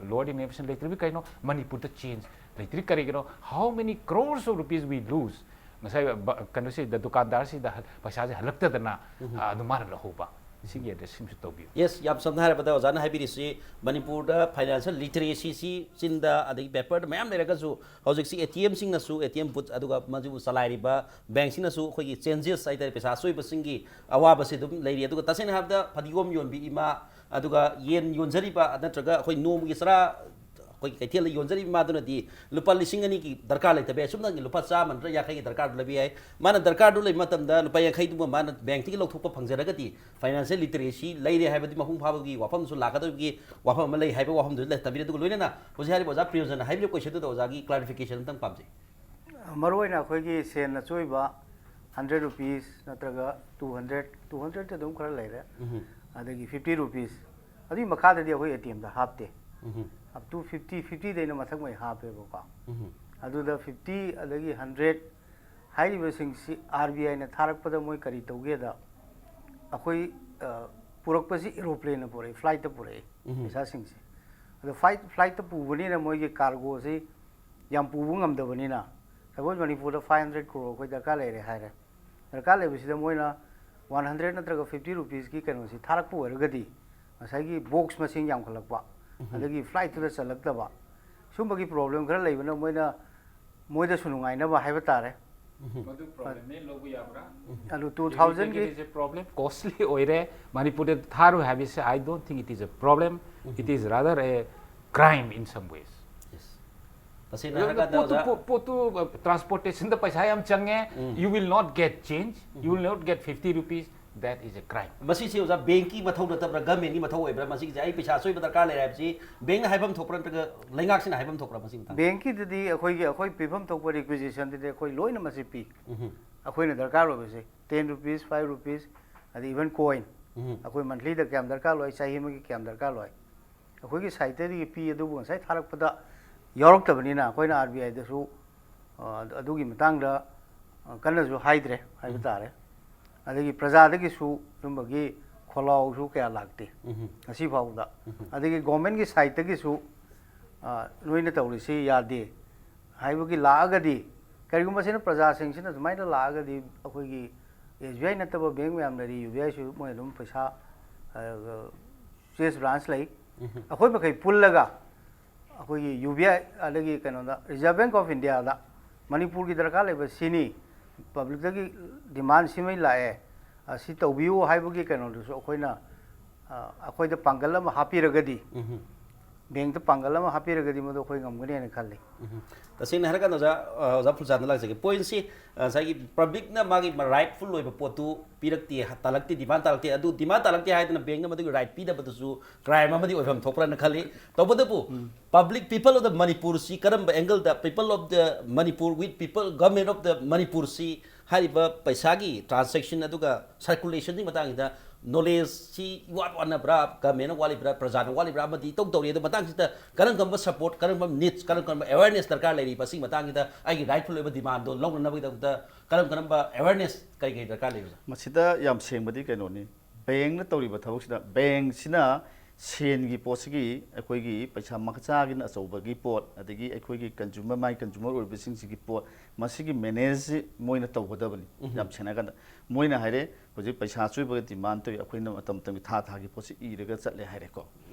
ꯂꯣꯋꯔ ꯏꯅꯣꯚꯦꯁꯟ ꯂꯩꯇ꯭ꯔꯤꯕ ꯀꯩꯅꯣ? ꯃꯅꯤꯄꯨꯔꯗ ꯆꯦꯟꯖ ꯂꯩꯇ꯭ꯔꯤ ꯀꯔꯤꯒꯤꯅꯣ? How many crores of rupees we lose? ꯉꯁꯥꯏ ꯕ-, ꯀꯩꯅꯣꯁꯤ, ꯗ-, ꯗꯨꯀꯥꯟꯗꯥꯔꯁꯤꯗ ꯍꯜ-, ꯄꯩꯁꯥꯁꯦ ꯍꯜꯂꯛꯇꯗꯅ, ꯎꯝ꯫ ꯑ, ꯑꯗꯨ ꯃꯥꯅ ꯂꯧꯍꯧꯕ꯫ ꯁꯤꯒꯤ ꯑꯦꯗ꯭ꯔꯦꯁꯁꯤꯡꯁꯨ ꯇꯧꯕꯤꯌꯨ꯫ Yes, ꯌꯥꯝ ꯁꯝꯅ ꯍꯥꯏꯔꯕꯗ ꯑꯣꯖꯥꯅ ꯍꯥꯏꯕꯤꯔꯤꯁꯤ ꯃꯅꯤꯄꯨꯔꯗ ꯐꯥꯏꯅꯥꯟꯁꯤꯌꯦꯜ ꯂꯤꯇꯔꯦꯁꯤꯁꯤ ꯆꯤꯟꯗ ꯑꯗꯒꯤ ꯄꯦꯄꯔꯗ ꯃꯌꯥꯝ ꯂꯩꯔꯒꯁꯨ ꯍꯧꯖꯤꯛꯁꯤ ꯑꯦ ꯇꯤ ꯑꯦꯝꯁꯤꯡꯅꯁꯨ, ꯑꯦ ꯇꯤ ꯑꯦꯝ ꯕꯨꯠ, ꯑꯗꯨꯒ ꯃꯗꯨꯕꯨ ꯆꯂꯥꯏꯔꯤꯕ ꯕꯦꯡꯁꯤꯡꯅꯁꯨ ꯑꯩꯈꯣꯏꯒꯤ ꯆꯦꯟꯖꯦꯁ ꯍꯥꯏꯇꯥꯔꯦ, ꯄꯩꯁꯥ ꯑꯆꯣꯏꯕꯁꯤꯡꯒꯤ ꯑꯋꯥꯕꯁꯤ ꯑꯗꯨꯝ ꯂꯩꯔꯤ꯫ ꯑꯗꯨꯒ ꯇꯁꯦꯡꯅ ꯍꯥꯏꯔꯕꯗ ꯐꯗꯤꯒꯣꯝ ꯌꯣꯟꯕꯤ ꯏꯃꯥ, ꯑꯗꯨꯒ ꯌꯦꯟ ꯌꯣꯟꯖꯔꯤꯕ ꯅꯠꯇ꯭ꯔꯒ ꯑꯩꯈꯣꯏ ꯅꯣꯡꯃꯒꯤ ꯆꯔꯥ ꯑꯩꯈꯣꯏꯒꯤ ꯀꯩꯊꯦꯜꯗ ꯌꯣꯟꯖꯔꯤꯕ ꯃꯥꯗꯨꯅꯗꯤ ꯂꯨꯄꯥ ꯂꯤꯁꯤꯡ ꯑꯅꯤꯒꯤ ꯗꯔꯀꯥꯔ ꯂꯩꯇꯕ ꯌꯥꯏ, ꯁꯨꯞꯅꯒꯤ ꯂꯨꯄꯥ ꯆꯥꯝꯃ ꯅꯠꯇ꯭ꯔꯒ ꯌꯥꯡꯈꯩꯒꯤ ꯗꯔꯀꯥꯔꯗꯨ ꯂꯩꯕ ꯌꯥꯏ꯫ ꯃꯥꯅ ꯗꯔꯀꯥꯔꯗꯨ ꯂꯩꯕ ꯃꯇꯝꯗ ꯂꯨꯄꯥ ꯌꯥꯡꯈꯩꯗꯨꯃ ꯃꯥꯅ ꯕꯦꯡꯛꯇꯒꯤ ꯂꯧꯊꯣꯛꯄ ꯐꯪꯖꯔꯒꯗꯤ ꯐꯥꯏꯅꯥꯟꯁꯤꯌꯦꯜ ꯂꯤꯇꯔꯦꯁꯤ ꯂꯩꯔꯦ ꯍꯥꯏꯕꯗꯤ ꯃꯄꯨꯡ ꯐꯥꯕꯒꯤ ꯋꯥꯐꯝꯁꯨ ꯂꯥꯛꯀꯗꯕꯒꯤ ꯋꯥꯐꯝ ꯑꯃ ꯂꯩ ꯍꯥꯏꯕ ꯋꯥꯐꯝꯗꯨ ꯂꯩ ꯇꯝꯕꯤꯔꯦ꯫ ꯑꯗꯨꯒ ꯂꯣꯏꯅꯅ ꯍꯧꯖꯤꯛ ꯍꯥꯏꯔꯤꯕ ꯑꯣꯖꯥ ꯄ꯭ꯔꯤꯌꯣꯖꯟꯅ ꯍꯥꯏꯕꯤꯔꯤꯕ ꯀꯣꯏꯁꯟꯗꯨꯗ ꯑꯣꯖꯥꯒꯤ ꯀ꯭ꯂꯥꯔꯤꯐꯤꯀꯦꯁꯟ ꯑꯝꯇꯪ ꯄꯥꯝꯖꯩ꯫ ꯃꯔꯨꯑꯣꯏꯅ ꯑꯩꯈꯣꯏꯒꯤ ꯁꯦꯟ ꯑꯆꯣꯏꯕ ꯍꯟꯗ꯭ꯔꯦꯠ ꯔꯨꯄꯤꯁ ꯅꯠꯇ꯭ꯔꯒ ꯇꯨ ꯍꯟꯗ꯭ꯔꯦꯠ, ꯇꯨ ꯍꯟꯗ꯭ꯔꯦꯠꯇꯤ ꯑꯗꯨꯝ ꯈꯔ ꯂꯩꯔꯦ, ꯎꯝ꯫ ꯑꯗꯒꯤ ꯐꯤꯐꯇꯤ ꯔꯨꯄꯤꯁ, ꯑꯗꯨꯒꯤ ꯃꯈꯥꯗꯗꯤ ꯑꯩꯈꯣꯏ ꯑꯦ ꯇꯤ ꯑꯦꯝꯗ ꯍꯥꯞꯇꯦ꯫ ꯎꯝ꯫ Up to fifty, ꯐꯤꯐꯇꯤꯗꯩꯅ ꯃꯊꯛꯉꯩ ꯍꯥꯞꯄꯦꯕꯀꯣ꯫ ꯎꯝ꯫ ꯑꯗꯨꯗ ꯐꯤꯐꯇꯤ ꯑꯗꯒꯤ ꯍꯟꯗ꯭ꯔꯦꯠ ꯍꯥꯏꯔꯤꯕꯁꯤꯡꯁꯤ ꯑꯥꯔ ꯕꯤ ꯑꯥꯏꯅ ꯊꯥꯔꯛꯄꯗ ꯃꯣꯏ ꯀꯔꯤ ꯇꯧꯒꯦꯗ, ꯑꯩꯈꯣꯏ, ꯑ, ꯄꯨꯔꯛꯄꯁꯤ ꯑꯦꯔꯣꯄ꯭ꯂꯦꯟꯅ ꯄꯨꯔꯛꯏ, ꯐ꯭ꯂꯥꯏꯠꯇ ꯄꯨꯔꯛꯏ, ꯎꯝ꯫ ꯄꯩꯁꯥꯁꯤꯡꯁꯦ꯫ ꯑꯗꯣ ꯐ꯭ꯂꯥꯏꯠ, ꯐ꯭ꯂꯥꯏꯠꯇ ꯄꯨꯕꯅꯤꯅ ꯃꯣꯏꯒꯤ ꯀꯥꯔꯒꯣꯁꯤ ꯌꯥꯝ ꯄꯨꯕ ꯉꯝꯗꯕꯅꯤꯅ, ꯁꯄꯣꯁ ꯃꯅꯤꯄꯨꯔꯗ ꯐꯥꯏꯚ ꯍꯟꯗ꯭ꯔꯦꯠ ꯀ꯭ꯔꯣꯔ ꯑꯩꯈꯣꯏ ꯗꯔꯀꯥꯔ ꯂꯩꯔꯦ ꯍꯥꯏꯔꯦ, ꯗꯔꯀꯥꯔ ꯂꯩꯕꯁꯤꯗ ꯃꯣꯏꯅ ꯋꯥꯟ ꯍꯟꯗ꯭ꯔꯦꯠ ꯅꯠꯇ꯭ꯔꯒ ꯐꯤꯐꯇꯤ ꯔꯨꯄꯤꯁꯀꯤ ꯀꯩꯅꯣꯁꯤ ꯊꯥꯔꯛꯄ ꯑꯣꯏꯔꯒꯗꯤ, ꯉꯁꯥꯏꯒꯤ ꯕꯣꯛꯁ ꯃꯁꯤꯡ ꯌꯥꯝꯈꯠꯂꯛꯄ, ꯎꯝ꯫ ꯑꯗꯒꯤ ꯐ꯭ꯂꯥꯏꯠꯇꯨꯗ ꯆꯜꯂꯛꯇꯕ, ꯁꯨꯝꯕꯒꯤ ꯄ꯭ꯔꯣꯕ꯭ꯂꯦꯝ ꯈꯔ ꯂꯩꯕꯅ ꯃꯣꯏꯅ, ꯃꯣꯏꯗꯁꯨ ꯅꯨꯡꯉꯥꯏꯅꯕ ꯍꯥꯏꯕ ꯇꯥꯔꯦ꯫ ꯎꯝ꯫ ꯃꯗꯨ ꯄ꯭ꯔꯣꯕ꯭ꯂꯦꯝꯅꯦ, ꯂꯧꯕ ꯌꯥꯕ꯭ꯔꯥ? ꯎꯝ꯫ ꯑꯗꯨ ꯇꯨ ꯊꯥꯎꯖꯟꯒꯤ ꯄ꯭ꯔꯣꯕ꯭ꯂꯦꯝ ꯀꯣꯁꯂꯤ ꯑꯣꯏꯔꯦ꯫ ꯃꯅꯤꯄꯨꯔꯗ ꯊꯥꯔꯣꯏ ꯍꯥꯏꯕꯁꯦ, I don't think it is a problem. Um. It is rather a crime in some ways. Yes꯫ ꯇꯁꯦꯡꯅ ꯍꯥꯏꯔꯀꯥꯟꯗ ꯄꯣꯠꯇꯨ ꯑꯣꯖꯥ, ꯄꯣꯠ- ꯄꯣꯠꯇꯨ ꯇ꯭ꯔꯥꯟꯁꯄꯣꯔꯇꯦꯁꯟꯗ ꯄꯩꯁꯥ ꯌꯥꯝ ꯆꯪꯉꯦ. You will not get change, you will not get fifty rupees. That is a crime. ꯃꯁꯤꯁꯤ ꯑꯣꯖꯥ, ꯕꯦꯡꯀꯤ ꯃꯊꯧ ꯅꯠꯇꯕ꯭ꯔꯥ, ꯒꯃꯦꯟꯒꯤ ꯃꯊꯧ ꯑꯣꯏꯕ꯭ꯔꯥ? ꯃꯁꯤꯒꯤꯁꯦ ꯑꯩ ꯄꯩꯁꯥ ꯑꯆꯣꯏꯕ ꯗꯔꯀꯥꯔ ꯂꯩꯔꯦ ꯍꯥꯏꯕꯁꯤ ꯕꯦꯡꯅ ꯍꯥꯏꯐꯝ ꯊꯣꯛꯄ꯭ꯔꯥ, ꯅꯠꯇ꯭ꯔꯒ ꯂꯩꯉꯥꯛꯁꯤꯅ ꯍꯥꯏꯐꯝ ꯊꯣꯛꯄ꯭ꯔꯥ ꯃꯁꯤꯒꯤ ꯃꯇꯥꯡꯗ? ꯕꯦꯡꯀꯤꯗꯗꯤ ꯑꯩꯈꯣꯏꯒꯤ, ꯑꯩꯈꯣꯏ ꯄꯤꯐꯝ ꯊꯣꯛꯄ ꯔꯤꯀ꯭ꯋꯤꯖꯤꯁꯟꯗꯨꯗꯤ ꯑꯩꯈꯣꯏ ꯂꯣꯏꯅ ꯃꯁꯤ ꯄꯤ꯫ ꯑꯩꯈꯣꯏꯅ ꯗꯔꯀꯥꯔ ꯑꯣꯏꯕꯁꯦ ten rupees, five rupees, ꯑꯗꯩ even coin, ꯑꯩꯈꯣꯏ ꯃꯟꯊꯂꯤꯗ ꯀꯌꯥꯝ ꯗꯔꯀꯥꯔ ꯂꯣꯏ, ꯆꯍꯤ ꯑꯃꯒꯤ ꯀꯌꯥꯝ ꯗꯔꯀꯥꯔ ꯂꯣꯏ, ꯑꯩꯈꯣꯏꯒꯤ ꯁꯥꯏꯠꯇꯒꯤ ꯄꯤ꯫ ꯑꯗꯨꯕꯨ ꯉꯁꯥꯏ ꯊꯥꯔꯛꯄꯗ ꯌꯥꯎꯔꯛꯇꯕꯅꯤꯅ ꯑꯩꯈꯣꯏꯅ ꯑꯥꯔ ꯕꯤ ꯑꯥꯏꯗꯁꯨ ꯑꯗꯨꯒꯤ ꯃꯇꯥꯡꯗ ꯑ, ꯀꯟꯅꯁꯨ ꯍꯥꯏꯗ꯭ꯔꯦ ꯍꯥꯏꯕ ꯇꯥꯔꯦ꯫ ꯑꯗꯒꯤ ꯄ꯭ꯔꯖꯥꯗꯒꯤꯁꯨ ꯑꯗꯨꯝꯕꯒꯤ ꯈꯣꯜꯂꯥꯎꯁꯨ ꯀꯌꯥ ꯂꯥꯛꯇꯦ꯫ ꯉꯁꯤ ꯐꯥꯎꯕꯗ꯫ ꯑꯗꯒꯤ ꯒꯣꯔꯃꯦꯟꯒꯤ ꯁꯥꯏꯠꯇꯒꯤꯁꯨ, ꯑ, "ꯅꯣꯏꯅ ꯇꯧꯔꯤꯁꯤ ꯌꯥꯗꯦ" ꯍꯥꯏꯕꯒꯤ ꯂꯥꯛꯑꯒꯗꯤ, ꯀꯔꯤꯒꯨꯝꯕ ꯁꯤꯅ ꯄ꯭ꯔꯖꯥꯁꯤꯡꯁꯤꯅ ꯁꯨꯃꯥꯏꯅ ꯂꯥꯛꯑꯒꯗꯤ ꯑꯩꯈꯣꯏꯒꯤ ꯑꯦꯁ ꯕꯤ ꯑꯥꯏ ꯅꯠꯇꯕ ꯕꯦꯡ ꯃꯌꯥꯝ ꯂꯩꯔꯤ, ꯌꯨ ꯕꯤ ꯑꯥꯏꯁꯨ ꯃꯣꯏ ꯑꯗꯨꯝ ꯄꯩꯁꯥ, ꯑ, ꯆꯦꯁ ꯕ꯭ꯔꯥꯟꯁ ꯂꯩ꯫ ꯑꯩꯈꯣꯏ ꯃꯈꯩ ꯄꯨꯜꯂꯒ ꯑꯩꯈꯣꯏꯒꯤ ꯌꯨ ꯕꯤ ꯑꯥꯏ ꯑꯗꯒꯤ ꯀꯩꯅꯣꯗ, ꯔꯤꯖꯔꯚ ꯕꯦꯡꯛ ꯑꯣꯐ ꯏꯟꯗꯤꯌꯥꯗ ꯃꯅꯤꯄꯨꯔꯒꯤ ꯗꯔꯀꯥꯔ ꯂꯩꯕ ꯁꯤꯅꯤ, ꯄꯕ꯭ꯂꯤꯛꯇꯒꯤ ꯗꯤꯃꯥꯟ ꯁꯤꯃꯩ ꯂꯥꯛꯑꯦ, ꯑ, ꯁꯤ ꯇꯧꯕꯤꯌꯨ ꯍꯥꯏꯕꯒꯤ ꯀꯩꯅꯣꯗꯨꯁꯨ ꯑꯩꯈꯣꯏꯅ, ꯑ, ꯑꯩꯈꯣꯏꯗ ꯄꯥꯡꯒꯜ ꯑꯃ ꯍꯥꯞꯄꯤꯔꯒꯗꯤ, ꯕꯦꯡꯛꯇ ꯄꯥꯡꯒꯜ ꯑꯃ ꯍꯥꯞꯄꯤꯔꯒꯗꯤ ꯃꯗꯨ ꯑꯩꯈꯣꯏ ꯉꯝꯒꯅꯤ ꯍꯥꯏꯅ ꯈꯜꯂꯤ꯫ ꯎꯝ꯫ ꯇꯁꯦꯡꯅ ꯍꯥꯏꯔꯀꯥꯟꯗ ꯑꯣꯖꯥ, ꯑ, ꯑꯣꯖꯥ ꯐꯨꯜꯆꯥꯟꯗ ꯂꯥꯛꯆꯒꯦ꯫ ꯄꯣꯏꯟꯁꯤ, ꯑ, ꯉꯁꯥꯏꯒꯤ ꯄꯕ꯭ꯂꯤꯛꯅ ꯃꯥꯒꯤ ꯔꯥꯏꯠꯐꯨꯜ ꯑꯣꯏꯕ ꯄꯣꯠꯇꯨ ꯄꯤꯔꯛꯇꯦ, ꯇꯥꯂꯛꯇꯦ, ꯗꯤꯃꯥꯟ ꯇꯥꯂꯛꯇꯦ, ꯑꯗꯨ ꯗꯤꯃꯥꯟ ꯇꯥꯂꯛꯇꯦ ꯍꯥꯏꯗꯅ ꯕꯦꯡꯛꯅ ꯃꯗꯨꯒꯤ ꯔꯥꯏꯠ ꯄꯤꯗꯕꯗꯨꯁꯨ ꯀ꯭ꯔꯥꯏꯝ ꯑꯃꯗꯤ ꯑꯣꯏꯐꯝ ꯊꯣꯛꯄ꯭ꯔꯅ ꯈꯜꯂꯤ꯫ ꯇꯧꯕꯇꯕꯨ, ꯄꯕ꯭ꯂꯤꯛ ꯄꯤꯄꯜ ꯑꯣꯐ ꯗ ꯃꯅꯤꯄꯨꯔꯁꯤ ꯀꯔꯝꯕ ꯑꯦꯡꯒꯜꯗ, people of the Manipur with people, government of the ꯃꯅꯤꯄꯨꯔꯁꯤ ꯍꯥꯏꯔꯤꯕ ꯄꯩꯁꯥꯒꯤ ꯇ꯭ꯔꯥꯟꯁꯦꯛꯁꯟ ꯑꯗꯨꯒ ꯁꯔꯀꯨꯂꯦꯁꯟꯒꯤ ꯃꯇꯥꯡꯁꯤꯗ ꯅꯣꯂꯦꯖꯁꯤ ꯏꯋꯥꯠ ꯋꯥꯠꯅꯕ꯭ꯔꯥ, ꯒꯚꯔꯟꯃꯦꯟꯅ ꯋꯥꯠꯂꯤꯕ꯭ꯔꯥ, ꯄ꯭ꯔꯖꯥꯅ ꯋꯥꯠꯂꯤꯕ꯭ꯔꯥ ꯑꯃꯗꯤ ꯏꯇꯧ ꯇꯧꯔꯤ꯫ ꯑꯗꯨ ꯃꯇꯥꯡꯁꯤꯗ ꯀꯔꯝ ꯀꯔꯝꯕ ꯁꯄꯣꯔꯠ, ꯀꯔꯝ ꯀꯔꯝꯕ ꯅꯤꯗꯁ, ꯀꯔꯝ ꯀꯔꯝꯕ ꯑꯦꯋꯦꯔꯅꯦꯁ ꯗꯔꯀꯥꯔ ꯂꯩꯔꯤꯕ, ꯑꯁꯤꯒꯤ ꯃꯇꯥꯡꯁꯤꯗ ꯑꯩꯒꯤ ꯔꯥꯏꯠꯐꯨꯜ ꯑꯣꯏꯕ ꯗꯤꯃꯥꯟꯗꯣ ꯂꯧꯅꯅꯕꯒꯤꯗꯃꯛꯇ ꯀꯔꯝ ꯀꯔꯝꯕ ꯑꯦꯋꯦꯔꯅꯦꯁ ꯀꯔꯤ ꯀꯔꯤ ꯗꯔꯀꯥꯔ ꯂꯩꯕ? ꯃꯁꯤꯗ ꯌꯥꯝ ꯁꯦꯡꯕꯗꯤ ꯀꯩꯅꯣꯅꯤ, ꯕꯦꯡꯛꯅ ꯇꯧꯔꯤꯕ ꯊꯕꯛꯁꯤꯗ, ꯕꯦꯡꯛꯁꯤꯅ ꯁꯦꯟꯒꯤ ꯄꯣꯠꯁꯤꯒꯤ, ꯑꯩꯈꯣꯏꯒꯤ ꯄꯩꯁꯥ ꯃꯆꯥꯒꯤꯅ ꯑꯆꯧꯕꯒꯤ ꯄꯣꯠ, ꯑꯗꯒꯤ ꯑꯩꯈꯣꯏꯒꯤ ꯀꯟꯖꯨꯃꯔ, ꯃꯥꯏ ꯀꯟꯖꯨꯃꯔ ꯑꯣꯏꯕꯁꯤꯡꯁꯤꯒꯤ ꯄꯣꯠ, ꯃꯁꯤꯒꯤ ꯃꯦꯅꯦꯖꯁꯤ ꯃꯣꯏꯅ ꯇꯧꯒꯗꯕꯅꯤ꯫ ꯌꯥꯝ ꯁꯦꯡꯅ ꯍꯥꯏꯔꯀꯥꯟꯗ ꯃꯣꯏꯅ ꯍꯥꯏꯔꯦ, "ꯍꯧꯖꯤꯛ ꯄꯩꯁꯥ ꯑꯆꯣꯏꯕꯒ ꯗꯤꯃꯥꯟ ꯇꯧꯏ, ꯑꯩꯈꯣꯏꯅ ꯃꯇꯝ ꯃꯇꯝꯒꯤ ꯊꯥ ꯊꯥꯒꯤ ꯄꯣꯠꯁꯤ ꯏꯔꯒ ꯆꯠꯂꯦ" ꯍꯥꯏꯔꯦꯀꯣ꯫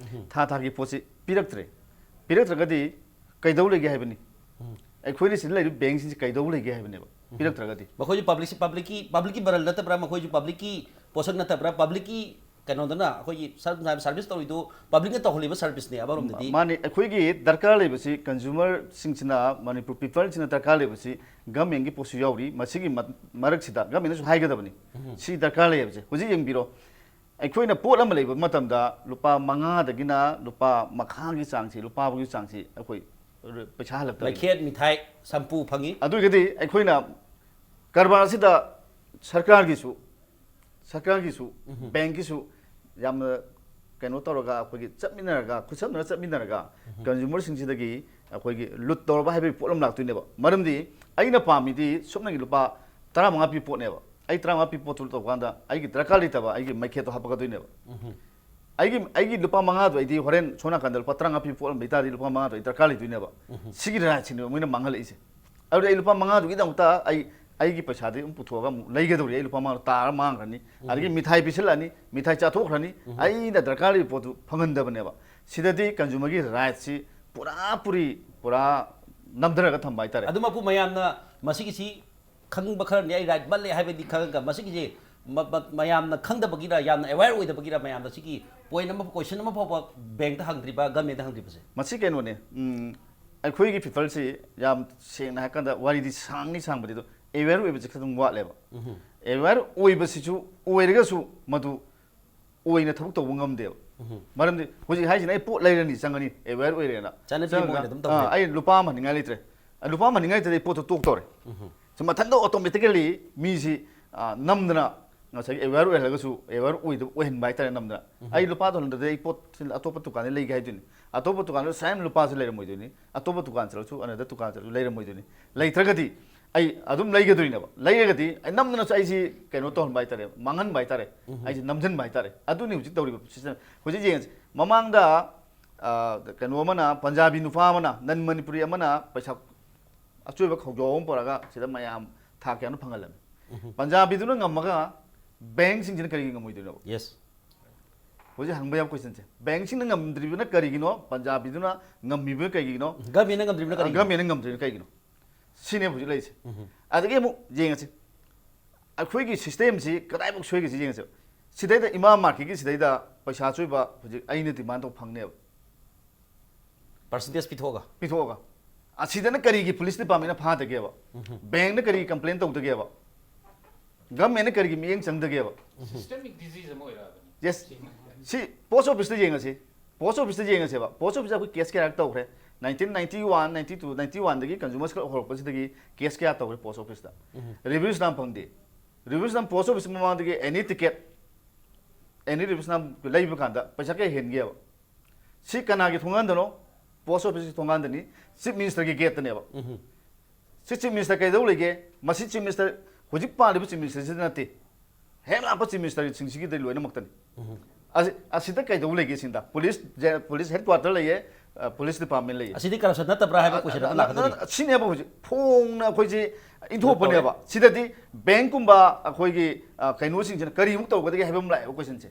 ꯊꯥ ꯊꯥꯒꯤ ꯄꯣꯠꯁꯤ ꯄꯤꯔꯛꯇ꯭ꯔꯦ꯫ ꯄꯤꯔꯛꯇ꯭ꯔꯒꯗꯤ ꯀꯩꯗꯧ ꯂꯩꯒꯦ ꯍꯥꯏꯕꯅꯤ? ꯑꯩꯈꯣꯏꯅ ꯁꯤꯗ ꯂꯩꯔꯤꯕ ꯕꯦꯡꯛꯁꯤꯡꯁꯤ ꯀꯩꯗꯧ ꯂꯩꯒꯦ ꯍꯥꯏꯕꯅꯦꯕ, ꯄꯤꯔꯛꯇ꯭ꯔꯒꯗꯤ? ꯃꯈꯣꯏꯁꯨ ꯄꯕ꯭ꯂꯤꯛꯁꯤ, ꯄꯕ꯭ꯂꯤꯛꯀꯤ, ꯄꯕ꯭ꯂꯤꯛꯀꯤ ꯃꯔꯜ ꯅꯠꯇꯕ꯭ꯔꯥ? ꯃꯈꯣꯏꯁꯨ ꯄꯕ꯭ꯂꯤꯛꯀꯤ ꯄꯣꯠꯁꯛ ꯅꯠꯇꯕ꯭ꯔꯥ? ꯄꯕ꯭ꯂꯤꯛꯀꯤ ꯀꯩꯅꯣꯗꯅ ꯑꯩꯈꯣꯏꯒꯤ ꯁꯔꯚꯤꯁ ꯇꯧꯔꯤꯗꯣ ꯄꯕ꯭ꯂꯤꯛꯅ ꯇꯧꯍꯜꯂꯤꯕ ꯁꯔꯚꯤꯁꯅꯦ ꯑꯃꯔꯣꯝꯗꯗꯤ꯫ ꯃꯥꯅꯤ, ꯑꯩꯈꯣꯏꯒꯤ ꯗꯔꯀꯥꯔ ꯂꯩꯕꯁꯤ, ꯀꯟꯖꯨꯃꯔꯁꯤꯡꯁꯤꯅ, ꯃꯅꯤꯄꯨꯔ ꯄꯤꯄꯜꯁꯤꯅ ꯗꯔꯀꯥꯔ ꯂꯩꯕꯁꯤ ꯒꯃꯦꯟꯒꯤ ꯄꯣꯠꯁꯨ ꯌꯥꯎꯔꯤ꯫ ꯃꯁꯤꯒꯤ ꯃ- ꯃꯔꯛꯁꯤꯗ ꯒꯃꯦꯟꯅꯁꯨ ꯍꯥꯏꯒꯗꯕꯅꯤ, ꯁꯤ ꯗꯔꯀꯥꯔ ꯂꯩ ꯍꯥꯏꯕꯁꯦ꯫ ꯍꯧꯖꯤꯛ ꯌꯦꯡꯕꯤꯔꯣ, ꯑꯩꯈꯣꯏꯅ ꯄꯣꯠ ꯑꯃ ꯂꯩꯕ ꯃꯇꯝꯗ ꯂꯨꯄꯥ ꯃꯉꯥꯗꯒꯤꯅ ꯂꯨꯄꯥ ꯃꯈꯥꯒꯤ ꯆꯥꯡꯁꯤ, ꯂꯨꯄꯥ ꯐꯥꯎꯒꯤ ꯆꯥꯡꯁꯤ ꯑꯩꯈꯣꯏ ꯄꯩꯁꯥ ꯍꯜꯂꯛꯇꯕ꯫ ꯃꯩꯈꯦꯠ, ꯃꯤꯊꯥꯏ, ꯁꯝꯄꯨ ꯐꯪꯉꯤ꯫ ꯑꯗꯨ ꯑꯣꯏꯔꯒꯗꯤ ꯑꯩꯈꯣꯏꯅ ꯀꯔꯕꯥꯔꯁꯤꯗ ꯁꯔꯀꯥꯔꯒꯤꯁꯨ, ꯁꯔꯀꯥꯔꯒꯤꯁꯨ, ꯕꯦꯡꯀꯤꯁꯨ ꯌꯥꯝꯅ ꯀꯩꯅꯣ ꯇꯧꯔꯒ, ꯑꯩꯈꯣꯏꯒꯤ ꯆꯠꯃꯤꯟꯅꯔꯒ, ꯈꯨꯠꯁꯝꯅꯔ ꯆꯠꯃꯤꯟꯅꯔꯒ, ꯀꯟꯖꯨꯃꯔꯁꯤꯡꯁꯤꯗꯒꯤ ꯑꯩꯈꯣꯏꯒꯤ ꯂꯨꯠ ꯇꯧꯔꯕ ꯍꯥꯏꯕꯒꯤ ꯄꯣꯠ ꯑꯃ ꯂꯥꯛꯇꯣꯏꯅꯦꯕ꯫ ꯃꯔꯝꯗꯤ ꯑꯩꯅ ꯄꯥꯝꯃꯤꯗꯤ ꯁꯨꯞꯅꯒꯤ ꯂꯨꯄꯥ ꯇꯔꯥꯃꯉꯥ ꯄꯤ ꯄꯣꯠꯅꯦꯕ꯫ ꯑꯩ ꯇꯔꯥꯃꯉꯥ ꯄꯤ ꯄꯣꯠꯇꯨ ꯇꯧꯕ ꯀꯥꯟꯗ ꯑꯩꯒꯤ ꯗꯔꯀꯥꯔ ꯂꯩꯇꯕ ꯑꯩꯒꯤ ꯃꯩꯈꯦꯠꯇꯣ ꯍꯥꯞꯄꯛꯀꯗꯣꯏꯅꯦꯕ꯫ ꯑꯩꯒꯤ, ꯑꯩꯒꯤ ꯂꯨꯄꯥ ꯃꯉꯥꯗꯣ ꯑꯩꯗꯤ ꯍꯣꯔꯦꯟ ꯁꯣꯝ ꯅꯥꯀꯟꯗ ꯂꯨꯄꯥ ꯇꯔꯥꯃꯉꯥ ꯄꯤ ꯄꯣꯠ ꯑꯃ ꯂꯩ ꯇꯥꯔꯗꯤ, ꯂꯨꯄꯥ ꯃꯉꯥꯗꯣ ꯑꯩ ꯗꯔꯀꯥꯔ ꯂꯩꯗꯣꯏꯅꯦꯕ꯫ ꯁꯤꯒꯤ ꯔꯥꯏꯠꯁꯤꯅꯦꯕ ꯃꯣꯏꯅ ꯃꯥꯡꯍꯜꯂꯛꯏꯁꯦ꯫ ꯑꯗꯨꯗꯤ ꯑꯩ ꯂꯨꯄꯥ ꯃꯉꯥꯗꯨꯒꯤꯗꯃꯛꯇ ꯑꯩ, ꯑꯩꯒꯤ ꯄꯩꯁꯥꯗꯤ ꯑꯗꯨꯝ ꯄꯨꯊꯣꯛꯑꯒ ꯑꯃꯨꯛ ꯂꯩꯒꯗꯧꯔꯤ꯫ ꯑꯩ ꯂꯨꯄꯥ ꯃꯉꯥꯗꯣ ꯇꯥꯔ ꯃꯥꯡꯈ꯭ꯔꯅꯤ꯫ ꯑꯗꯒꯤ ꯃꯤꯊꯥꯏ ꯄꯤꯁꯤꯜꯂꯛꯑꯅꯤ, ꯃꯤꯊꯥꯏ ꯆꯥꯊꯣꯛꯈ꯭ꯔꯅꯤ꯫ ꯑꯩꯅ ꯗꯔꯀꯥꯔ ꯂꯩꯕ ꯄꯣꯠꯇꯨ ꯐꯪꯍꯟꯗꯕꯅꯦꯕ꯫ ꯁꯤꯗꯗꯤ ꯀꯟꯖꯨꯃꯔꯒꯤ ꯔꯥꯏꯠꯁꯤ ꯄꯨꯔꯥ ꯄꯨꯔꯤ, ꯄꯨꯔꯥ ꯅꯝꯊꯔꯒ ꯊꯝꯕ ꯍꯥꯏꯇꯥꯔꯦ꯫ ꯑꯗꯨꯃꯛꯄꯨ ꯃꯌꯥꯝꯅ ꯃꯁꯤꯒꯤꯁꯤ ꯈꯪꯕ ꯈꯔꯅꯤ, ꯑꯩ ꯔꯥꯏꯠ ꯃꯜꯂꯦ ꯍꯥꯏꯕꯗꯤ ꯈꯪꯉꯒ, ꯃꯁꯤꯒꯤꯁꯦ ꯃ- ꯃ- ꯃꯌꯥꯝꯅ ꯈꯪꯗꯕꯒꯤꯔ, ꯌꯥꯝꯅ ꯑꯦꯋꯦꯌꯔ ꯑꯣꯏꯗꯕꯒꯤꯔ, ꯃꯌꯥꯝꯅ ꯁꯤꯒꯤ ꯄꯣꯏꯟ ꯑꯃ, ꯀꯣꯏꯁꯟ ꯑꯃ ꯐꯥꯎꯕ ꯕꯦꯡꯛꯇ ꯍꯪꯗ꯭ꯔꯤꯕ, ꯒꯃꯦꯟꯗ ꯍꯪꯗ꯭ꯔꯤꯕꯁꯦ? ꯃꯁꯤ ꯀꯩꯅꯣꯅꯦ, ꯎꯝ, ꯑꯩꯈꯣꯏꯒꯤ ꯄꯤꯄꯜꯁꯤ, ꯌꯥꯝ ꯁꯦꯡꯅ ꯍꯥꯏꯔꯀꯥꯟꯗ, ꯋꯥꯔꯤꯗꯤ ꯁꯥꯡꯅꯤ ꯁꯥꯡꯕꯗꯤ, ꯑꯗꯣ ꯑꯦꯋꯦꯌꯔ ꯑꯣꯏꯕꯁꯦ ꯈꯤꯇꯪ ꯋꯥꯠꯂꯦꯕ꯫ ꯑꯦꯋꯦꯌꯔ ꯑꯣꯏꯕꯁꯤꯁꯨ ꯑꯣꯏꯔꯒꯁꯨ ꯃꯗꯨ ꯑꯣꯏꯅ ꯊꯕꯛ ꯇꯧꯕ ꯉꯝꯗꯦꯕ꯫ ꯃꯔꯝꯗꯤ ꯍꯧꯖꯤꯛ ꯍꯥꯏꯁꯤꯅ ꯑꯩ ꯄꯣꯠ ꯂꯩꯔꯅꯤ, ꯆꯪꯉꯅꯤ, ꯑꯦꯋꯦꯌꯔ ꯑꯣꯏꯔꯦꯅ꯫ ꯆꯠꯅꯕꯤ ꯑꯃ ꯆꯪꯉꯒ, ꯑꯣꯏꯅ ꯑꯗꯨꯝ ꯇꯧꯔꯦ꯫ ꯑꯥ, ꯑꯩ ꯂꯨꯄꯥ ꯑꯃ ꯍꯟꯅꯤꯡꯉꯥꯏ ꯂꯩꯇ꯭ꯔꯦ꯫ ꯑ, ꯂꯨꯄꯥ ꯑꯃ ꯍꯟꯅꯤꯡꯉꯥꯏ ꯂꯩꯇ꯭ꯔꯗꯤ ꯑꯩ ꯄꯣꯠꯇꯣ ꯇꯣꯛꯇꯧꯔꯦ꯫ ꯁꯤ ꯃꯊꯟꯇ ꯑꯣꯇꯣꯃꯦꯇꯤꯀꯦꯜꯂꯤ ꯃꯤꯁꯤ, ꯑ, ꯅꯝꯗꯅ ꯉꯁꯥꯏꯒꯤ ꯑꯦꯋꯦꯌꯔ ꯑꯣꯏꯍꯜꯂꯒꯁꯨ ꯑꯦꯋꯦꯌꯔ ꯑꯣꯏꯗꯕ, ꯑꯣꯏꯍꯟꯕ ꯍꯥꯏꯇꯥꯔꯦ, ꯅꯝꯗꯅ꯫ ꯑꯩ ꯂꯨꯄꯥꯗꯣ ꯍꯟꯗ꯭ꯔꯗꯤ ꯑꯩ ꯄꯣꯠ ꯑꯇꯣꯞꯄ ꯗꯨꯀꯥꯟꯗ ꯂꯩꯒꯦ ꯍꯥꯏꯗꯣꯏꯅꯤ꯫ ꯑꯇꯣꯞꯄ ꯗꯨꯀꯥꯟꯗ ꯁꯦꯝ ꯂꯨꯄꯥꯁꯨ ꯂꯩꯔꯝꯃꯣꯏꯗꯣꯏꯅꯤ꯫ ꯑꯇꯣꯞꯄ ꯗꯨꯀꯥꯟ ꯆꯠꯂꯁꯨ, ꯑꯅꯗ ꯗꯨꯀꯥꯟ ꯆꯠꯂꯁꯨ ꯂꯩꯔꯝꯃꯣꯏꯗꯣꯏꯅꯤ꯫ ꯂꯩꯇ꯭ꯔꯒꯗꯤ ꯑꯩ ꯑꯗꯨꯝ ꯂꯩꯒꯗꯣꯏꯅꯦꯕ꯫ ꯂꯩꯔꯒꯗꯤ ꯑꯩ ꯅꯝꯗꯅꯁꯨ ꯑꯩꯁꯤ ꯀꯩꯅꯣ ꯇꯧꯍꯟꯕ ꯍꯥꯏꯇꯥꯔꯦ, ꯃꯥꯡꯍꯟꯕ ꯍꯥꯏꯇꯥꯔꯦ, ꯑꯩꯁꯦ ꯅꯝꯁꯤꯟꯕ ꯍꯥꯏꯇꯥꯔꯦ꯫ ꯑꯗꯨꯅꯤ ꯍꯧꯖꯤꯛ ꯇꯧꯔꯤꯕ ꯁꯤꯁꯇꯦꯝ꯫ ꯍꯧꯖꯤꯛ ꯌꯦꯡꯉꯁꯤ, ꯃꯃꯥꯡꯗ, ꯑ, ꯀꯩꯅꯣ ꯑꯃꯅ, ꯄꯟꯖꯥꯕꯤ ꯅꯨꯄꯥ ꯑꯃꯅ, ꯅꯟ ꯃꯅꯤꯄꯨꯔꯤ ꯑꯃꯅ ꯄꯩꯁꯥ ꯑꯆꯣꯏꯕ ꯈꯧꯖꯥꯎ ꯑꯃ ꯄꯨꯔꯛꯑꯒ ꯁꯤꯗ ꯃꯌꯥꯝ ꯊꯥ ꯀꯌꯥꯅꯣ ꯐꯪꯍꯜꯂꯝꯃꯤ꯫ ꯄꯟꯖꯥꯕꯤꯗꯨꯅ ꯉꯝꯃꯒ ꯕꯦꯡꯁꯤꯡꯁꯤꯅ ꯀꯔꯤꯒꯤ ꯉꯝꯃꯣꯏꯗꯣꯏꯅꯣꯕ? ꯌꯦꯁ꯫ ꯍꯧꯖꯤꯛ ꯍꯪꯕ ꯌꯥꯕ ꯀꯣꯏꯁꯟꯁꯦ, ꯕꯦꯡꯁꯤꯡꯅ ꯉꯝꯗ꯭ꯔꯤꯕꯅ ꯀꯔꯤꯒꯤꯅꯣ, ꯄꯟꯖꯥꯕꯤꯗꯨꯅ ꯉꯝꯃꯤꯕꯅ ꯀꯔꯤꯒꯤꯅꯣ? ꯒꯃꯦꯟꯅ ꯉꯝꯗ꯭ꯔꯤꯕꯅ ꯀꯔꯤꯒꯤꯅꯣ? ꯒꯃꯦꯟꯅ ꯉꯝꯗ꯭ꯔꯤꯕꯅ ꯀꯩꯒꯤꯅꯣ? ꯁꯤꯅꯦꯕ ꯍꯧꯖꯤꯛ ꯂꯩꯔꯤꯁꯦ꯫ ꯑꯗꯒꯤ ꯑꯃꯨꯛ ꯌꯦꯡꯉꯁꯤ, ꯑꯩꯈꯣꯏꯒꯤ ꯁꯤꯁꯇꯦꯝꯁꯤ ꯀꯗꯥꯏꯐꯥꯎ ꯁꯣꯏꯒꯦꯁꯤ ꯌꯦꯡꯉꯁꯦꯕ꯫ ꯁꯤꯗꯩꯗ ꯏꯃꯥ ꯃꯥꯔꯀꯦꯠꯀꯤ ꯁꯤꯗꯩꯗ ꯄꯩꯁꯥ ꯑꯆꯣꯏꯕ ꯍꯧꯖꯤꯛ ꯑꯩꯅ ꯗꯤꯃꯥꯟ ꯇꯧꯕ ꯐꯪꯅꯦꯕ꯫ ꯄꯥꯔꯁꯦꯟꯇꯦꯖ ꯄꯤꯊꯣꯛꯑꯒ꯫ ꯄꯤꯊꯣꯛꯑꯒ ꯑꯁꯤꯗꯅ ꯀꯔꯤꯒꯤ ꯄꯨꯂꯤꯁ ꯗꯤꯄꯥꯔꯠꯃꯦꯟꯅ ꯐꯥꯗꯒꯦꯕ? ꯕꯦꯡꯅ ꯀꯔꯤꯒꯤ ꯀꯝꯄ꯭ꯂꯦꯟ ꯇꯧꯗꯒꯦꯕ? ꯒꯚꯔꯟꯃꯦꯟꯅ ꯀꯔꯤꯒꯤ ꯃꯤꯠꯌꯦꯡ ꯆꯪꯗꯒꯦꯕ? Systemic disease ꯑꯃ ꯑꯣꯏꯔꯛꯑꯕꯅꯤ꯫ ꯌꯦꯁ꯫ ꯁꯤ ꯄꯣꯁ ꯑꯣꯐꯤꯁꯇ ꯌꯦꯡꯉꯁꯤ꯫ ꯄꯣꯁ ꯑꯣꯐꯤꯁꯇ ꯌꯦꯡꯉꯁꯦꯕ꯫ ꯄꯣꯁ ꯑꯣꯐꯤꯁꯇ ꯑꯩꯈꯣꯏ ꯀꯦꯁ ꯀꯌꯥꯔꯛ ꯇꯧꯈ꯭ꯔꯦ? Nineteen ninety one, ninety two, ninety ꯋꯥꯟꯗꯒꯤ ꯀꯟꯖꯨꯃꯔꯁ ꯀꯣꯔꯠ ꯍꯧꯔꯛꯄꯁꯤꯗꯒꯤ ꯀꯦꯁ ꯀꯌꯥ ꯇꯧꯈ꯭ꯔꯦ ꯄꯣꯁ ꯑꯣꯐꯤꯁꯇ? ꯔꯤꯚꯤꯌꯨ ꯁꯅꯥꯝ ꯐꯪꯗꯦ꯫ ꯔꯤꯚꯤꯌꯨ ꯁꯅꯥꯝ ꯄꯣꯁ ꯑꯣꯐꯤꯁ ꯃꯃꯥꯡꯗꯒꯤ ꯑꯦꯅꯤ ꯇꯤꯀꯦꯠ, ꯑꯦꯅꯤ ꯔꯤꯚꯤꯌꯨ ꯁꯅꯥꯝ ꯂꯩꯕ ꯀꯥꯟꯗ ꯄꯩꯁꯥ ꯀꯌꯥ ꯍꯦꯟꯒꯦꯕ? ꯁꯤ ꯀꯅꯥꯒꯤ ꯊꯣꯡꯒꯥꯟꯗꯅꯣ? ꯄꯣꯁ ꯑꯣꯐꯤꯁꯀꯤ ꯊꯣꯡꯒꯥꯟꯗꯅꯤ, ꯆꯤꯐ ꯃꯤꯅꯤꯁꯇꯔꯒꯤ ꯒꯦꯠꯇꯅꯦꯕ꯫ ꯁꯤ ꯆꯤꯐ ꯃꯤꯅꯤꯁꯇꯔ ꯀꯩꯗꯧ ꯂꯩꯒꯦ? ꯃꯁꯤ ꯆꯤꯐ ꯃꯤꯅꯤꯁꯇꯔ, ꯍꯧꯖꯤꯛ ꯄꯥꯜꯂꯤꯕ ꯆꯤꯐ ꯃꯤꯅꯤꯁꯇꯔꯁꯤꯗ ꯅꯠꯇꯦ, ꯍꯦꯛ ꯂꯥꯛꯄ ꯆꯤꯐ ꯃꯤꯅꯤꯁꯇꯔꯁꯤꯡꯁꯤꯒꯤꯗ ꯂꯣꯏꯅꯃꯛꯇꯅꯤ꯫ ꯑꯁꯤ, ꯑꯁꯤꯗ ꯀꯩꯗꯧ ꯂꯩꯒꯦ ꯁꯤꯗ? ꯄꯨꯂꯤꯁ, ꯄꯨꯂꯤꯁ ꯍꯦꯗ ꯀ꯭ꯋꯥꯇꯔ ꯂꯩꯌꯦ, ꯑ, ꯄꯨꯂꯤꯁ ꯗꯤꯄꯥꯔꯠꯃꯦꯟ ꯂꯩꯌꯦ꯫ ꯑꯁꯤꯗꯤ ꯀꯔꯞꯁꯟ ꯅꯠꯇꯕ꯭ꯔꯥ ꯍꯥꯏꯕ ꯀꯣꯏꯁꯟ ꯑꯃ ꯂꯥꯛꯀꯗꯣꯏꯅꯤ꯫ ꯁꯤꯅꯦꯕ ꯍꯧꯖꯤꯛ ꯐꯣꯡꯅ ꯑꯩꯈꯣꯏꯁꯦ ꯏꯟꯊꯣꯛꯄꯅꯦꯕ꯫ ꯁꯤꯗꯗꯤ ꯕꯦꯡꯀꯨꯝꯕ ꯑꯩꯈꯣꯏꯒꯤ, ꯑ, ꯀꯩꯅꯣꯁꯤꯡꯁꯤꯅ ꯀꯔꯤꯃꯨꯛ ꯇꯧꯒꯗꯒꯦ ꯍꯥꯏꯕ ꯑꯃ ꯂꯥꯛꯑꯦꯕ ꯀꯣꯏꯁꯟꯁꯦ꯫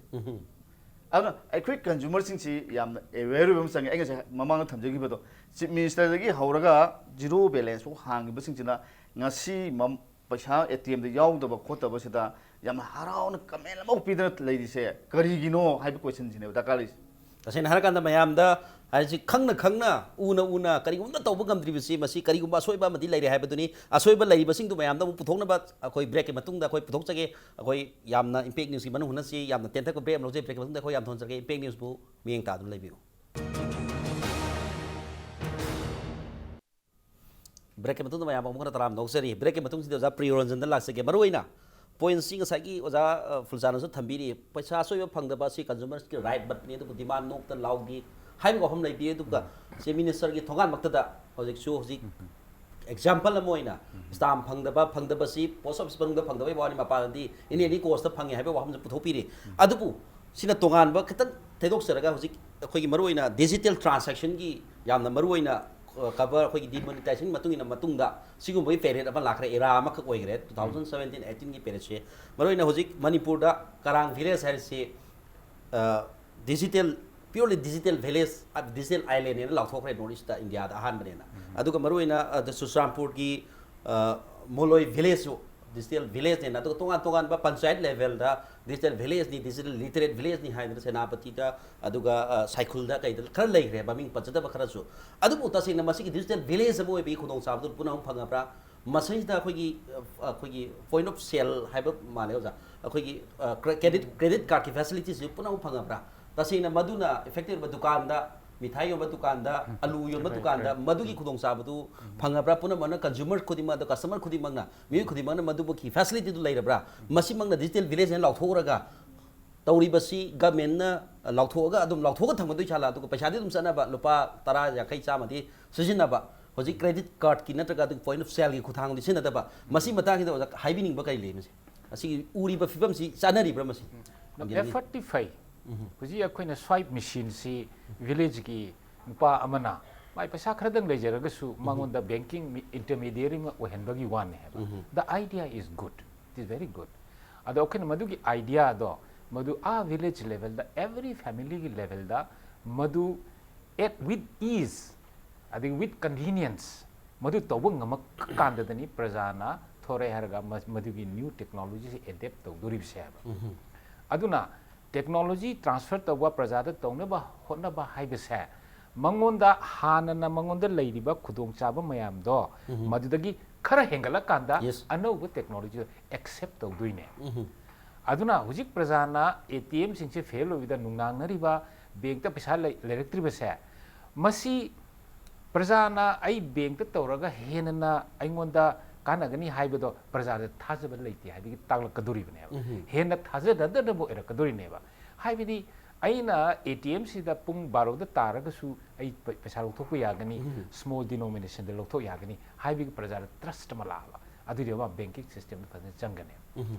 ꯑꯗꯨꯅ ꯑꯩꯈꯣꯏ ꯀꯟꯖꯨꯃꯔꯁꯤꯡꯁꯤ ꯌꯥꯝꯅ ꯑꯦꯋꯦꯌꯔ ꯑꯣꯏꯕ ꯑꯃ ꯆꯪꯉꯦ꯫ ꯑꯩ ꯉꯁꯥꯏ ꯃꯃꯥꯡꯗ ꯊꯝꯖꯈꯤꯕꯗꯣ, ꯆꯤꯐ ꯃꯤꯅꯤꯁꯇꯔꯗꯒꯤ ꯍꯧꯔꯒ ꯖꯤꯔꯣ ꯕꯦꯂꯦꯟꯁ ꯐꯥꯎ ꯍꯥꯡꯉꯤꯕꯁꯤꯡꯁꯤꯅ ꯉꯁꯤ ꯃꯝ-, ꯄꯩꯁꯥ ꯑꯦ ꯇꯤ ꯑꯦꯝꯗ ꯌꯥꯎꯗꯕ ꯈꯣꯠꯇꯕꯁꯤꯗ ꯌꯥꯝꯅ ꯍꯔꯥꯎꯅ ꯀꯃꯦꯟ ꯑꯃꯐꯥꯎ ꯄꯤꯗꯅ ꯂꯩꯔꯤꯁꯦ ꯀꯔꯤꯒꯤꯅꯣ ꯍꯥꯏꯕ ꯀꯣꯏꯁꯟꯁꯤꯅꯦꯕ ꯗꯔꯀꯥꯔ ꯂꯩꯔꯤꯁꯦ꯫ ꯇꯁꯦꯡꯅ ꯍꯥꯏꯔꯀꯥꯟꯗ ꯃꯌꯥꯝꯗ ꯍꯥꯏꯁꯤ ꯈꯪꯅ ꯈꯪꯅ, ꯎꯅ ꯎꯅ ꯀꯔꯤꯒꯨꯝꯕ ꯇꯧꯕ ꯉꯝꯗ꯭ꯔꯤꯕꯁꯤ, ꯃꯁꯤ ꯀꯔꯤꯒꯨꯝꯕ ꯑꯁꯣꯏꯕ ꯑꯃꯗꯤ ꯂꯩꯔꯦ ꯍꯥꯏꯕꯗꯨꯅꯤ꯫ ꯑꯁꯣꯏꯕ ꯂꯩꯔꯤꯕꯁꯤꯡꯗꯨ ꯃꯌꯥꯝꯗ ꯑꯃꯨꯛ ꯄꯨꯊꯣꯛꯅꯕ ꯑꯩꯈꯣꯏ ꯕ꯭ꯔꯦꯛꯀꯤ ꯃꯇꯨꯡꯗ ꯑꯩꯈꯣꯏ ꯄꯨꯊꯣꯛꯆꯒꯦ꯫ ꯑꯩꯈꯣꯏ ꯌꯥꯝꯅ ꯏꯝꯄꯦꯛ ꯅ꯭ꯌꯨꯁꯀꯤ ꯃꯅꯨꯡ ꯍꯨꯟꯅꯁꯤ꯫ ꯌꯥꯝꯅ ꯇꯦꯟꯊꯛꯄ ꯕ꯭ꯔꯦꯛ ꯑꯃ ꯂꯧꯖꯩ꯫ ꯕ꯭ꯔꯦꯛꯀꯤ ꯃꯇꯨꯡꯗ ꯑꯩꯈꯣꯏ ꯌꯥꯝ ꯊꯣꯟꯖꯔꯒꯦ꯫ ꯏꯝꯄꯦꯛ ꯅ꯭ꯌꯨꯁꯄꯨ ꯃꯤꯠꯌꯦꯡ ꯇꯥꯗꯨꯅ ꯂꯩꯕꯤꯌꯨ꯫ ꯕ꯭ꯔꯦꯛꯀꯤ ꯃꯇꯨꯡꯗ ꯃꯌꯥꯝ ꯑꯃꯨꯛ ꯍꯟꯅ ꯇꯔꯥꯝꯅ ꯑꯣꯛꯆꯔꯤ꯫ ꯕ꯭ꯔꯦꯛꯀꯤ ꯃꯇꯨꯡꯁꯤꯗ ꯑꯣꯖꯥ ꯄ꯭ꯔꯤꯌꯣꯔꯟꯖꯟꯗ ꯂꯥꯛꯆꯒꯦ꯫ ꯃꯔꯨꯑꯣꯏꯅ ꯄꯣꯏꯟꯁꯤ ꯉꯁꯥꯏꯒꯤ ꯑꯣꯖꯥ, ꯑ, ꯐꯨꯜꯆꯥꯅꯁꯨ ꯊꯝꯕꯤꯔꯤ, ꯄꯩꯁꯥ ꯑꯆꯣꯏꯕ ꯐꯪꯗꯕ ꯑꯁꯤ ꯀꯟꯖꯨꯃꯔꯁꯀꯤ ꯔꯥꯏꯠ ꯃꯠꯅꯤ, ꯑꯗꯨꯕꯨ ꯗꯤꯃꯥꯟ ꯅꯣꯛꯇ ꯂꯥꯎꯗꯤ ꯍꯥꯏꯕ ꯋꯥꯐꯝ ꯂꯩꯕꯤ꯫ ꯑꯗꯨꯒ ꯆꯤꯐ ꯃꯤꯅꯤꯁꯇꯔꯒꯤ ꯊꯣꯡꯒꯥꯟꯃꯛꯇꯗ ꯍꯧꯖꯤꯛꯁꯨ ꯍꯧꯖꯤꯛ ꯑꯦꯛꯖꯥꯝꯄꯜ ꯑꯃ ꯑꯣꯏꯅ ꯁ꯭ꯇꯥꯝ ꯐꯪꯗꯕ, ꯐꯪꯗꯕꯁꯤ ꯄꯣꯁ ꯑꯣꯐꯤꯁ ꯃꯅꯨꯡꯗ ꯐꯪꯗꯕꯒꯤ ꯋꯥꯅꯤ, ꯃꯄꯥꯟꯗꯗꯤ ꯑꯦꯅꯤ ꯑꯦꯅꯤ ꯀꯣꯁꯇ ꯐꯪꯉꯤ ꯍꯥꯏꯕ ꯋꯥꯐꯝꯁꯦ ꯄꯨꯊꯣꯛꯄꯤꯔꯤ꯫ ꯑꯗꯨꯕꯨ ꯁꯤꯅ ꯇꯣꯉꯥꯟꯕ ꯈꯤꯇꯪ ꯊꯩꯗꯣꯛꯆꯔꯒ ꯍꯧꯖꯤꯛ ꯑꯩꯈꯣꯏꯒꯤ ꯃꯔꯨꯑꯣꯏꯅ ꯗꯤꯖꯤꯇꯦꯜ ꯇ꯭ꯔꯥꯟꯁꯦꯛꯁꯟꯒꯤ ꯌꯥꯝꯅ ꯃꯔꯨꯑꯣꯏꯅ, ꯑ, ꯀꯕꯔ ꯑꯩꯈꯣꯏꯒꯤ ꯗꯤꯃꯣꯅꯤꯇꯥꯏꯖꯦꯁꯟꯒꯤ ꯃꯇꯨꯡ ꯏꯟꯅ ꯃꯇꯨꯡꯗ ꯁꯤꯒꯨꯝꯕꯒꯤ ꯄꯦꯔꯦꯠ ꯑꯃ ꯂꯥꯛꯈ꯭ꯔꯦ, ꯏꯔꯥ ꯑꯃꯈꯛ ꯑꯣꯏꯈ꯭ꯔꯦ꯫ ꯇꯨ ꯊꯥꯎꯖꯟ ꯁꯕꯦꯟꯇꯤꯟ ꯑꯩꯠꯇꯤꯟꯒꯤ ꯄꯦꯔꯦꯠꯁꯦ ꯃꯔꯨꯑꯣꯏꯅ ꯍꯧꯖꯤꯛ ꯃꯅꯤꯄꯨꯔꯗ ꯀꯔꯥꯡ ꯚꯤꯂꯦꯖ ꯍꯥꯏꯔꯤꯁꯤ, ꯑ, ꯗꯤꯖꯤꯇꯦꯜ, ꯄ꯭ꯌꯨꯔꯂꯤ ꯗꯤꯖꯤꯇꯦꯜ ꯚꯤꯂꯦꯖ, ꯑ, ꯗꯤꯖꯤꯇꯦꯜ ꯑꯥꯏꯂꯦꯟ ꯍꯥꯏꯅ ꯂꯥꯎꯊꯣꯛꯈ꯭ꯔꯦ ꯅꯣꯔꯠ ꯏꯁꯇ ꯏꯟꯗꯤꯌꯥꯗ ꯑꯍꯥꯟꯕꯅꯦꯅ꯫ ꯑꯗꯨꯒ ꯃꯔꯨꯑꯣꯏꯅ, ꯑ, ꯆꯨꯔꯆꯥꯟꯄꯨꯔꯒꯤ, ꯑ, ꯃꯣꯂꯣꯏ ꯚꯤꯂꯦꯖꯁꯨ digital village ꯅꯦꯅ, ꯑꯗꯨꯒ ꯇꯣꯉꯥꯟ ꯇꯣꯉꯥꯟꯕ ꯄꯟꯆꯥꯌꯠ level ꯗ digital village ꯅꯤ, digital literate village ꯅꯤ ꯍꯥꯏꯗꯅ ꯁꯦꯅꯥꯄꯇꯤꯗ, ꯑꯗꯨꯒ, ꯑ, ꯁꯥꯏꯈꯨꯜꯗ ꯀꯩꯗ ꯈꯔ ꯂꯩꯈ꯭ꯔꯦ, ꯃꯃꯤꯡ ꯄꯟꯖꯗꯕ ꯈꯔꯁꯨ꯫ ꯑꯗꯨꯕꯨ ꯇꯁꯦꯡꯅ ꯃꯁꯤꯒꯤ digital village ꯑꯃ ꯑꯣꯏꯕꯒꯤ ꯈꯨꯗꯣꯡꯆꯥꯕꯗꯨ ꯄꯨꯝꯅꯃꯛ ꯐꯪꯉꯕ꯭ꯔꯥ? ꯃꯁꯤꯗ ꯑꯩꯈꯣꯏꯒꯤ, ꯑ, ꯑꯩꯈꯣꯏꯒꯤ point of sale ꯍꯥꯏꯕ ꯃꯥꯜꯂꯦ, ꯑꯣꯖꯥ, ꯑꯩꯈꯣꯏꯒꯤ, ꯑ, cre-, credit, credit card ꯀꯤ facility ꯁꯤ ꯄꯨꯝꯅꯃꯛ ꯐꯪꯉꯕ꯭ꯔꯥ? ꯇꯁꯦꯡꯅ ꯃꯗꯨꯅ effective ꯑꯣꯏꯕ ꯗꯨꯀꯥꯟꯗ, ꯃꯤꯊꯥꯏ ꯌꯣꯟꯕ ꯗꯨꯀꯥꯟꯗ, ꯑꯂꯨ ꯌꯣꯟꯕ ꯗꯨꯀꯥꯟꯗ ꯃꯗꯨꯒꯤ ꯈꯨꯗꯣꯡꯆꯥꯕꯗꯨ ꯐꯪꯉꯕ꯭ꯔꯥ? ꯄꯨꯝꯅꯃꯛꯅ, consumer ꯈꯨꯗꯤꯡꯃꯛ, ꯑꯗ customer ꯈꯨꯗꯤꯡꯃꯛꯅ, ꯃꯤꯑꯣꯏ ꯈꯨꯗꯤꯡꯃꯛꯅ ꯃꯗꯨꯃꯛꯀꯤ facility ꯗꯨ ꯂꯩꯔꯕ꯭ꯔꯥ? ꯃꯁꯤꯃꯛꯅ digital village ꯍꯥꯏꯅ ꯂꯥꯎꯊꯣꯛꯎꯔꯒ ꯇꯧꯔꯤꯕꯁꯤ government ꯅ ꯂꯥꯎꯊꯣꯛꯑꯒ ꯑꯗꯨꯝ ꯂꯥꯎꯊꯣꯛꯑꯒ ꯊꯝꯒꯗꯣꯏ ꯖꯥꯠꯂꯥ? ꯑꯗꯨꯒ ꯄꯩꯁꯥꯗꯤ ꯑꯗꯨꯝ ꯆꯠꯅꯕ, ꯂꯨꯄꯥ ꯇꯔꯥ, ꯌꯥꯡꯈꯩ, ꯆꯥꯝꯃꯗꯤ ꯁꯤꯖꯤꯟꯅꯕ, ꯍꯧꯖꯤꯛ credit card ꯀꯤ ꯅꯠꯇ꯭ꯔꯒ ꯑꯗꯨꯒ point of sale ꯒꯤ ꯈꯨꯠꯊꯥꯡꯗꯤ ꯁꯤꯖꯤꯟꯅꯗꯕ, ꯃꯁꯤ ꯃꯇꯥꯡꯁꯤꯗ ꯑꯣꯖꯥ ꯍꯥꯏꯕꯤꯅꯤꯡꯕ ꯀꯔꯤ ꯂꯩ? ꯃꯁꯤ, ꯑꯁꯤꯒꯤ ꯎꯔꯤꯕ ꯐꯤꯕꯝꯁꯤ ꯆꯥꯅꯔꯤꯕ꯭ꯔꯥ ꯃꯁꯤ? ꯊꯝꯖꯅꯤꯡꯉꯤ꯫ Effort ꯇꯤ ꯐꯩ꯫ ꯍꯧꯖꯤꯛ ꯑꯩꯈꯣꯏꯅ swipe machine ꯁꯤ village ꯀꯤ ꯅꯨꯄꯥ ꯑꯃꯅ ꯃꯥꯏ ꯄꯩꯁꯥ ꯈꯔꯗꯪ ꯂꯩꯖꯔꯒꯁꯨ ꯃꯉꯣꯟꯗ banking intermediary ꯑꯃ ꯑꯣꯏꯍꯟꯕꯒꯤ ꯋꯥꯅꯤ ꯍꯥꯏꯕ꯫ The idea is good, it is very good. ꯑꯗꯣ ꯑꯩꯈꯣꯏꯅ ꯃꯗꯨꯒꯤ idea ꯗꯣ ꯃꯗꯨ ꯑꯥ village level ꯗ, every family ꯒꯤ level ꯗ ꯃꯗꯨ at with ease, ꯑꯗꯒꯤ with convenience, ꯃꯗꯨ ꯇꯧꯕ ꯉꯝꯃꯛꯀꯥꯟꯗꯗꯅꯤ ꯄ꯭ꯔꯖꯥꯅ ꯊꯣꯔꯛꯑꯦ ꯍꯥꯏꯔꯒ ꯃ-, ꯃꯗꯨꯒꯤ new technology ꯁꯤ adapt ꯇꯧꯗꯣꯔꯤꯕꯁꯦ ꯍꯥꯏꯕ꯫ ꯑꯗꯨꯅ technology transfer ꯇꯧꯕ, ꯄ꯭ꯔꯖꯥꯗ ꯇꯧꯅꯕ ꯍꯣꯠꯅꯕ ꯍꯥꯏꯕꯁꯦ ꯃꯉꯣꯟꯗ, ꯍꯥꯟꯅꯅ ꯃꯉꯣꯟꯗ ꯂꯩꯔꯤꯕ ꯈꯨꯗꯣꯡꯆꯥꯕ ꯃꯌꯥꯝꯗꯣ ꯃꯗꯨꯗꯒꯤ ꯈꯔ ꯍꯦꯟꯒꯠꯂꯀꯥꯟꯗ Yes. ꯑꯅꯧꯕ technology accept ꯇꯧꯗꯣꯏꯅꯦ꯫ ꯑꯗꯨꯅ ꯍꯧꯖꯤꯛ ꯄ꯭ꯔꯖꯥꯅ ATM ꯁꯤꯡꯁꯦ fail ꯑꯣꯏꯕꯗ ꯅꯨꯡꯅꯥꯡꯅꯔꯤꯕ, bank ꯇ ꯄꯩꯁꯥ ꯂꯩ-, ꯂꯩꯔꯛꯇ꯭ꯔꯤꯕꯁꯦ, ꯃꯁꯤ ꯄ꯭ꯔꯖꯥꯅ ꯑꯩ bank ꯇ ꯇꯧꯔꯒ ꯍꯦꯟꯅ ꯑꯩꯉꯣꯟꯗ ꯀꯥꯟꯅꯒꯅꯤ ꯍꯥꯏꯕꯗꯣ ꯄ꯭ꯔꯖꯥꯗ ꯊꯥꯖꯕ ꯂꯩꯇꯦ ꯍꯥꯏꯕꯒꯤ ꯇꯥꯛꯂꯛꯀꯗꯣꯔꯤꯕꯅꯦꯕ꯫ ꯍꯦꯟꯅ ꯊꯥꯖꯅꯗꯅꯕ ꯑꯣꯏꯔꯛꯀꯗꯣꯔꯤꯅꯦꯕ꯫ ꯍꯥꯏꯕꯗꯤ ꯑꯩꯅ ATM ꯁꯤꯗ ꯄꯨꯡ ꯕꯥꯔꯣꯗ ꯇꯥꯔꯒꯁꯨ ꯑꯩ ꯄꯩ-, ꯄꯩꯁꯥ ꯂꯧꯊꯣꯛꯄ ꯌꯥꯒꯅꯤ, small denomination ꯗ ꯂꯧꯊꯣꯛ ꯌꯥꯒꯅꯤ ꯍꯥꯏꯕꯒꯤ ꯄ꯭ꯔꯖꯥꯗ trust ꯑꯃ ꯂꯥꯛꯑꯕ꯫ ꯑꯗꯨꯗꯤ ꯑꯃ banking system ꯗ ꯐꯖꯅ ꯆꯪꯒꯅꯤ꯫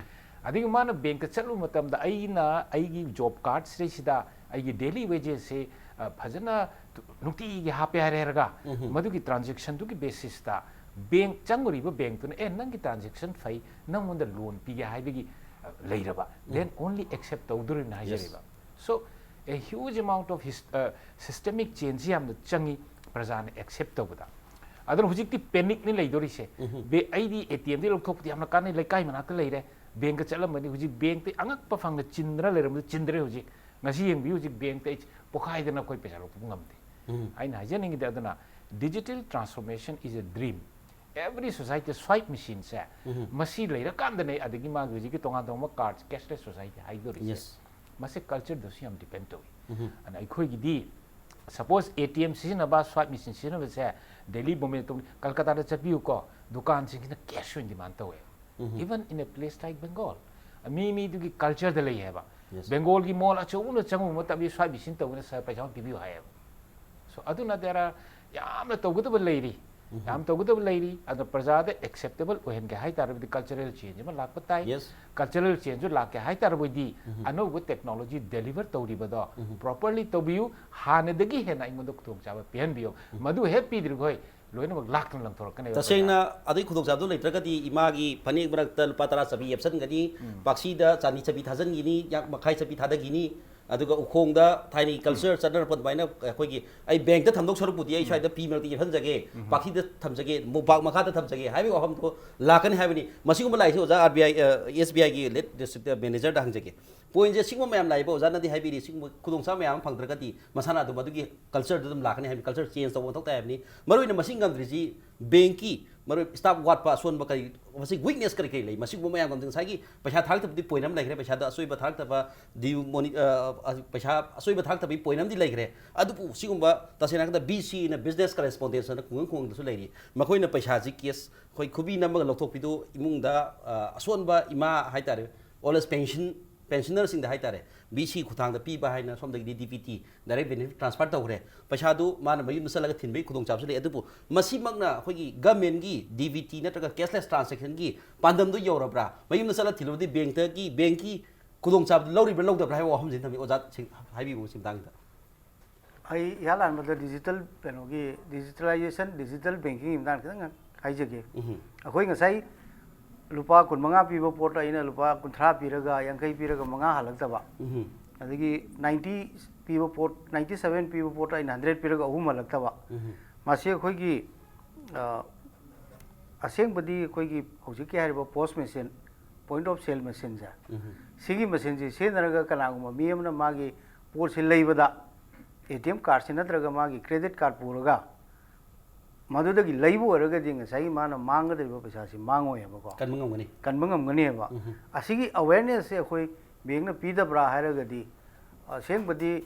ꯑꯗꯒꯤ ꯃꯥꯅ bank ꯇ ꯆꯠꯂꯨꯕ ꯃꯇꯝꯗ ꯑꯩꯅ ꯑꯩꯒꯤ job card ꯁꯤꯗꯩꯁꯤꯗ ꯑꯩꯒꯤ daily wages ꯁꯦ, ꯑ, ꯐꯖꯅ ꯅꯨꯡꯇꯤꯒꯤ ꯍꯥꯞꯄꯦ ꯍꯥꯏꯔꯦ ꯍꯥꯏꯔꯒ, ꯃꯗꯨꯒꯤ transaction ꯗꯨꯒꯤ basis ꯇ bank, ꯆꯪꯉꯨꯔꯤꯕ bank ꯇꯨꯅ, "ꯑꯦ, ꯅꯪꯒꯤ transaction ꯐꯩ, ꯅꯪꯉꯣꯟꯗ loan ꯄꯤꯒꯦ" ꯍꯥꯏꯕꯒꯤ, ꯑ, ꯂꯩꯔꯕ, then only accept ꯇꯧꯗꯣꯔꯤꯕꯅꯤ ꯍꯥꯏꯖꯔꯤꯕ꯫ So, a huge amount of his-, ꯑ, systemic change ꯁꯤ ꯌꯥꯝꯅ ꯆꯪꯉꯤ ꯄ꯭ꯔꯖꯥꯅ accept ꯇꯧꯕꯗ꯫ ꯑꯗꯨꯅ ꯍꯧꯖꯤꯛꯇꯤ ꯄꯦꯅꯤꯛꯅꯤ ꯂꯩꯗꯣꯔꯤꯁꯦ꯫ ꯕꯦ-, ꯑꯩꯗꯤ ꯑꯦ ꯇꯤ ꯑꯦꯝꯗꯤ ꯂꯧꯊꯣꯛꯄꯗꯤ ꯌꯥꯝꯅ ꯀꯥꯟꯅꯩ, ꯂꯩꯀꯥꯏ ꯃꯅꯥꯛꯇ ꯂꯩꯔꯦ, ꯕꯦꯡꯛꯇ ꯆꯠꯂꯝꯕꯅꯤ, ꯍꯧꯖꯤꯛ ꯕꯦꯡꯛꯇ ꯑꯉꯛꯄ ꯐꯪꯅ ꯆꯤꯟꯗꯅ ꯂꯩꯔꯝꯕꯗꯨ ꯆꯤꯟꯗ꯭ꯔꯦ ꯍꯧꯖꯤꯛ꯫ ꯉꯁꯤ ꯌꯦꯡꯕꯤꯌꯨ, ꯍꯧꯖꯤꯛ ꯕꯦꯡꯛꯇ ꯑꯩ ꯄꯣꯈꯥꯏꯗꯅ ꯑꯩꯈꯣꯏ ꯄꯩꯁꯥ ꯂꯧꯊꯣꯛꯄ ꯉꯝꯗꯦ꯫ ꯑꯩꯅ ꯍꯥꯏꯖꯅꯤꯡꯉꯤꯗꯤ ꯑꯗꯨꯅ digital transformation is a dream. Every society swipe machineꯁꯦ ꯃꯁꯤ ꯂꯩꯔꯀꯥꯟꯗꯅꯦ ꯑꯗꯒꯤ ꯃꯥꯒꯤ ꯍꯧꯖꯤꯛꯀꯤ ꯇꯣꯉꯥꯟ ꯇꯣꯉꯥꯟꯕ card, cashless society ꯍꯥꯏꯗꯣꯔꯤꯁꯦ꯫ Yes. ꯃꯁꯤ cultureꯗꯁꯨ ꯌꯥꯝ depend ꯇꯧꯏ꯫ ꯑꯗꯨꯅ ꯑꯩꯈꯣꯏꯒꯤꯗꯤ suppose ꯑꯦ ꯇꯤ ꯑꯦꯝ ꯁꯤꯖꯤꯟꯅꯕ, swipe machine ꯁꯤꯖꯤꯟꯅꯕꯁꯦ ꯗꯦꯜꯂꯤ, ꯕꯣꯝꯕꯦ, ꯀꯜꯀꯇꯥꯗ ꯆꯠꯄꯤꯌꯨꯀꯣ, ꯗꯨꯀꯥꯟꯁꯤꯡꯁꯤꯅ cash ꯑꯣꯏꯅ demand ꯇꯧꯋꯦ꯫ Even in a place like Bengal, ꯃꯤ ꯃꯤꯗꯨꯒꯤ cultureꯗ ꯂꯩ ꯍꯥꯏꯕ꯫ Yes. Bengalꯒꯤ mall ꯑꯆꯧꯕꯗ ꯆꯪꯉꯨꯕ ꯃꯇꯝꯗ swipe machine ꯇꯧꯕꯅ "Sir, ꯄꯩꯁꯥ ꯑꯃ ꯄꯤꯕꯤꯌꯨ" ꯍꯥꯏꯌꯦꯕ꯫ So ꯑꯗꯨꯅ there are ꯌꯥꯝꯅ ꯇꯧꯒꯗꯕ ꯂꯩꯔꯤ, ꯌꯥꯝ ꯇꯧꯒꯗꯕ ꯂꯩꯔꯤ꯫ ꯑꯗꯣ ꯄ꯭ꯔꯖꯥꯗ acceptable ꯑꯣꯏꯍꯟꯒꯦ ꯍꯥꯏ ꯇꯥꯔꯕꯗꯤ cultural change ꯑꯃ ꯂꯥꯛꯄ ꯇꯥꯏ꯫ Yes. Cultural changeꯁꯨ ꯂꯥꯛꯀꯦ ꯍꯥꯏ ꯇꯥꯔꯕꯗꯤ ꯑꯅꯧꯕ technology deliver ꯇꯧꯔꯤꯕꯗꯣ properly ꯇꯧꯕꯤꯌꯨ, ꯍꯥꯟꯅꯗꯒꯤ ꯍꯦꯟꯅ ꯑꯩꯉꯣꯟꯗ ꯈꯨꯗꯣꯡꯆꯥꯕ ꯄꯤꯍꯟꯕꯤꯌꯨ꯫ ꯃꯗꯨ ꯍꯦꯛ ꯄꯤꯗ꯭ꯔꯤꯈꯣꯏ ꯂꯣꯏꯅꯃꯛ ꯂꯥꯛꯇꯅ ꯂꯪꯊꯣꯔꯛꯀꯅꯦꯕ꯫ ꯇꯁꯦꯡꯅ ꯑꯗꯨꯒꯤ ꯈꯨꯗꯣꯡꯆꯥꯕꯗꯨ ꯂꯩꯇ꯭ꯔꯒꯗꯤ ꯏꯃꯥꯒꯤ ꯐꯅꯦꯛ ꯃꯔꯛꯇ ꯂꯨꯄꯥ ꯇꯔꯥ ꯆꯄꯤ ꯌꯦꯞꯁꯟꯒꯅꯤ, ꯄꯥꯛꯁꯤꯗ ꯆꯥꯅꯤ ꯆꯄꯤ ꯊꯥꯖꯤꯟꯈꯤꯅꯤ, ꯌꯥꯡ ꯃꯈꯥꯏ ꯆꯄꯤ ꯊꯥꯗꯈꯤꯅꯤ, ꯑꯗꯨꯒ ꯎꯈꯣꯡꯗ ꯊꯥꯏꯅꯒꯤ culture ꯆꯠꯅꯔꯛꯄ ꯑꯗꯨꯃꯥꯏꯅ ꯑꯩꯈꯣꯏꯒꯤ "ꯑꯩ ꯕꯦꯡꯛꯇ ꯊꯝꯗꯧ ꯁꯔꯨꯛꯄꯨꯗꯤ ꯑꯩ ꯁ꯭ꯋꯥꯏꯗ ꯐꯤ ꯃꯔꯛꯇ ꯌꯦꯞꯁꯟꯖꯒꯦ, ꯄꯥꯛꯁꯤꯗ ꯊꯝꯖꯒꯦ, ꯃꯣꯝꯄꯥꯛ ꯃꯈꯥꯗ ꯊꯝꯖꯒꯦ" ꯍꯥꯏꯕꯒꯤ ꯋꯥꯐꯝꯗꯣ ꯂꯥꯛꯀꯅꯤ ꯍꯥꯏꯕꯅꯤ꯫ ꯃꯁꯤꯒꯨꯝꯕ ꯂꯥꯏꯔꯤꯛꯁꯦ ꯑꯣꯖꯥ, ꯑꯥꯔ ꯕꯤ ꯑꯥꯏ, ꯑꯦꯁ ꯕꯤ ꯑꯥꯏꯒꯤ ꯂꯦꯠ ꯗꯤꯁꯇ꯭ꯔꯤꯛꯇ ꯃꯦꯅꯦꯖꯔꯗ ꯍꯪꯖꯒꯦ꯫ Pointꯁꯦ ꯁꯤꯒꯨꯝꯕ ꯃꯌꯥꯝ ꯂꯥꯛꯏꯕ ꯑꯣꯖꯥꯅꯗꯤ ꯍꯥꯏꯕꯤꯔꯤ, ꯁꯤꯒꯨꯝꯕ ꯈꯨꯗꯣꯡꯆꯥꯕ ꯃꯌꯥꯝ ꯑꯃ ꯐꯪꯗ꯭ꯔꯒꯗꯤ ꯃꯁꯥꯅ ꯑꯗꯨꯝ ꯑꯗꯨꯒꯤ cultureꯗꯨ ꯑꯗꯨꯝ ꯂꯥꯛꯀꯅꯤ ꯍꯥꯏꯕꯅꯤ꯫ Culture change ꯇꯧꯕ ꯃꯊꯧ ꯇꯥꯏ ꯍꯥꯏꯕꯅꯤ꯫ ꯃꯔꯨꯑꯣꯏꯅ ꯃꯁꯤ ꯉꯝꯗ꯭ꯔꯤꯁꯤ ꯕꯦꯡꯛꯀꯤ ꯃꯔꯨ staff ꯋꯥꯠꯄ, ꯑꯁꯣꯟꯕ ꯀꯔꯤ, ꯃꯁꯤ weakness ꯀꯔꯤ ꯀꯔꯤ ꯂꯩ? ꯃꯁꯤꯒꯨꯝꯕ ꯃꯌꯥꯝ ꯑꯃ ꯉꯁꯥꯏꯒꯤ ꯄꯩꯁꯥ ꯊꯥꯔꯛꯇꯕꯗꯤ point ꯑꯃ ꯂꯩꯈ꯭ꯔꯦ, ꯄꯩꯁꯥꯗ ꯑꯆꯣꯏꯕ ꯊꯥꯔꯛꯇꯕ, due money, ꯑ, ꯑ, ꯄꯩꯁꯥ ꯑꯆꯣꯏꯕ ꯊꯥꯔꯛꯇꯕꯒꯤ point ꯑꯃꯗꯤ ꯂꯩꯈ꯭ꯔꯦ꯫ ꯑꯗꯨꯕꯨ ꯁꯤꯒꯨꯝꯕ ꯇꯁꯦꯡꯅ ꯍꯥꯏꯔꯀꯥꯟꯗ B C ꯑꯅ business correspondence ꯑꯅ ꯈꯨꯡꯒꯪ ꯈꯨꯡꯒꯪꯗꯁꯨ ꯂꯩꯔꯤ꯫ ꯃꯈꯣꯏꯅ ꯄꯩꯁꯥꯁꯤ cash ꯑꯩꯈꯣꯏ ꯈꯨꯕꯤ ꯅꯝꯃꯒ ꯂꯧꯊꯣꯛꯄꯤꯗꯨ ꯏꯃꯨꯡꯗ, ꯑ, ꯑꯁꯣꯟꯕ ꯏꯃꯥ ꯍꯥꯏꯇꯥꯔꯦ, old age pension, pensionerꯁꯤꯡꯗ ꯍꯥꯏꯇꯥꯔꯦ, B C ꯈꯨꯠꯊꯥꯡꯗ ꯄꯤꯕ ꯍꯥꯏꯅ ꯁꯣꯝꯗꯒꯤꯗꯤ D B T, direct benefit transfer ꯇꯧꯈ꯭ꯔꯦ꯫ ꯄꯩꯁꯥꯗꯨ ꯃꯥꯅ ꯃꯌꯨꯝꯗ ꯆꯠꯂꯒ ꯊꯤꯟꯕꯒꯤ ꯈꯨꯗꯣꯡꯆꯥꯕꯁꯨ ꯂꯩ꯫ ꯑꯗꯨꯕꯨ ꯃꯁꯤꯃꯛꯅ ꯑꯩꯈꯣꯏꯒꯤ governmentꯀꯤ D B T ꯅꯠꯇ꯭ꯔꯒ cashless transactionꯒꯤ ꯄꯥꯟꯗꯝꯗꯨ ꯌꯧꯔꯕ꯭ꯔꯥ? ꯃꯌꯨꯝꯗ ꯆꯠꯂ ꯊꯤꯜꯂꯨꯕꯗꯤ bankꯇꯒꯤ, bankꯀꯤ ꯈꯨꯗꯣꯡꯆꯥꯕꯗꯨ ꯂꯧꯔꯤꯕ꯭ꯔꯥ ꯂꯧꯗꯕ꯭ꯔꯥ ꯍꯥꯏꯕ ꯋꯥꯐꯝꯁꯤ ꯊꯝꯃꯤ꯫ ꯑꯣꯖꯥ, ꯁꯤ ꯍꯥꯏꯕꯤꯌꯨ ꯁꯤ ꯃꯇꯥꯡꯁꯤꯗ꯫ ꯑꯩ ꯏꯍꯥꯟ ꯍꯥꯟꯕꯗ digital ꯀꯩꯅꯣꯒꯤ digitalization, digital bankingꯒꯤ ꯃꯇꯥꯡꯗ ꯈꯤꯇꯪ ꯍꯥꯏꯖꯒꯦ꯫ ꯎꯝ꯫ ꯑꯩꯈꯣꯏ ꯉꯁꯥꯏ ꯂꯨꯄꯥ ꯀꯨꯟꯃꯉꯥ ꯄꯤꯕ ꯄꯣꯠꯇ ꯑꯩꯅ ꯂꯨꯄꯥ ꯀꯨꯟꯊ꯭ꯔꯥ ꯄꯤꯔꯒ, ꯌꯥꯡꯈꯩ ꯄꯤꯔꯒ ꯃꯉꯥ ꯍꯜꯂꯛꯇꯕ, ꯎꯝ꯫ ꯑꯗꯒꯤ ninety ꯄꯤꯕ ꯄꯣꯠ, ninety seven ꯄꯤꯕ ꯄꯣꯠꯇ ꯑꯩꯅ hundred ꯄꯤꯔꯒ ꯑꯍꯨꯝ ꯍꯜꯂꯛꯇꯕ, ꯎꯝ꯫ ꯃꯁꯤ ꯑꯩꯈꯣꯏꯒꯤ ꯑ, ꯑꯁꯦꯡꯕꯗꯤ ꯑꯩꯈꯣꯏꯒꯤ ꯍꯧꯖꯤꯛꯀꯤ ꯍꯥꯏꯔꯤꯕ ꯄꯣꯁ ꯃꯦꯆꯤꯟ, ꯄꯣꯏꯟꯠ ꯑꯣꯐ ꯁꯦꯜ ꯃꯦꯆꯤꯟꯁꯦ, ꯁꯤꯒꯤ ꯃꯦꯆꯤꯟꯁꯤ ꯁꯤꯖꯤꯟꯅꯔꯒ ꯀꯅꯥꯒꯨꯝꯕ ꯃꯤ ꯑꯃꯅ ꯃꯥꯒꯤ ꯄꯣꯠꯁꯤ ꯂꯩꯕꯗ ꯑꯦ ꯇꯤ ꯑꯦꯝ ꯀꯥꯔꯠꯁꯤ ꯅꯠꯇ꯭ꯔꯒ ꯃꯥꯒꯤ ꯀ꯭ꯔꯦꯗꯤꯠ ꯀꯥꯔꯠ ꯄꯨꯔꯒ ꯃꯗꯨꯗꯒꯤ ꯂꯩꯕ ꯑꯣꯏꯔꯒꯗꯤ ꯉꯁꯥꯏꯒꯤ ꯃꯥꯅ ꯃꯥꯡꯒꯗꯧꯔꯤꯕ ꯄꯩꯁꯥꯁꯤ ꯃꯥꯡꯉꯣꯏꯕꯀꯣ꯫ ꯀꯟꯕ ꯉꯝꯒꯅꯤ꯫ ꯀꯟꯕ ꯉꯝꯒꯅꯦꯕ꯫ ꯑꯁꯤꯒꯤ ꯑꯋꯦꯔꯅꯦꯁꯁꯦ ꯑꯩꯈꯣꯏ ꯕꯦꯡꯅ ꯄꯤꯗꯕ꯭ꯔꯥ ꯍꯥꯏꯔꯒꯗꯤ, ꯑꯁꯦꯡꯕꯗꯤ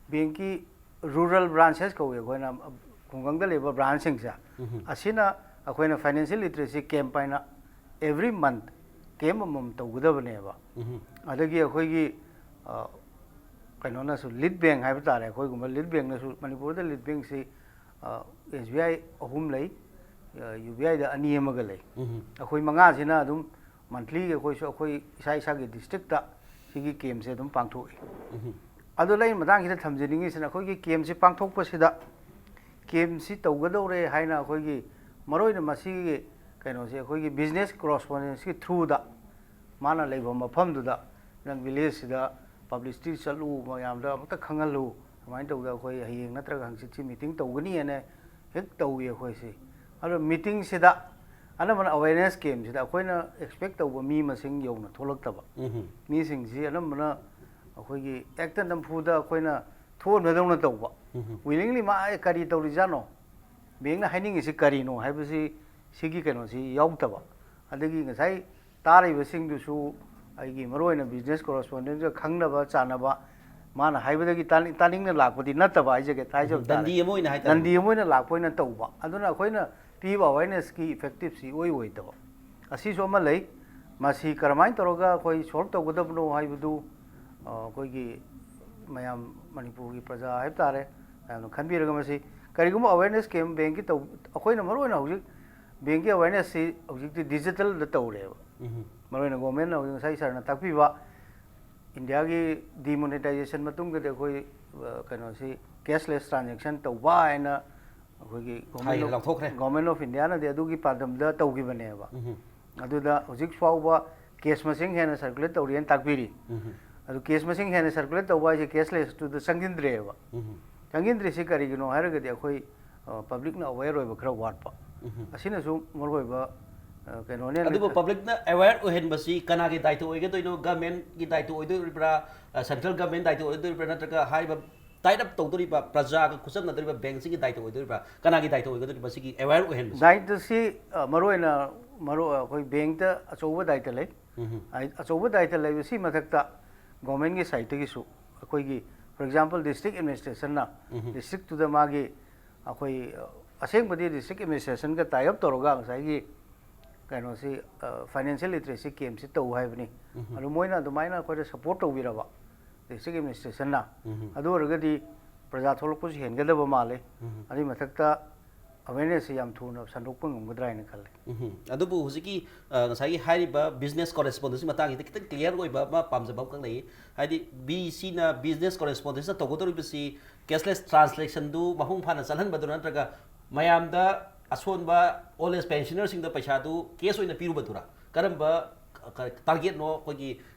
ꯕꯦꯡꯀꯤ ꯔꯨꯔꯦꯜ ꯕ꯭ꯔꯥꯟꯁꯦꯁ ꯀꯧꯏ ꯑꯩꯈꯣꯏꯅ, ꯈꯨꯡꯒꯪꯗ ꯂꯩꯕ ꯕ꯭ꯔꯥꯟꯁꯁꯤꯡꯁꯦ, ꯑꯁꯤꯅ ꯑꯩꯈꯣꯏꯅ ꯐꯥꯏꯅꯥꯟꯁꯤꯌꯦꯜ ꯂꯤꯇꯔꯦꯁꯤ ꯀꯦꯝꯞ ꯍꯥꯏꯅ ꯑꯦꯕ꯭ꯔꯤ ꯃꯟꯠ ꯀꯦꯝꯞ ꯑꯃꯃꯝ ꯇꯧꯒꯗꯕꯅꯦꯕ꯫ ꯑꯗꯒꯤ ꯑꯩꯈꯣꯏꯒꯤ, ꯑ, ꯀꯩꯅꯣꯅꯁꯨ, ꯂꯤꯗ ꯕꯦꯡ ꯍꯥꯏꯕ ꯇꯥꯔꯦ, ꯑꯩꯈꯣꯏꯒꯨꯝꯕ ꯂꯤꯗ ꯕꯦꯡꯅꯁꯨ, ꯃꯅꯤꯄꯨꯔꯗ ꯂꯤꯗ ꯕꯦꯡꯁꯤ ꯑꯦꯁ ꯕꯤ ꯑꯥꯏ ꯑꯍꯨꯝ ꯂꯩ, ꯌꯨ ꯕꯤ ꯑꯥꯏꯗ ꯑꯅꯤ ꯑꯃꯒ ꯂꯩ꯫ ꯑꯩꯈꯣꯏ ꯃꯉꯥꯁꯤꯅ ꯑꯗꯨꯝ ꯃꯟꯊꯂꯤꯒꯤ ꯑꯩꯈꯣꯏꯁꯨ ꯑꯩꯈꯣꯏ ꯏꯁꯥ ꯏꯁꯥꯒꯤ ꯗꯤꯁꯇ꯭ꯔꯤꯛꯇ ꯁꯤꯒꯤ ꯀꯦꯝꯞꯁꯦ ꯑꯗꯨꯝ ꯄꯥꯡꯊꯣꯛꯏ꯫ ꯑꯗꯣ ꯑꯩ ꯃꯇꯥꯡꯁꯤꯗ ꯊꯝꯖꯅꯤꯡꯉꯤꯁꯤꯅ, ꯑꯩꯈꯣꯏꯒꯤ ꯀꯦꯝꯞꯁꯤ ꯄꯥꯡꯊꯣꯛꯄꯁꯤꯗ, ꯀꯦꯝꯞꯁꯤ ꯇꯧꯒꯗꯧꯔꯦ ꯍꯥꯏꯅ ꯑꯩꯈꯣꯏꯒꯤ ꯃꯔꯨꯑꯣꯏꯅ ꯃꯁꯤꯒꯤ ꯀꯩꯅꯣꯁꯦ ꯑꯩꯈꯣꯏꯒꯤ ꯕꯤꯖꯤꯅꯦꯁ ꯀꯣꯔꯣꯁꯄꯣꯟꯗꯦꯟꯁꯀꯤ ꯊ꯭ꯔꯨꯗ ꯃꯥꯅ ꯂꯩꯕ ꯃꯐꯝꯗꯨꯗ ꯅꯪ ꯚꯤꯂꯦꯖꯁꯤꯗ ꯄꯕ꯭ꯂꯤꯁꯤꯇꯤ ꯆꯠꯂꯨ, ꯃꯌꯥꯝꯗ ꯑꯃꯨꯛꯇ ꯈꯪꯍꯜꯂꯨ, ꯀꯃꯥꯏꯅ ꯇꯧꯗ ꯑꯩꯈꯣꯏ ꯍꯌꯦꯡ ꯅꯠꯇ꯭ꯔꯒ ꯍꯪꯆꯤꯠꯁꯤ ꯃꯤꯇꯤꯡ ꯇꯧꯒꯅꯤ ꯍꯥꯏꯅ ꯍꯦꯛ ꯇꯧꯏ ꯑꯩꯈꯣꯏꯁꯤ꯫ ꯑꯗꯣ ꯃꯤꯇꯤꯡꯁꯤꯗ ꯑꯅꯝꯕꯅ ꯑꯋꯦꯔꯅꯦꯁ ꯀꯦꯝꯞꯁꯤꯗ ꯑꯩꯈꯣꯏꯅ ꯑꯦꯛꯁꯄꯦꯛ ꯇꯧꯕ ꯃꯤ ꯃꯁꯤꯡ ꯌꯧꯅ ꯊꯣꯛꯂꯛꯇꯕ꯫ ꯃꯤꯁꯤꯡꯁꯤ ꯑꯅꯝꯕꯅ ꯑꯩꯈꯣꯏꯒꯤ ꯍꯦꯛꯇ ꯅꯝꯐꯨꯗ ꯑꯩꯈꯣꯏꯅ ꯊꯣꯛꯍꯟꯕꯗꯧꯅ ꯇꯧꯕ꯫ ꯋꯤꯂꯤꯡꯂꯤ ꯃꯥ, "ꯑꯦ, ꯀꯔꯤ ꯇꯧꯔꯤꯖꯥꯠꯅꯣ? ꯕꯦꯡꯅ ꯍꯥꯏꯅꯤꯡꯉꯤꯁꯤ ꯀꯔꯤꯅꯣ?" ꯍꯥꯏꯕꯁꯤ, ꯁꯤꯒꯤ ꯀꯩꯅꯣꯁꯤ ꯌꯥꯎꯗꯕ꯫ ꯑꯗꯒꯤ ꯉꯁꯥꯏ ꯇꯥꯔꯤꯕꯁꯤꯡꯗꯨꯁꯨ ꯑꯩꯒꯤ ꯃꯔꯨꯑꯣꯏꯅ ꯕꯤꯖꯤꯅꯦꯁ ꯀꯣꯔꯣꯁꯄꯣꯟꯗꯦꯟꯒ ꯈꯪꯅꯕ ꯆꯥꯟꯅꯕ, ꯃꯥꯅ ꯍꯥꯏꯕꯗꯒꯤ ꯇꯥꯅꯤꯡ-, ꯇꯥꯅꯤꯡꯅ ꯂꯥꯛꯄꯗꯤ ꯅꯠꯇꯕ, ꯍꯥꯏꯖꯒꯦ, ꯍꯥꯏꯖꯕ ꯇꯥꯔꯦ꯫ ꯗꯟꯗꯤ ꯑꯃ ꯑꯣꯏꯅ ꯍꯥꯏꯇꯥꯔꯦ꯫ ꯗꯟꯗꯤ ꯑꯃ ꯑꯣꯏꯅ ꯂꯥꯛꯄ ꯑꯣꯏꯅ ꯇꯧꯕ꯫ ꯑꯗꯨꯅ ꯑꯩꯈꯣꯏꯅ ꯄꯤꯕ ꯑꯋꯦꯔꯅꯦꯁꯀꯤ ꯏꯐꯦꯛꯇꯤꯞꯁꯤ ꯏꯑꯣꯏ ꯑꯣꯏꯗꯕ꯫ ꯑꯁꯤꯁꯨ ꯑꯃ ꯂꯩ꯫ ꯃꯁꯤ ꯀꯔꯝꯍꯥꯏꯅ ꯇꯧꯔꯒ ꯑꯩꯈꯣꯏ ꯁꯣꯜꯕ ꯇꯧꯒꯗꯕꯅꯣ ꯍꯥꯏꯕꯗꯨ, ꯑ, ꯑꯩꯈꯣꯏꯒꯤ ꯃꯌꯥꯝ, ꯃꯅꯤꯄꯨꯔꯒꯤ ꯄ꯭ꯔꯖꯥ ꯍꯥꯏꯕ ꯇꯥꯔꯦ, ꯃꯌꯥꯝꯅ ꯈꯟꯕꯤꯔꯒ, ꯃꯁꯤ ꯀꯔꯤꯒꯨꯝꯕ ꯑꯋꯦꯔꯅꯦꯁ ꯀꯦꯝꯞ ꯕꯦꯡꯀꯤ ꯇꯧ-, ꯑꯩꯈꯣꯏꯅ ꯃꯔꯨꯑꯣꯏꯅ ꯍꯧꯖꯤꯛ ꯕꯦꯡꯀꯤ ꯑꯋꯦꯔꯅꯦꯁꯁꯤ ꯍꯧꯖꯤꯛꯇꯤ ꯗꯤꯖꯤꯇꯦꯜꯗ ꯇꯧꯔꯦꯕ꯫ ꯃꯔꯨꯑꯣꯏꯅ ꯒꯣꯔꯃꯦꯟꯅ ꯍꯧꯖꯤꯛ ꯉꯁꯥꯏ ꯁꯥꯔꯅ ꯇꯥꯛꯄꯤꯕ, ꯏꯟꯗꯤꯌꯥꯒꯤ ꯗꯤꯃꯣꯅꯤꯇꯥꯏꯖꯦꯁꯟ ꯃꯇꯨꯡꯗꯗꯤ ꯑꯩꯈꯣꯏ, ꯑ, ꯀꯩꯅꯣꯁꯤ, ꯀꯦꯁꯂꯦꯁ ꯇ꯭ꯔꯥꯟꯖꯦꯛꯁꯟ ꯇꯧꯕ ꯍꯥꯏꯅ ꯑꯩꯈꯣꯏꯒꯤ ꯍꯥꯏ, ꯂꯧꯊꯣꯛꯈ꯭ꯔꯦ꯫ ꯒꯣꯔꯃꯦꯟ ꯑꯣꯐ ꯏꯟꯗꯤꯌꯥꯅꯗꯤ ꯑꯗꯨꯒꯤ ꯄꯥꯟꯗꯝꯗ ꯇꯧꯈꯤꯕꯅꯦꯕ꯫ ꯑꯗꯨꯗ ꯍꯧꯖꯤꯛ ꯐꯥꯎꯕ ꯀꯦꯁ ꯃꯁꯤꯡ ꯍꯦꯟꯅ ꯁꯔꯀꯨꯂꯦꯠ ꯇꯧꯔꯤꯅ ꯇꯥꯛꯄꯤꯔꯤ꯫ ꯑꯗꯨ ꯀꯦꯁ ꯃꯁꯤꯡ ꯍꯦꯟꯅ ꯁꯔꯀꯨꯂꯦꯠ ꯇꯧꯕ ꯍꯥꯏꯁꯦ ꯀꯦꯁꯂꯦꯁꯇꯨꯗ ꯆꯪꯁꯤꯟꯗ꯭ꯔꯦꯕ꯫ ꯆꯪꯁꯤꯟꯗ꯭ꯔꯤꯁꯤ ꯀꯔꯤꯒꯤꯅꯣ ꯍꯥꯏꯔꯒꯗꯤ, ꯑꯩꯈꯣꯏ ꯄꯕ꯭ꯂꯤꯛꯅ ꯑꯋꯦꯌꯔ ꯑꯣꯏꯕ ꯈꯔ ꯋꯥꯠꯄ, ꯑꯁꯤꯅꯁꯨ ꯃꯔꯨꯑꯣꯏꯕ ꯑ, ꯀꯩꯅꯣꯅꯦꯅ ꯑꯗꯨꯕꯨ ꯈ- ꯄꯕ꯭ꯂꯤꯛꯅ ꯑꯦꯋꯦꯌꯔ ꯑꯣꯏꯍꯟꯕꯁꯤ ꯀꯅꯥꯒꯤ ꯗꯥꯏꯇ ꯑꯣꯏꯒꯗꯣꯏꯅꯣ? ꯒꯃꯦꯟꯒꯤ ꯗꯥꯏꯇ ꯑꯣꯏꯗꯣꯔꯤꯕ꯭ꯔꯥ? ꯁꯦꯟꯇ꯭ꯔꯦꯜ ꯒꯃꯦꯟ ꯗꯥꯏꯇ ꯑꯣꯏꯗꯣꯔꯤꯕ꯭ꯔꯥ? ꯅꯠꯇ꯭ꯔꯒ ꯍꯥꯏꯔꯤꯕ ꯇꯥꯏꯠ ꯑꯞ ꯇꯧꯗꯣꯔꯤꯕ ꯄ꯭ꯔꯖꯥꯒ ꯈꯨꯠꯁꯝꯅꯗꯣꯔꯤꯕ ꯕꯦꯡꯁꯤꯒꯤ ꯗꯥꯏꯇ ꯑꯣꯏꯗꯣꯔꯤꯕ꯭ꯔꯥ? ꯀꯅꯥꯒꯤ ꯗꯥꯏꯇ ꯑꯣꯏꯒꯗꯣꯔꯤꯕ ꯃꯁꯤꯒꯤ ꯑꯦꯋꯦꯌꯔ ꯑꯣꯏꯍꯟꯕꯁꯤ? ꯗꯥꯏꯇꯁꯤ ꯑ, ꯃꯔꯨꯑꯣꯏꯅ ꯃꯔꯨ ꯑꯩꯈꯣꯏ ꯕꯦꯡꯇ ꯑꯆꯧꯕ ꯗꯥꯏꯇ ꯂꯩ꯫ ꯎꯝ. ꯑꯩ- ꯑꯆꯧꯕ ꯗꯥꯏꯇ ꯂꯩꯕꯁꯤ ꯃꯊꯛꯇ ꯒꯣꯔꯃꯦꯟꯒꯤ ꯁꯥꯏꯠꯇꯒꯤꯁꯨ ꯑꯩꯈꯣꯏꯒꯤ, ꯐꯣꯔ ꯑꯦꯛꯖꯥꯝꯄꯜ, ꯗꯤꯁꯇ꯭ꯔꯤꯛ ꯑꯦꯗꯃꯤꯅꯤꯁꯇ꯭ꯔꯦꯁꯟꯅ ꯎꯝ. ꯗꯤꯁꯇ꯭ꯔꯤꯛꯇꯨꯗ ꯃꯥꯒꯤ ꯑꯩꯈꯣꯏ ꯑ, ꯑꯁꯦꯡꯕꯗꯤ ꯗꯤꯁꯇ꯭ꯔꯤꯛ ꯑꯦꯗꯃꯤꯅꯤꯁꯇ꯭ꯔꯦꯁꯟꯒ ꯇꯥꯏ ꯑꯞ ꯇꯧꯔꯒ ꯉꯁꯥꯏꯒꯤ ꯀꯩꯅꯣꯁꯤ, ꯐꯥꯏꯅꯥꯟꯁꯤꯌꯦꯜ ꯂꯤꯇꯔꯦꯁꯤ ꯀꯦꯝꯞꯁꯤ ꯇꯧ ꯍꯥꯏꯕꯅꯤ꯫ ꯎꯝ. ꯑꯗꯨ ꯃꯣꯏꯅ ꯑꯗꯨꯃꯥꯏꯅ ꯑꯩꯈꯣꯏꯗ ꯁꯄꯣꯔꯠ ꯇꯧꯕꯤꯔꯕ ꯗꯤꯁꯇ꯭ꯔꯤꯛ ꯑꯦꯗꯃꯤꯅꯤꯁꯇ꯭ꯔꯦꯁꯟꯅ, ꯎꯝ. ꯑꯗꯨ ꯑꯣꯏꯔꯒꯗꯤ ꯄ꯭ꯔꯖꯥ ꯊꯣꯛꯂꯛꯄꯁꯨ ꯍꯦꯟꯒꯗꯕ ꯃꯥꯜꯂꯤ꯫ ꯎꯝ. ꯑꯗꯨꯒꯤ ꯃꯊꯛꯇ ꯑꯋꯦꯔꯅꯦꯁꯁꯤ ꯌꯥꯝ ꯊꯨꯅ ꯁꯟꯗꯣꯛꯄ ꯉꯝꯒꯗ꯭ꯔꯥ ꯍꯥꯏꯅ ꯈꯜꯂꯤ꯫ ꯎꯝ. ꯑꯗꯨꯕꯨ ꯍꯧꯖꯤꯛꯀꯤ ꯑ, ꯉꯁꯥꯏꯒꯤ ꯍꯥꯏꯔꯤꯕ ꯕꯤꯖꯤꯅꯦꯁ ꯀꯣꯔꯦꯁꯄꯣꯟꯗꯦꯟꯁꯀꯤ ꯃꯇꯥꯡꯁꯤꯗ ꯈꯤꯇꯪ ꯀ꯭ꯂꯤꯌꯥꯔ ꯑꯣꯏꯕ ꯑꯃ ꯄꯥꯝꯖꯕ ꯑꯃꯈꯛ ꯂꯩ꯫ ꯍꯥꯏꯗꯤ ꯕꯤ ꯁꯤꯅ ꯕꯤꯖꯤꯅꯦꯁ ꯀꯣꯔꯦꯁꯄꯣꯟꯗꯦꯟꯁꯅ ꯇꯧꯒꯗꯧꯔꯤꯕꯁꯤ ꯀꯦꯁꯂꯦꯁ ꯇ꯭ꯔꯥꯟꯁꯂꯦꯁꯟꯗꯨ ꯃꯄꯨꯡ ꯐꯥꯅ ꯆꯠꯍꯟꯕꯗꯨꯔ, ꯅꯠꯇ꯭ꯔꯒ ꯃꯌꯥꯝꯗ ꯑꯁꯣꯟꯕ ꯑꯣꯜ ꯑꯦꯖ ꯄꯦꯟꯁꯤꯅꯔꯁꯤꯡꯗ ꯄꯩꯁꯥꯗꯨ ꯀꯦꯁ ꯑꯣꯏꯅ ꯄꯤꯔꯨꯕꯗꯨꯔ? ꯀꯔꯝꯕ ꯇꯥꯔꯒꯦꯠꯅꯣ ꯑꯩꯈꯣꯏꯒꯤ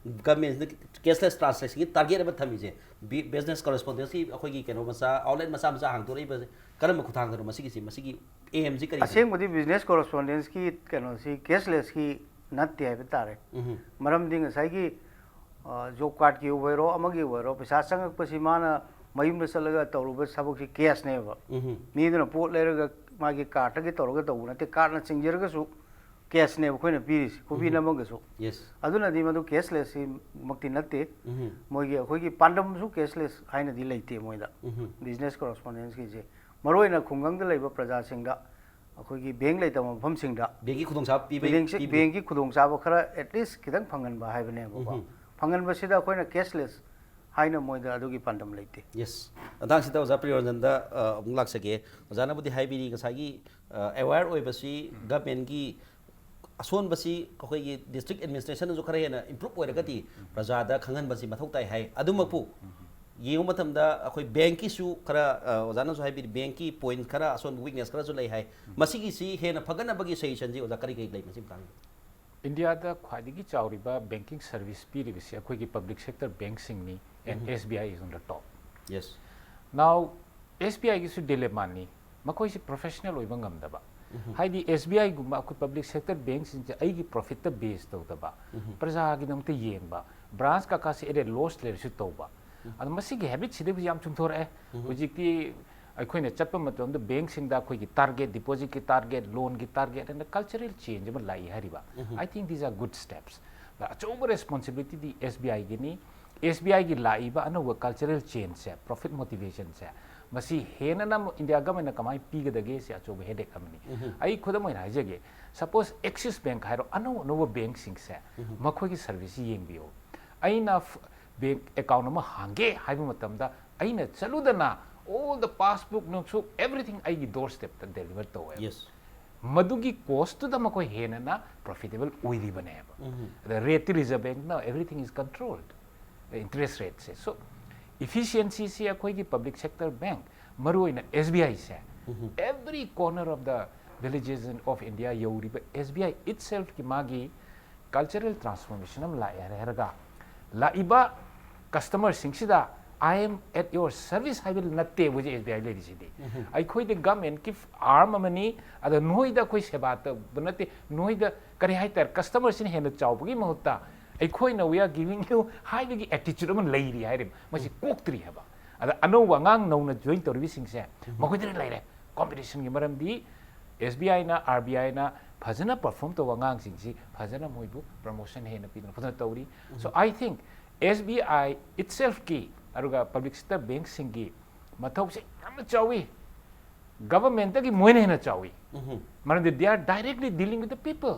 ꯒꯃꯦꯟꯁꯤꯅ ꯀꯦꯁꯂꯦꯁ ꯇ꯭ꯔꯥꯟꯁꯂꯦꯁꯟꯒꯤ ꯇꯥꯔꯒꯦꯠ ꯑꯃ ꯊꯝꯃꯤꯁꯦ? ꯕꯤ ꯕꯤꯖꯤꯅꯦꯁ ꯀꯣꯔꯦꯁꯄꯣꯟꯗꯦꯟꯁꯀꯤ ꯑꯩꯈꯣꯏꯒꯤ ꯀꯩꯅꯣ ꯃꯆꯥ, ꯑꯥꯎꯠꯂꯦꯠ ꯃꯆꯥ ꯃꯆꯥ ꯍꯥꯡꯗꯣꯔꯛꯏꯕꯁꯦ ꯀꯔꯝꯕ ꯈꯨꯊꯥꯡꯗꯅꯣ? ꯃꯁꯤꯒꯤꯁꯤ, ꯃꯁꯤꯒꯤ ꯑꯦꯝꯁꯤ ꯀꯔꯤ? ꯑꯁꯦꯡꯕꯗꯤ ꯕꯤꯖꯤꯅꯦꯁ ꯀꯣꯔꯦꯁꯄꯣꯟꯗꯦꯟꯁꯀꯤ ꯀꯩꯅꯣꯁꯤ ꯀꯦꯁꯂꯦꯁꯀꯤ ꯅꯠꯇꯦ ꯍꯥꯏꯕ ꯇꯥꯔꯦ꯫ ꯎꯝ. ꯃꯔꯝꯗꯤ ꯉꯁꯥꯏꯒꯤ ꯖꯣꯕ ꯀꯥꯔꯗꯀꯤ ꯑꯣꯏꯔꯣ, ꯑꯃꯒꯤ ꯑꯣꯏꯔꯣ, ꯄꯩꯁꯥ ꯆꯪꯉꯛꯄꯁꯤ ꯃꯥꯅ ꯃꯌꯨꯝꯗ ꯆꯠꯂꯒ ꯇꯧꯔꯨꯕ ꯊꯕꯛꯁꯤ ꯀꯦꯁꯅꯦꯕ꯫ ꯎꯝ. ꯃꯤꯗꯨꯅ ꯄꯣꯠ ꯂꯩꯔꯒ ꯃꯥꯒꯤ ꯀꯥꯔꯠꯇꯒꯤ ꯇꯧꯔꯒ ꯇꯧꯕ ꯅꯠꯇꯦ, ꯀꯥꯔꯠꯅ ꯆꯤꯡꯖꯔꯒꯁꯨ ꯀꯦꯁꯅꯦꯕ ꯑꯩꯈꯣꯏꯅ ꯄꯤꯔꯤꯁꯤ, ꯈꯨꯕꯤ ꯎꯝ. ꯅꯝꯃꯒꯁꯨ꯫ ꯌꯦꯁ. ꯑꯗꯨꯅꯗꯤ ꯃꯗꯨ ꯀꯦꯁꯂꯦꯁꯁꯤꯃꯛꯇꯤ ꯅꯠꯇꯦ꯫ ꯎꯝ. ꯃꯣꯏꯒꯤ ꯑꯩꯈꯣꯏꯒꯤ ꯄꯥꯟꯗꯝꯁꯨ ꯀꯦꯁꯂꯦꯁ ꯍꯥꯏꯅꯗꯤ ꯂꯩꯇꯦ ꯃꯣꯏꯗ꯫ ꯎꯝ. ꯕꯤꯖꯤꯅꯦꯁ ꯀꯣꯔꯦꯁꯄꯣꯟꯗꯦꯟꯁꯀꯤꯁꯦ ꯃꯔꯨꯑꯣꯏꯅ ꯈꯨꯡꯒꯪꯗ ꯂꯩꯕ ꯄ꯭ꯔꯖꯥꯁꯤꯡꯗ ꯑꯩꯈꯣꯏꯒꯤ ꯕꯦꯡ ꯂꯩꯇꯕ ꯃꯐꯝꯁꯤꯡꯗ ꯕꯦꯡꯒꯤ ꯈꯨꯗꯣꯡꯆꯥꯕ ꯄꯤꯕ, ꯕꯦꯡꯁꯤ- ꯄꯤꯕ. ꯕꯦꯡꯒꯤ ꯈꯨꯗꯣꯡꯆꯥꯕ ꯈꯔ ꯑꯦꯠꯂꯤꯁ ꯈꯤꯇꯪ ꯐꯪꯍꯟꯕ ꯍꯥꯏꯕꯅꯦꯕꯀꯣ꯫ ꯎꯝ. ꯐꯪꯍꯟꯕꯁꯤꯗ ꯑꯩꯈꯣꯏꯅ ꯀꯦꯁꯂꯦꯁ ꯍꯥꯏꯅ ꯃꯣꯏꯗ ꯑꯗꯨꯒꯤ ꯄꯥꯟꯗꯝ ꯂꯩꯇꯦ꯫ ꯌꯦꯁ. ꯃꯇꯥꯡꯁꯤꯗ ꯑꯣꯖꯥ ꯄ꯭ꯔꯤꯌꯣꯔꯟꯖꯟꯗ, ꯑ, ꯑꯃꯨꯛ ꯂꯥꯛꯆꯒꯦ꯫ ꯑꯣꯖꯥꯅꯕꯨꯗꯤ ꯍꯥꯏꯕꯤꯔꯤ ꯉꯁꯥꯏꯒꯤ, ꯑ, ꯑꯦꯋꯦꯌꯔ ꯑꯣꯏꯕꯁꯤ ꯒꯃꯦꯟꯒꯤ ꯑꯁꯣꯟꯕꯁꯤ ꯑꯩꯈꯣꯏꯒꯤ ꯗꯤꯁꯇ꯭ꯔꯤꯛ ꯑꯦꯗꯃꯤꯅꯤꯁꯇ꯭ꯔꯦꯁꯟꯅꯁꯨ ꯈꯔ ꯍꯦꯟꯅ ꯏꯝꯄ꯭ꯔꯨꯞ ꯑꯣꯏꯔꯒꯗꯤ ꯄ꯭ꯔꯖꯥꯗ ꯈꯪꯍꯟꯕꯁꯤ ꯃꯊꯧ ꯇꯥꯏ ꯍꯥꯏ꯫ ꯑꯗꯨꯃꯛꯄꯨ ꯌꯦꯡꯕ ꯃꯇꯝꯗ ꯑꯩꯈꯣꯏ ꯕꯦꯡꯀꯤꯁꯨ ꯈꯔ, ꯑ, ꯑꯣꯖꯥꯅꯁꯨ ꯍꯥꯏꯕꯤꯔꯤ, ꯕꯦꯡꯀꯤ ꯄꯣꯏꯟꯠ ꯈꯔ ꯑꯁꯣꯟꯕ, ꯋꯤꯛꯅꯦꯁ ꯈꯔꯁꯨ ꯂꯩ ꯍꯥꯏ꯫ ꯃꯁꯤꯒꯤꯁꯤ ꯍꯦꯟꯅ ꯐꯒꯠꯅꯕꯒꯤ ꯁꯖꯦꯁꯟꯁꯤ ꯑꯣꯖꯥ ꯀꯔꯤ ꯀꯔꯤ ꯂꯩ ꯃꯁꯤ ꯃꯇꯥꯡꯗ? ꯏꯟꯗꯤꯌꯥꯗ ꯈ꯭ꯋꯥꯏꯗꯒꯤ ꯆꯥꯎꯔꯤꯕ ꯕꯦꯡꯀꯤꯡ ꯁꯔꯚꯤꯁ ꯄꯤꯔꯤꯕꯁꯤ ꯑꯩꯈꯣꯏꯒꯤ ꯄꯕ꯭ꯂꯤꯛ ꯁꯦꯛꯇꯔ ꯕꯦꯡꯁꯤꯡꯅꯤ, and um. S B I is on the top. Yes. Now, S B I ꯒꯤꯁꯨ ꯗꯤꯂꯦꯃꯥꯅꯤ꯫ ꯃꯈꯣꯏꯁꯤ ꯄ꯭ꯔꯣꯐꯦꯁꯅꯦꯜ ꯑꯣꯏꯕ ꯉꯝꯗꯕ꯫ ꯍꯥꯏꯗꯤ ꯑꯦꯁ ꯕꯤ ꯑꯥꯏꯒꯨꯝꯕ ꯑꯩꯈꯣꯏ ꯄꯕ꯭ꯂꯤꯛ ꯁꯦꯛꯇꯔ ꯕꯦꯡꯁꯤꯡꯁꯦ ꯑꯩꯒꯤ ꯄ꯭ꯔꯣꯐꯤꯠꯇ ꯕꯦꯁ ꯇꯧꯗꯕ, ꯄ꯭ꯔꯖꯥꯒꯤꯗꯃꯛꯇ ꯌꯦꯡꯕ, ꯕ꯭ꯔꯥꯟꯁ ꯀꯀꯥꯁꯦ ꯑꯦꯔꯦ ꯂꯣꯁ ꯂꯩꯔꯁꯨ ꯇꯧꯕ꯫ ꯑꯗꯣ ꯃꯁꯤꯒꯤ ꯍꯦꯕꯤꯠꯁꯤꯗꯒꯤ ꯌꯥꯝ ꯆꯨꯝꯊꯣꯔꯛꯑꯦ꯫ ꯍꯧꯖꯤꯛꯇꯤ ꯑꯩꯈꯣꯏꯅ ꯆꯠꯄ ꯃꯇꯝꯗ ꯕꯦꯡꯁꯤꯡꯗ ꯑꯩꯈꯣꯏꯒꯤ ꯇꯥꯔꯒꯦꯠ, ꯗꯤꯄꯣꯖꯤꯠꯀꯤ ꯇꯥꯔꯒꯦꯠ, ꯂꯣꯟꯒꯤ ꯇꯥꯔꯒꯦꯠ ꯑꯅ ꯀꯜꯆꯔꯦꯜ ꯆꯦꯟꯖ ꯑꯃ ꯂꯥꯛꯏ ꯍꯥꯏꯔꯤꯕ꯫ I think these are good steps꯫ ꯑꯆꯧꯕ ꯔꯦꯁꯄꯣꯟꯁꯤꯕꯤꯂꯤꯇꯤꯗꯤ ꯑꯦꯁ ꯕꯤ ꯑꯥꯏꯒꯤꯅꯤ꯫ ꯑꯦꯁ ꯕꯤ ꯑꯥꯏꯒꯤ ꯂꯥꯛꯏꯕ ꯑꯅꯧꯕ ꯀꯜꯆꯔꯦꯜ ꯆꯦꯟꯖꯁꯦ, ꯄ꯭ꯔꯣꯐꯤꯠ ꯃꯣꯇꯤꯚꯦꯁꯟꯁꯦ, ꯃꯁꯤ ꯍꯦꯟꯅ ꯏꯟꯗꯤꯌꯥ ꯒꯃꯦꯟꯅ ꯀꯃꯥꯏꯅ ꯄꯤꯒꯗꯒꯦ? ꯁꯤ ꯑꯆꯧꯕ ꯍꯦꯗꯦꯛ ꯑꯃꯅꯤ꯫ ꯑꯩ ꯈꯨꯗꯝ ꯑꯣꯏꯅ ꯍꯥꯏꯖꯒꯦ, ꯁꯄꯣꯁ ꯑꯦꯛꯁꯤꯁ ꯕꯦꯡꯛ ꯍꯥꯏꯔꯣ, ꯑꯅꯧ ꯑꯅꯧꯕ ꯕꯦꯡꯛꯁꯤꯡꯁꯦ ꯃꯈꯣꯏꯒꯤ ꯁꯔꯚꯤꯁꯁꯤ ꯌꯦꯡꯕꯤꯌꯣ꯫ ꯑꯩꯅ ꯕꯦꯡꯛ ꯑꯦꯀꯥꯎꯟ ꯑꯃ ꯍꯥꯡꯒꯦ ꯍꯥꯏꯕ ꯃꯇꯝꯗ ꯑꯩꯅ ꯆꯠꯂꯨꯗꯅ all the passbook ꯅꯨꯡꯁꯨ everything ꯑꯩꯒꯤ ꯗꯣꯔ ꯁ꯭ꯇꯦꯞꯇ ꯗꯦꯂꯤꯚꯔ ꯇꯧꯋꯦ꯫ ꯌꯦꯁ꯫ ꯃꯗꯨꯒꯤ ꯀꯣꯁꯇꯨꯗ ꯃꯈꯣꯏ ꯍꯦꯟꯅ ꯄ꯭ꯔꯣꯐꯤꯇꯦꯕꯜ ꯑꯣꯏꯔꯤꯕꯅꯦꯕ꯫ ꯑꯗ ꯔꯦꯠꯇꯤ ꯔꯤꯖꯔꯚ ꯕꯦꯡꯛꯅ everything is controlled, ꯏꯟꯇꯔꯦꯁ ꯔꯦꯠꯁꯦ꯫ ꯁꯣ ꯏꯐꯤꯁꯤꯌꯦꯟꯁꯤꯁꯤ ꯑꯩꯈꯣꯏꯒꯤ ꯄꯕ꯭ꯂꯤꯛ ꯁꯦꯛꯇꯔ ꯕꯦꯡꯛ, ꯃꯔꯨꯑꯣꯏꯅ ꯑꯦꯁ ꯕꯤ ꯑꯥꯏꯁꯦ, every corner of the villages of India ꯌꯧꯔꯤꯕ ꯑꯦꯁ ꯕꯤ ꯑꯥꯏ ꯏꯠꯁꯦꯜꯐꯀꯤ ꯃꯥꯒꯤ ꯀꯜꯆꯔꯦꯜ ꯇ꯭ꯔꯥꯟꯁꯐꯣꯔꯃꯦꯁꯟ ꯑꯃ ꯂꯥꯛꯑꯦ ꯍꯥꯏꯔꯒ ꯂꯥꯛꯏꯕ ꯀꯁꯇꯃꯔꯁꯤꯡꯁꯤꯗ "I am at your service" ꯍꯥꯏꯕ ꯅꯠꯇꯦ ꯍꯧꯖꯤꯛ ꯑꯦꯁ ꯕꯤ ꯑꯥꯏ ꯂꯩꯔꯤꯁꯤꯗꯤ꯫ ꯑꯩꯈꯣꯏꯗꯤ ꯒꯃꯦꯟꯀꯤ ꯑꯥꯔꯝ ꯑꯃꯅꯤ꯫ ꯑꯗ ꯅꯣꯏꯗ ꯑꯩꯈꯣꯏ ꯁꯦꯕꯥ ꯇꯧꯕ ꯅꯠꯇꯦ, ꯅꯣꯏꯗ ꯀꯔꯤ ꯍꯥꯏꯇꯥꯔꯦ, ꯀꯁꯇꯃꯔꯁꯤꯅ ꯍꯦꯟꯅ ꯆꯥꯎꯕꯒꯤ ꯃꯍꯨꯠꯇ ꯑꯩꯈꯣꯏꯅ "We are giving you" ꯍꯥꯏꯕꯒꯤ ꯑꯦꯇꯤꯆꯨꯠ ꯑꯃ ꯂꯩꯔꯤ ꯍꯥꯏꯔꯤꯕ꯫ ꯃꯁꯤ ꯀꯣꯛꯇ꯭ꯔꯤ ꯍꯥꯏꯕ꯫ ꯑꯗ ꯑꯅꯧꯕ ꯑꯉꯥꯡ ꯅꯧꯅ ꯖꯣꯏꯟ ꯇꯧꯔꯤꯕꯁꯤꯡꯁꯦ ꯃꯈꯣꯏꯗꯗꯤ ꯂꯩꯔꯦ꯫ ꯀꯣꯝꯄꯤꯇꯤꯁꯟꯒꯤ ꯃꯔꯝꯗꯤ ꯑꯦꯁ ꯕꯤ ꯑꯥꯏꯅ, ꯑꯥꯔ ꯕꯤ ꯑꯥꯏꯅ ꯐꯖꯅ ꯄꯔꯐꯣꯔꯝ ꯇꯧꯕ ꯑꯉꯥꯡꯁꯤꯡꯁꯤ ꯐꯖꯅ ꯃꯣꯏꯕꯨ ꯄ꯭ꯔꯃꯣꯁꯟ ꯍꯦꯟꯅ ꯄꯤꯗꯅ ꯐꯖꯅ ꯇꯧꯔꯤ꯫ So I think S B I itselfꯀꯤ ꯑꯗꯨꯒ ꯄꯕ꯭ꯂꯤꯛ ꯁꯦꯛꯇꯔ ꯕꯦꯡꯛꯁꯤꯡꯒꯤ ꯃꯊꯧꯁꯦ ꯌꯥꯝꯅ ꯆꯥꯎꯏ꯫ ꯒꯚꯔꯟꯃꯦꯟꯠꯇꯒꯤ ꯃꯣꯏꯅ ꯍꯦꯟꯅ ꯆꯥꯎꯏ꯫ ꯃꯔꯝꯗꯤ they are directly dealing with the people꯫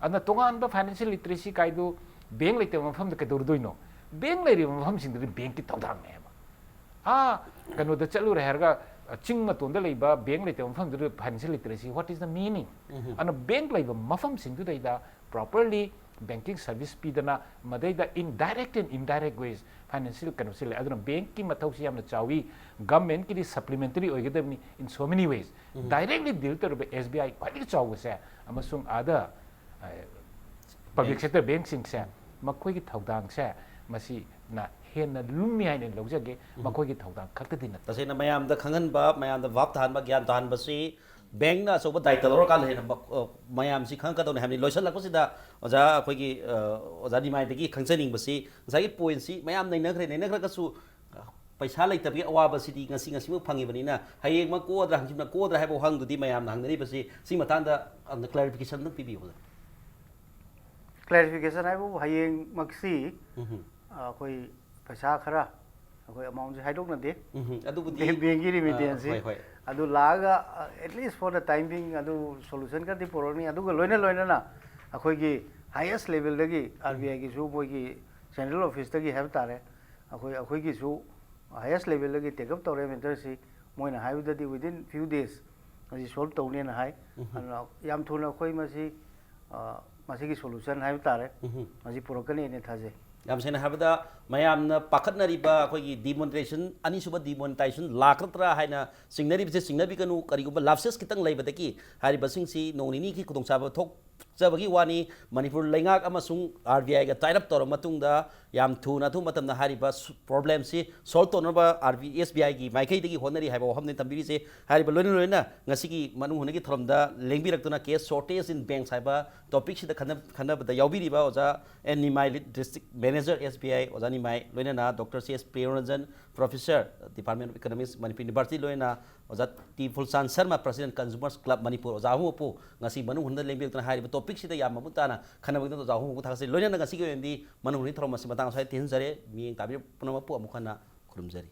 ꯑꯗꯨꯅ ꯇꯣꯉꯥꯟꯕ ꯐꯥꯏꯅꯥꯟꯁꯤꯌꯦꯜ ꯂꯤꯇꯔꯦꯁꯤ ꯀꯥꯏꯗꯨ ꯕꯦꯡꯛ ꯂꯩꯇꯕ ꯃꯐꯝꯗ ꯀꯩꯗꯧꯔꯨꯗꯣꯏꯅꯣ? ꯕꯦꯡꯛ ꯂꯩꯔꯤꯕ ꯃꯐꯝꯁꯤꯡꯗꯨꯗꯤ ꯕꯦꯡꯛꯀꯤ ꯊꯧꯗꯥꯡꯅꯦꯕ꯫ ꯑꯥ ꯀꯩꯅꯣꯗ ꯆꯠꯂꯨꯔꯦ ꯍꯥꯏꯔꯒ, ꯑ, ꯆꯤꯡ ꯃꯇꯣꯟꯗ ꯂꯩꯕ ꯕꯦꯡꯛ ꯂꯩꯇꯕ ꯃꯐꯝꯗꯨꯗ financial literacy, what is the meaning? ꯑꯗꯨꯅ ꯕꯦꯡꯛ ꯂꯩꯕ ꯃꯐꯝꯁꯤꯡꯗꯨꯗꯩꯗ ꯄ꯭ꯔꯣꯄꯔꯂꯤ ꯕꯦꯡꯀꯤꯡ ꯁꯔꯚꯤꯁ ꯄꯤꯗꯅ, ꯃꯗꯩꯗ indirect and indirect ways financial ꯀꯩꯅꯣꯁꯤ ꯂꯩ꯫ ꯑꯗꯨꯅ ꯕꯦꯡꯛꯀꯤ ꯃꯊꯧꯁꯤ ꯌꯥꯝꯅ ꯆꯥꯎꯏ꯫ ꯒꯚꯔꯟꯃꯦꯟꯠꯀꯤꯗꯤ ꯁꯄ꯭ꯂꯤꯃꯦꯟꯇꯔꯤ ꯑꯣꯏꯒꯗꯕꯅꯤ in so many ways꯫ Directly deal ꯇꯧꯔꯤꯕ ꯑꯦꯁ ꯕꯤ ꯑꯥꯏ ꯈ꯭ꯋꯥꯏꯗꯒꯤ ꯆꯥꯎꯕꯁꯦ, ꯑꯃꯁꯨꯡ ꯑꯥꯗ, ꯑ, ꯄꯕ꯭ꯂꯤꯛ ꯁꯦꯛꯇꯔ ꯕꯦꯡꯛꯁꯤꯡꯁꯦ, ꯃꯈꯣꯏꯒꯤ ꯊꯧꯗꯥꯡꯁꯦ ꯃꯁꯤꯅ ꯍꯦꯟꯅ ꯂꯨꯝꯃꯤ ꯍꯥꯏꯅ ꯂꯧꯖꯒꯦ꯫ ꯃꯈꯣꯏꯒꯤ ꯊꯧꯗꯥꯡ ꯈꯛꯇꯗꯤ ꯅꯠꯇꯦ꯫ ꯇꯁꯦꯡꯅ ꯃꯌꯥꯝꯗ ꯈꯪꯍꯟꯕ, ꯃꯌꯥꯝꯗ ꯚꯥꯞ ꯇꯥꯍꯟꯕ, ꯒ꯭ꯌꯥꯟ ꯇꯥꯍꯟꯕꯁꯤ ꯕꯦꯡꯅ ꯑꯆꯧꯕ ꯗꯥꯏꯇ ꯂꯧꯔꯀꯥꯟꯗ ꯍꯦꯟꯅ ꯃ-, ꯑ, ꯃꯌꯥꯝꯁꯤ ꯈꯪꯉꯛꯀꯗꯧꯅꯤ ꯍꯥꯏꯕꯅꯤ꯫ ꯂꯣꯏꯁꯤꯜꯂꯛꯄꯁꯤꯗ ꯑꯣꯖꯥ ꯑꯩꯈꯣꯏꯒꯤ, ꯑ, ꯑꯣꯖꯥ ꯅꯤꯃꯥꯏꯗꯒꯤ ꯈꯪꯖꯅꯤꯡꯕꯁꯤ ꯉꯁꯥꯏꯒꯤ ꯄꯣꯏꯟꯁꯤ ꯃꯌꯥꯝ ꯅꯩꯅꯈ꯭ꯔꯦ, ꯅꯩꯅꯈ꯭ꯔꯒꯁꯨ, ꯑ, ꯄꯩꯁꯥ ꯂꯩꯇꯕꯒꯤ ꯑꯋꯥꯕꯁꯤꯗꯤ ꯉꯁꯤ ꯉꯁꯤꯃꯛ ꯐꯪꯉꯤꯕꯅꯤꯅ ꯍꯌꯦꯡꯃꯛ ꯀꯣꯛꯑꯗ꯭ꯔꯥ ꯍꯪꯆꯤꯠꯃꯛ ꯀꯣꯛꯑꯗ꯭ꯔꯥ ꯍꯥꯏꯕ ꯋꯥꯍꯪꯗꯨꯗꯤ ꯃꯌꯥꯝꯅ ꯍꯪꯅꯔꯤꯕꯁꯤ ꯁꯤ ꯃꯇꯥꯡꯗ ꯑꯝꯇ ꯀ꯭ꯂꯦꯔꯤꯐꯤꯀꯦꯁꯟ ꯑꯝꯇꯪ ꯄꯤꯕꯤꯌꯨ ꯑꯣꯖꯥ꯫ ꯀ꯭ꯂꯦꯔꯤꯐꯤꯀꯦꯁꯟ ꯍꯥꯏꯕꯕꯨ ꯍꯌꯦꯡꯃꯛꯁꯤ ꯎꯝ꯫ ꯑ, ꯑꯩꯈꯣꯏ ꯄꯩꯁꯥ ꯈꯔ ꯑꯩꯈꯣꯏ ꯑꯦꯃꯥꯎꯟꯁꯦ ꯍꯥꯏꯗꯣꯛꯅꯗꯦ꯫ ꯎꯝ, ꯑꯗꯨꯕꯨꯗꯤ ꯕꯦꯡ- ꯕꯦꯡꯒꯤ ꯑ, ꯔꯤꯃꯤꯇꯦꯟꯁꯁꯤ ꯍꯣꯏ, ꯍꯣꯏ꯫ ꯑꯗꯨ ꯂꯥꯛꯑꯒ, at least four the time being ꯑꯗꯨ ꯁꯣꯂꯨꯁꯟ ꯈꯔꯗꯤ ꯄꯨꯔꯛꯅꯤ꯫ ꯑꯗꯨꯒ ꯂꯣꯏꯅ ꯂꯣꯏꯅꯅ ꯑꯩꯈꯣꯏꯒꯤ ꯍꯥꯏꯌꯦꯁ ꯂꯦꯚꯦꯜꯗꯒꯤ, ꯑꯥꯔ ꯕꯤ ꯑꯥꯏꯒꯤꯁꯨ ꯃꯣꯏꯒꯤ ꯁꯦꯟꯇ꯭ꯔꯦꯜ ꯑꯣꯐꯤꯁꯇꯒꯤ ꯍꯥꯏꯕ ꯇꯥꯔꯦ, ꯑꯩꯈꯣꯏ, ꯑꯩꯈꯣꯏꯒꯤꯁꯨ ꯍꯥꯏꯌꯦꯁ ꯂꯦꯚꯦꯜꯗꯒꯤ ꯇꯦꯛ ꯑꯞ ꯇꯧꯔꯦ ꯃꯦꯇꯔꯁꯤ꯫ ꯃꯣꯏꯅ ꯍꯥꯏꯕꯗꯗꯤ ꯋꯤꯗꯤꯟ ꯐ꯭ꯌꯨ ꯗꯦꯖ ꯃꯁꯤ ꯁꯣꯜꯕ ꯇꯧꯅꯦꯅ ꯍꯥꯏ꯫ ꯑꯗꯨꯅ ꯌꯥꯝ ꯊꯨꯅ ꯑꯩꯈꯣꯏ ꯃꯁꯤ, ꯑ, ꯃꯁꯤꯒꯤ ꯁꯣꯂꯨꯁꯟ ꯍꯥꯏꯕ ꯇꯥꯔꯦ, ꯃꯁꯤ ꯄꯨꯔꯛꯀꯅꯤ ꯍꯥꯏꯅ ꯊꯥꯖꯩ꯫ ꯌꯥꯝ ꯁꯦꯡꯅ ꯍꯥꯏꯔꯕꯗ, ꯃꯌꯥꯝꯅ ꯄꯥꯈꯠꯅꯔꯤꯕ ꯑꯩꯈꯣꯏꯒꯤ ꯗꯤꯃꯣꯅꯤꯇꯥꯏꯖꯦꯁꯟ, ꯑꯅꯤꯁꯨꯕ ꯗꯤꯃꯣꯅꯤꯇꯥꯏꯖꯦꯁꯟ ꯂꯥꯛꯀꯗ꯭ꯔꯥ ꯍꯥꯏꯅ ꯆꯤꯡꯅꯔꯤꯕꯁꯦ ꯆꯤꯡꯅꯕꯤꯒꯅꯨ꯫ ꯀꯔꯤꯒꯨꯝꯕ ꯂꯥꯞꯁꯦꯁ ꯈꯤꯇꯪ ꯂꯩꯕꯗꯒꯤ ꯍꯥꯏꯔꯤꯕꯁꯤꯡꯁꯤ ꯅꯣꯡ ꯅꯤꯅꯤꯒꯤ ꯈꯨꯗꯣꯡꯆꯥꯕ ꯊꯣꯛꯆꯕꯒꯤ ꯋꯥꯅꯤ꯫ ꯃꯅꯤꯄꯨꯔ ꯂꯩꯉꯥꯛ ꯑꯃꯁꯨꯡ ꯑꯥꯔ ꯕꯤ ꯑꯥꯏꯒ ꯇꯥꯏ ꯑꯞ ꯇꯧꯔꯕ ꯃꯇꯨꯡꯗ ꯌꯥꯝ ꯊꯨꯅ, ꯑꯊꯨꯕ ꯃꯇꯝꯗ ꯍꯥꯏꯔꯤꯕ ꯁꯨ-, ꯄ꯭ꯔꯣꯕ꯭ꯂꯦꯝꯁꯤ ꯁꯣꯜꯕ ꯇꯧꯅꯕ ꯑꯥꯔ ꯕꯤ, ꯑꯦꯁ ꯕꯤ ꯑꯥꯏꯒꯤ ꯃꯥꯏꯀꯩꯗꯒꯤ ꯍꯣꯠꯅꯔꯤ ꯍꯥꯏꯕ ꯋꯥꯐꯝꯅꯤ ꯊꯝꯕꯤꯔꯤꯁꯦ꯫ ꯍꯥꯏꯔꯤꯕ ꯂꯣꯏꯅ ꯂꯣꯏꯅ ꯉꯁꯤꯒꯤ ꯃꯅꯨꯡ ꯍꯨꯠꯅꯒꯤ ꯊꯧꯔꯝꯗ ꯂꯦꯡꯕꯤꯔꯛꯇꯨꯅ ꯀꯦꯁ ꯁꯣꯔꯇꯦꯖ ꯏꯟ ꯕꯦꯡꯛꯁ ꯍꯥꯏꯕ ꯇꯣꯄꯤꯛꯁꯤꯗ ꯈꯟꯅ-, ꯈꯟꯅꯕꯗ ꯌꯥꯎꯕꯤꯔꯤꯕ ꯑꯣꯖꯥ N Nimai, lead district manager S B I ꯑꯣꯖꯥ ꯅꯤꯃꯥꯏ, ꯂꯣꯏꯅꯅ doctor C S Premranjan, professor, department of economics, Manipur university, ꯂꯣꯏꯅꯅ ꯑꯣꯖꯥ T ꯐꯨꯜꯆꯥꯟ Sharma, president consumers club Manipur, ꯑꯣꯖꯥ ꯑꯍꯨꯝ ꯃꯛꯄꯨ ꯉꯁꯤ ꯃꯅꯨꯡ ꯍꯨꯠꯅ ꯂꯦꯡꯕꯤꯔꯛꯇꯨꯅ ꯍꯥꯏꯔꯤꯕ ꯇꯣꯄꯤꯛꯁꯤꯗ ꯌꯥꯝ ꯃꯃꯨꯠ ꯇꯥꯅ ꯈꯟꯅꯕꯒꯤꯗꯃꯛꯇ ꯑꯣꯖꯥ ꯑꯍꯨꯝ ꯃꯛꯄꯨ ꯊꯥꯒꯠꯆꯔꯤ꯫ ꯂꯣꯏꯅꯅ ꯉꯁꯤꯒꯤ ꯑꯣꯏꯅꯗꯤ ꯃꯅꯨꯡ ꯍꯨꯠꯅꯒꯤ ꯊꯧꯔꯝ ꯑꯁꯤ ꯃꯇꯥꯡ ꯑꯁ꯭ꯋꯥꯏꯗ ꯇꯦꯟꯖꯔꯦ꯫ ꯃꯤꯠꯌꯦꯡ ꯇꯥꯕꯤꯔꯤꯕ ꯄꯨꯝꯅꯃꯛꯄꯨ ꯑꯃꯨꯛ ꯍꯟꯅ ꯈꯨꯔꯨꯝꯖꯔꯤ꯫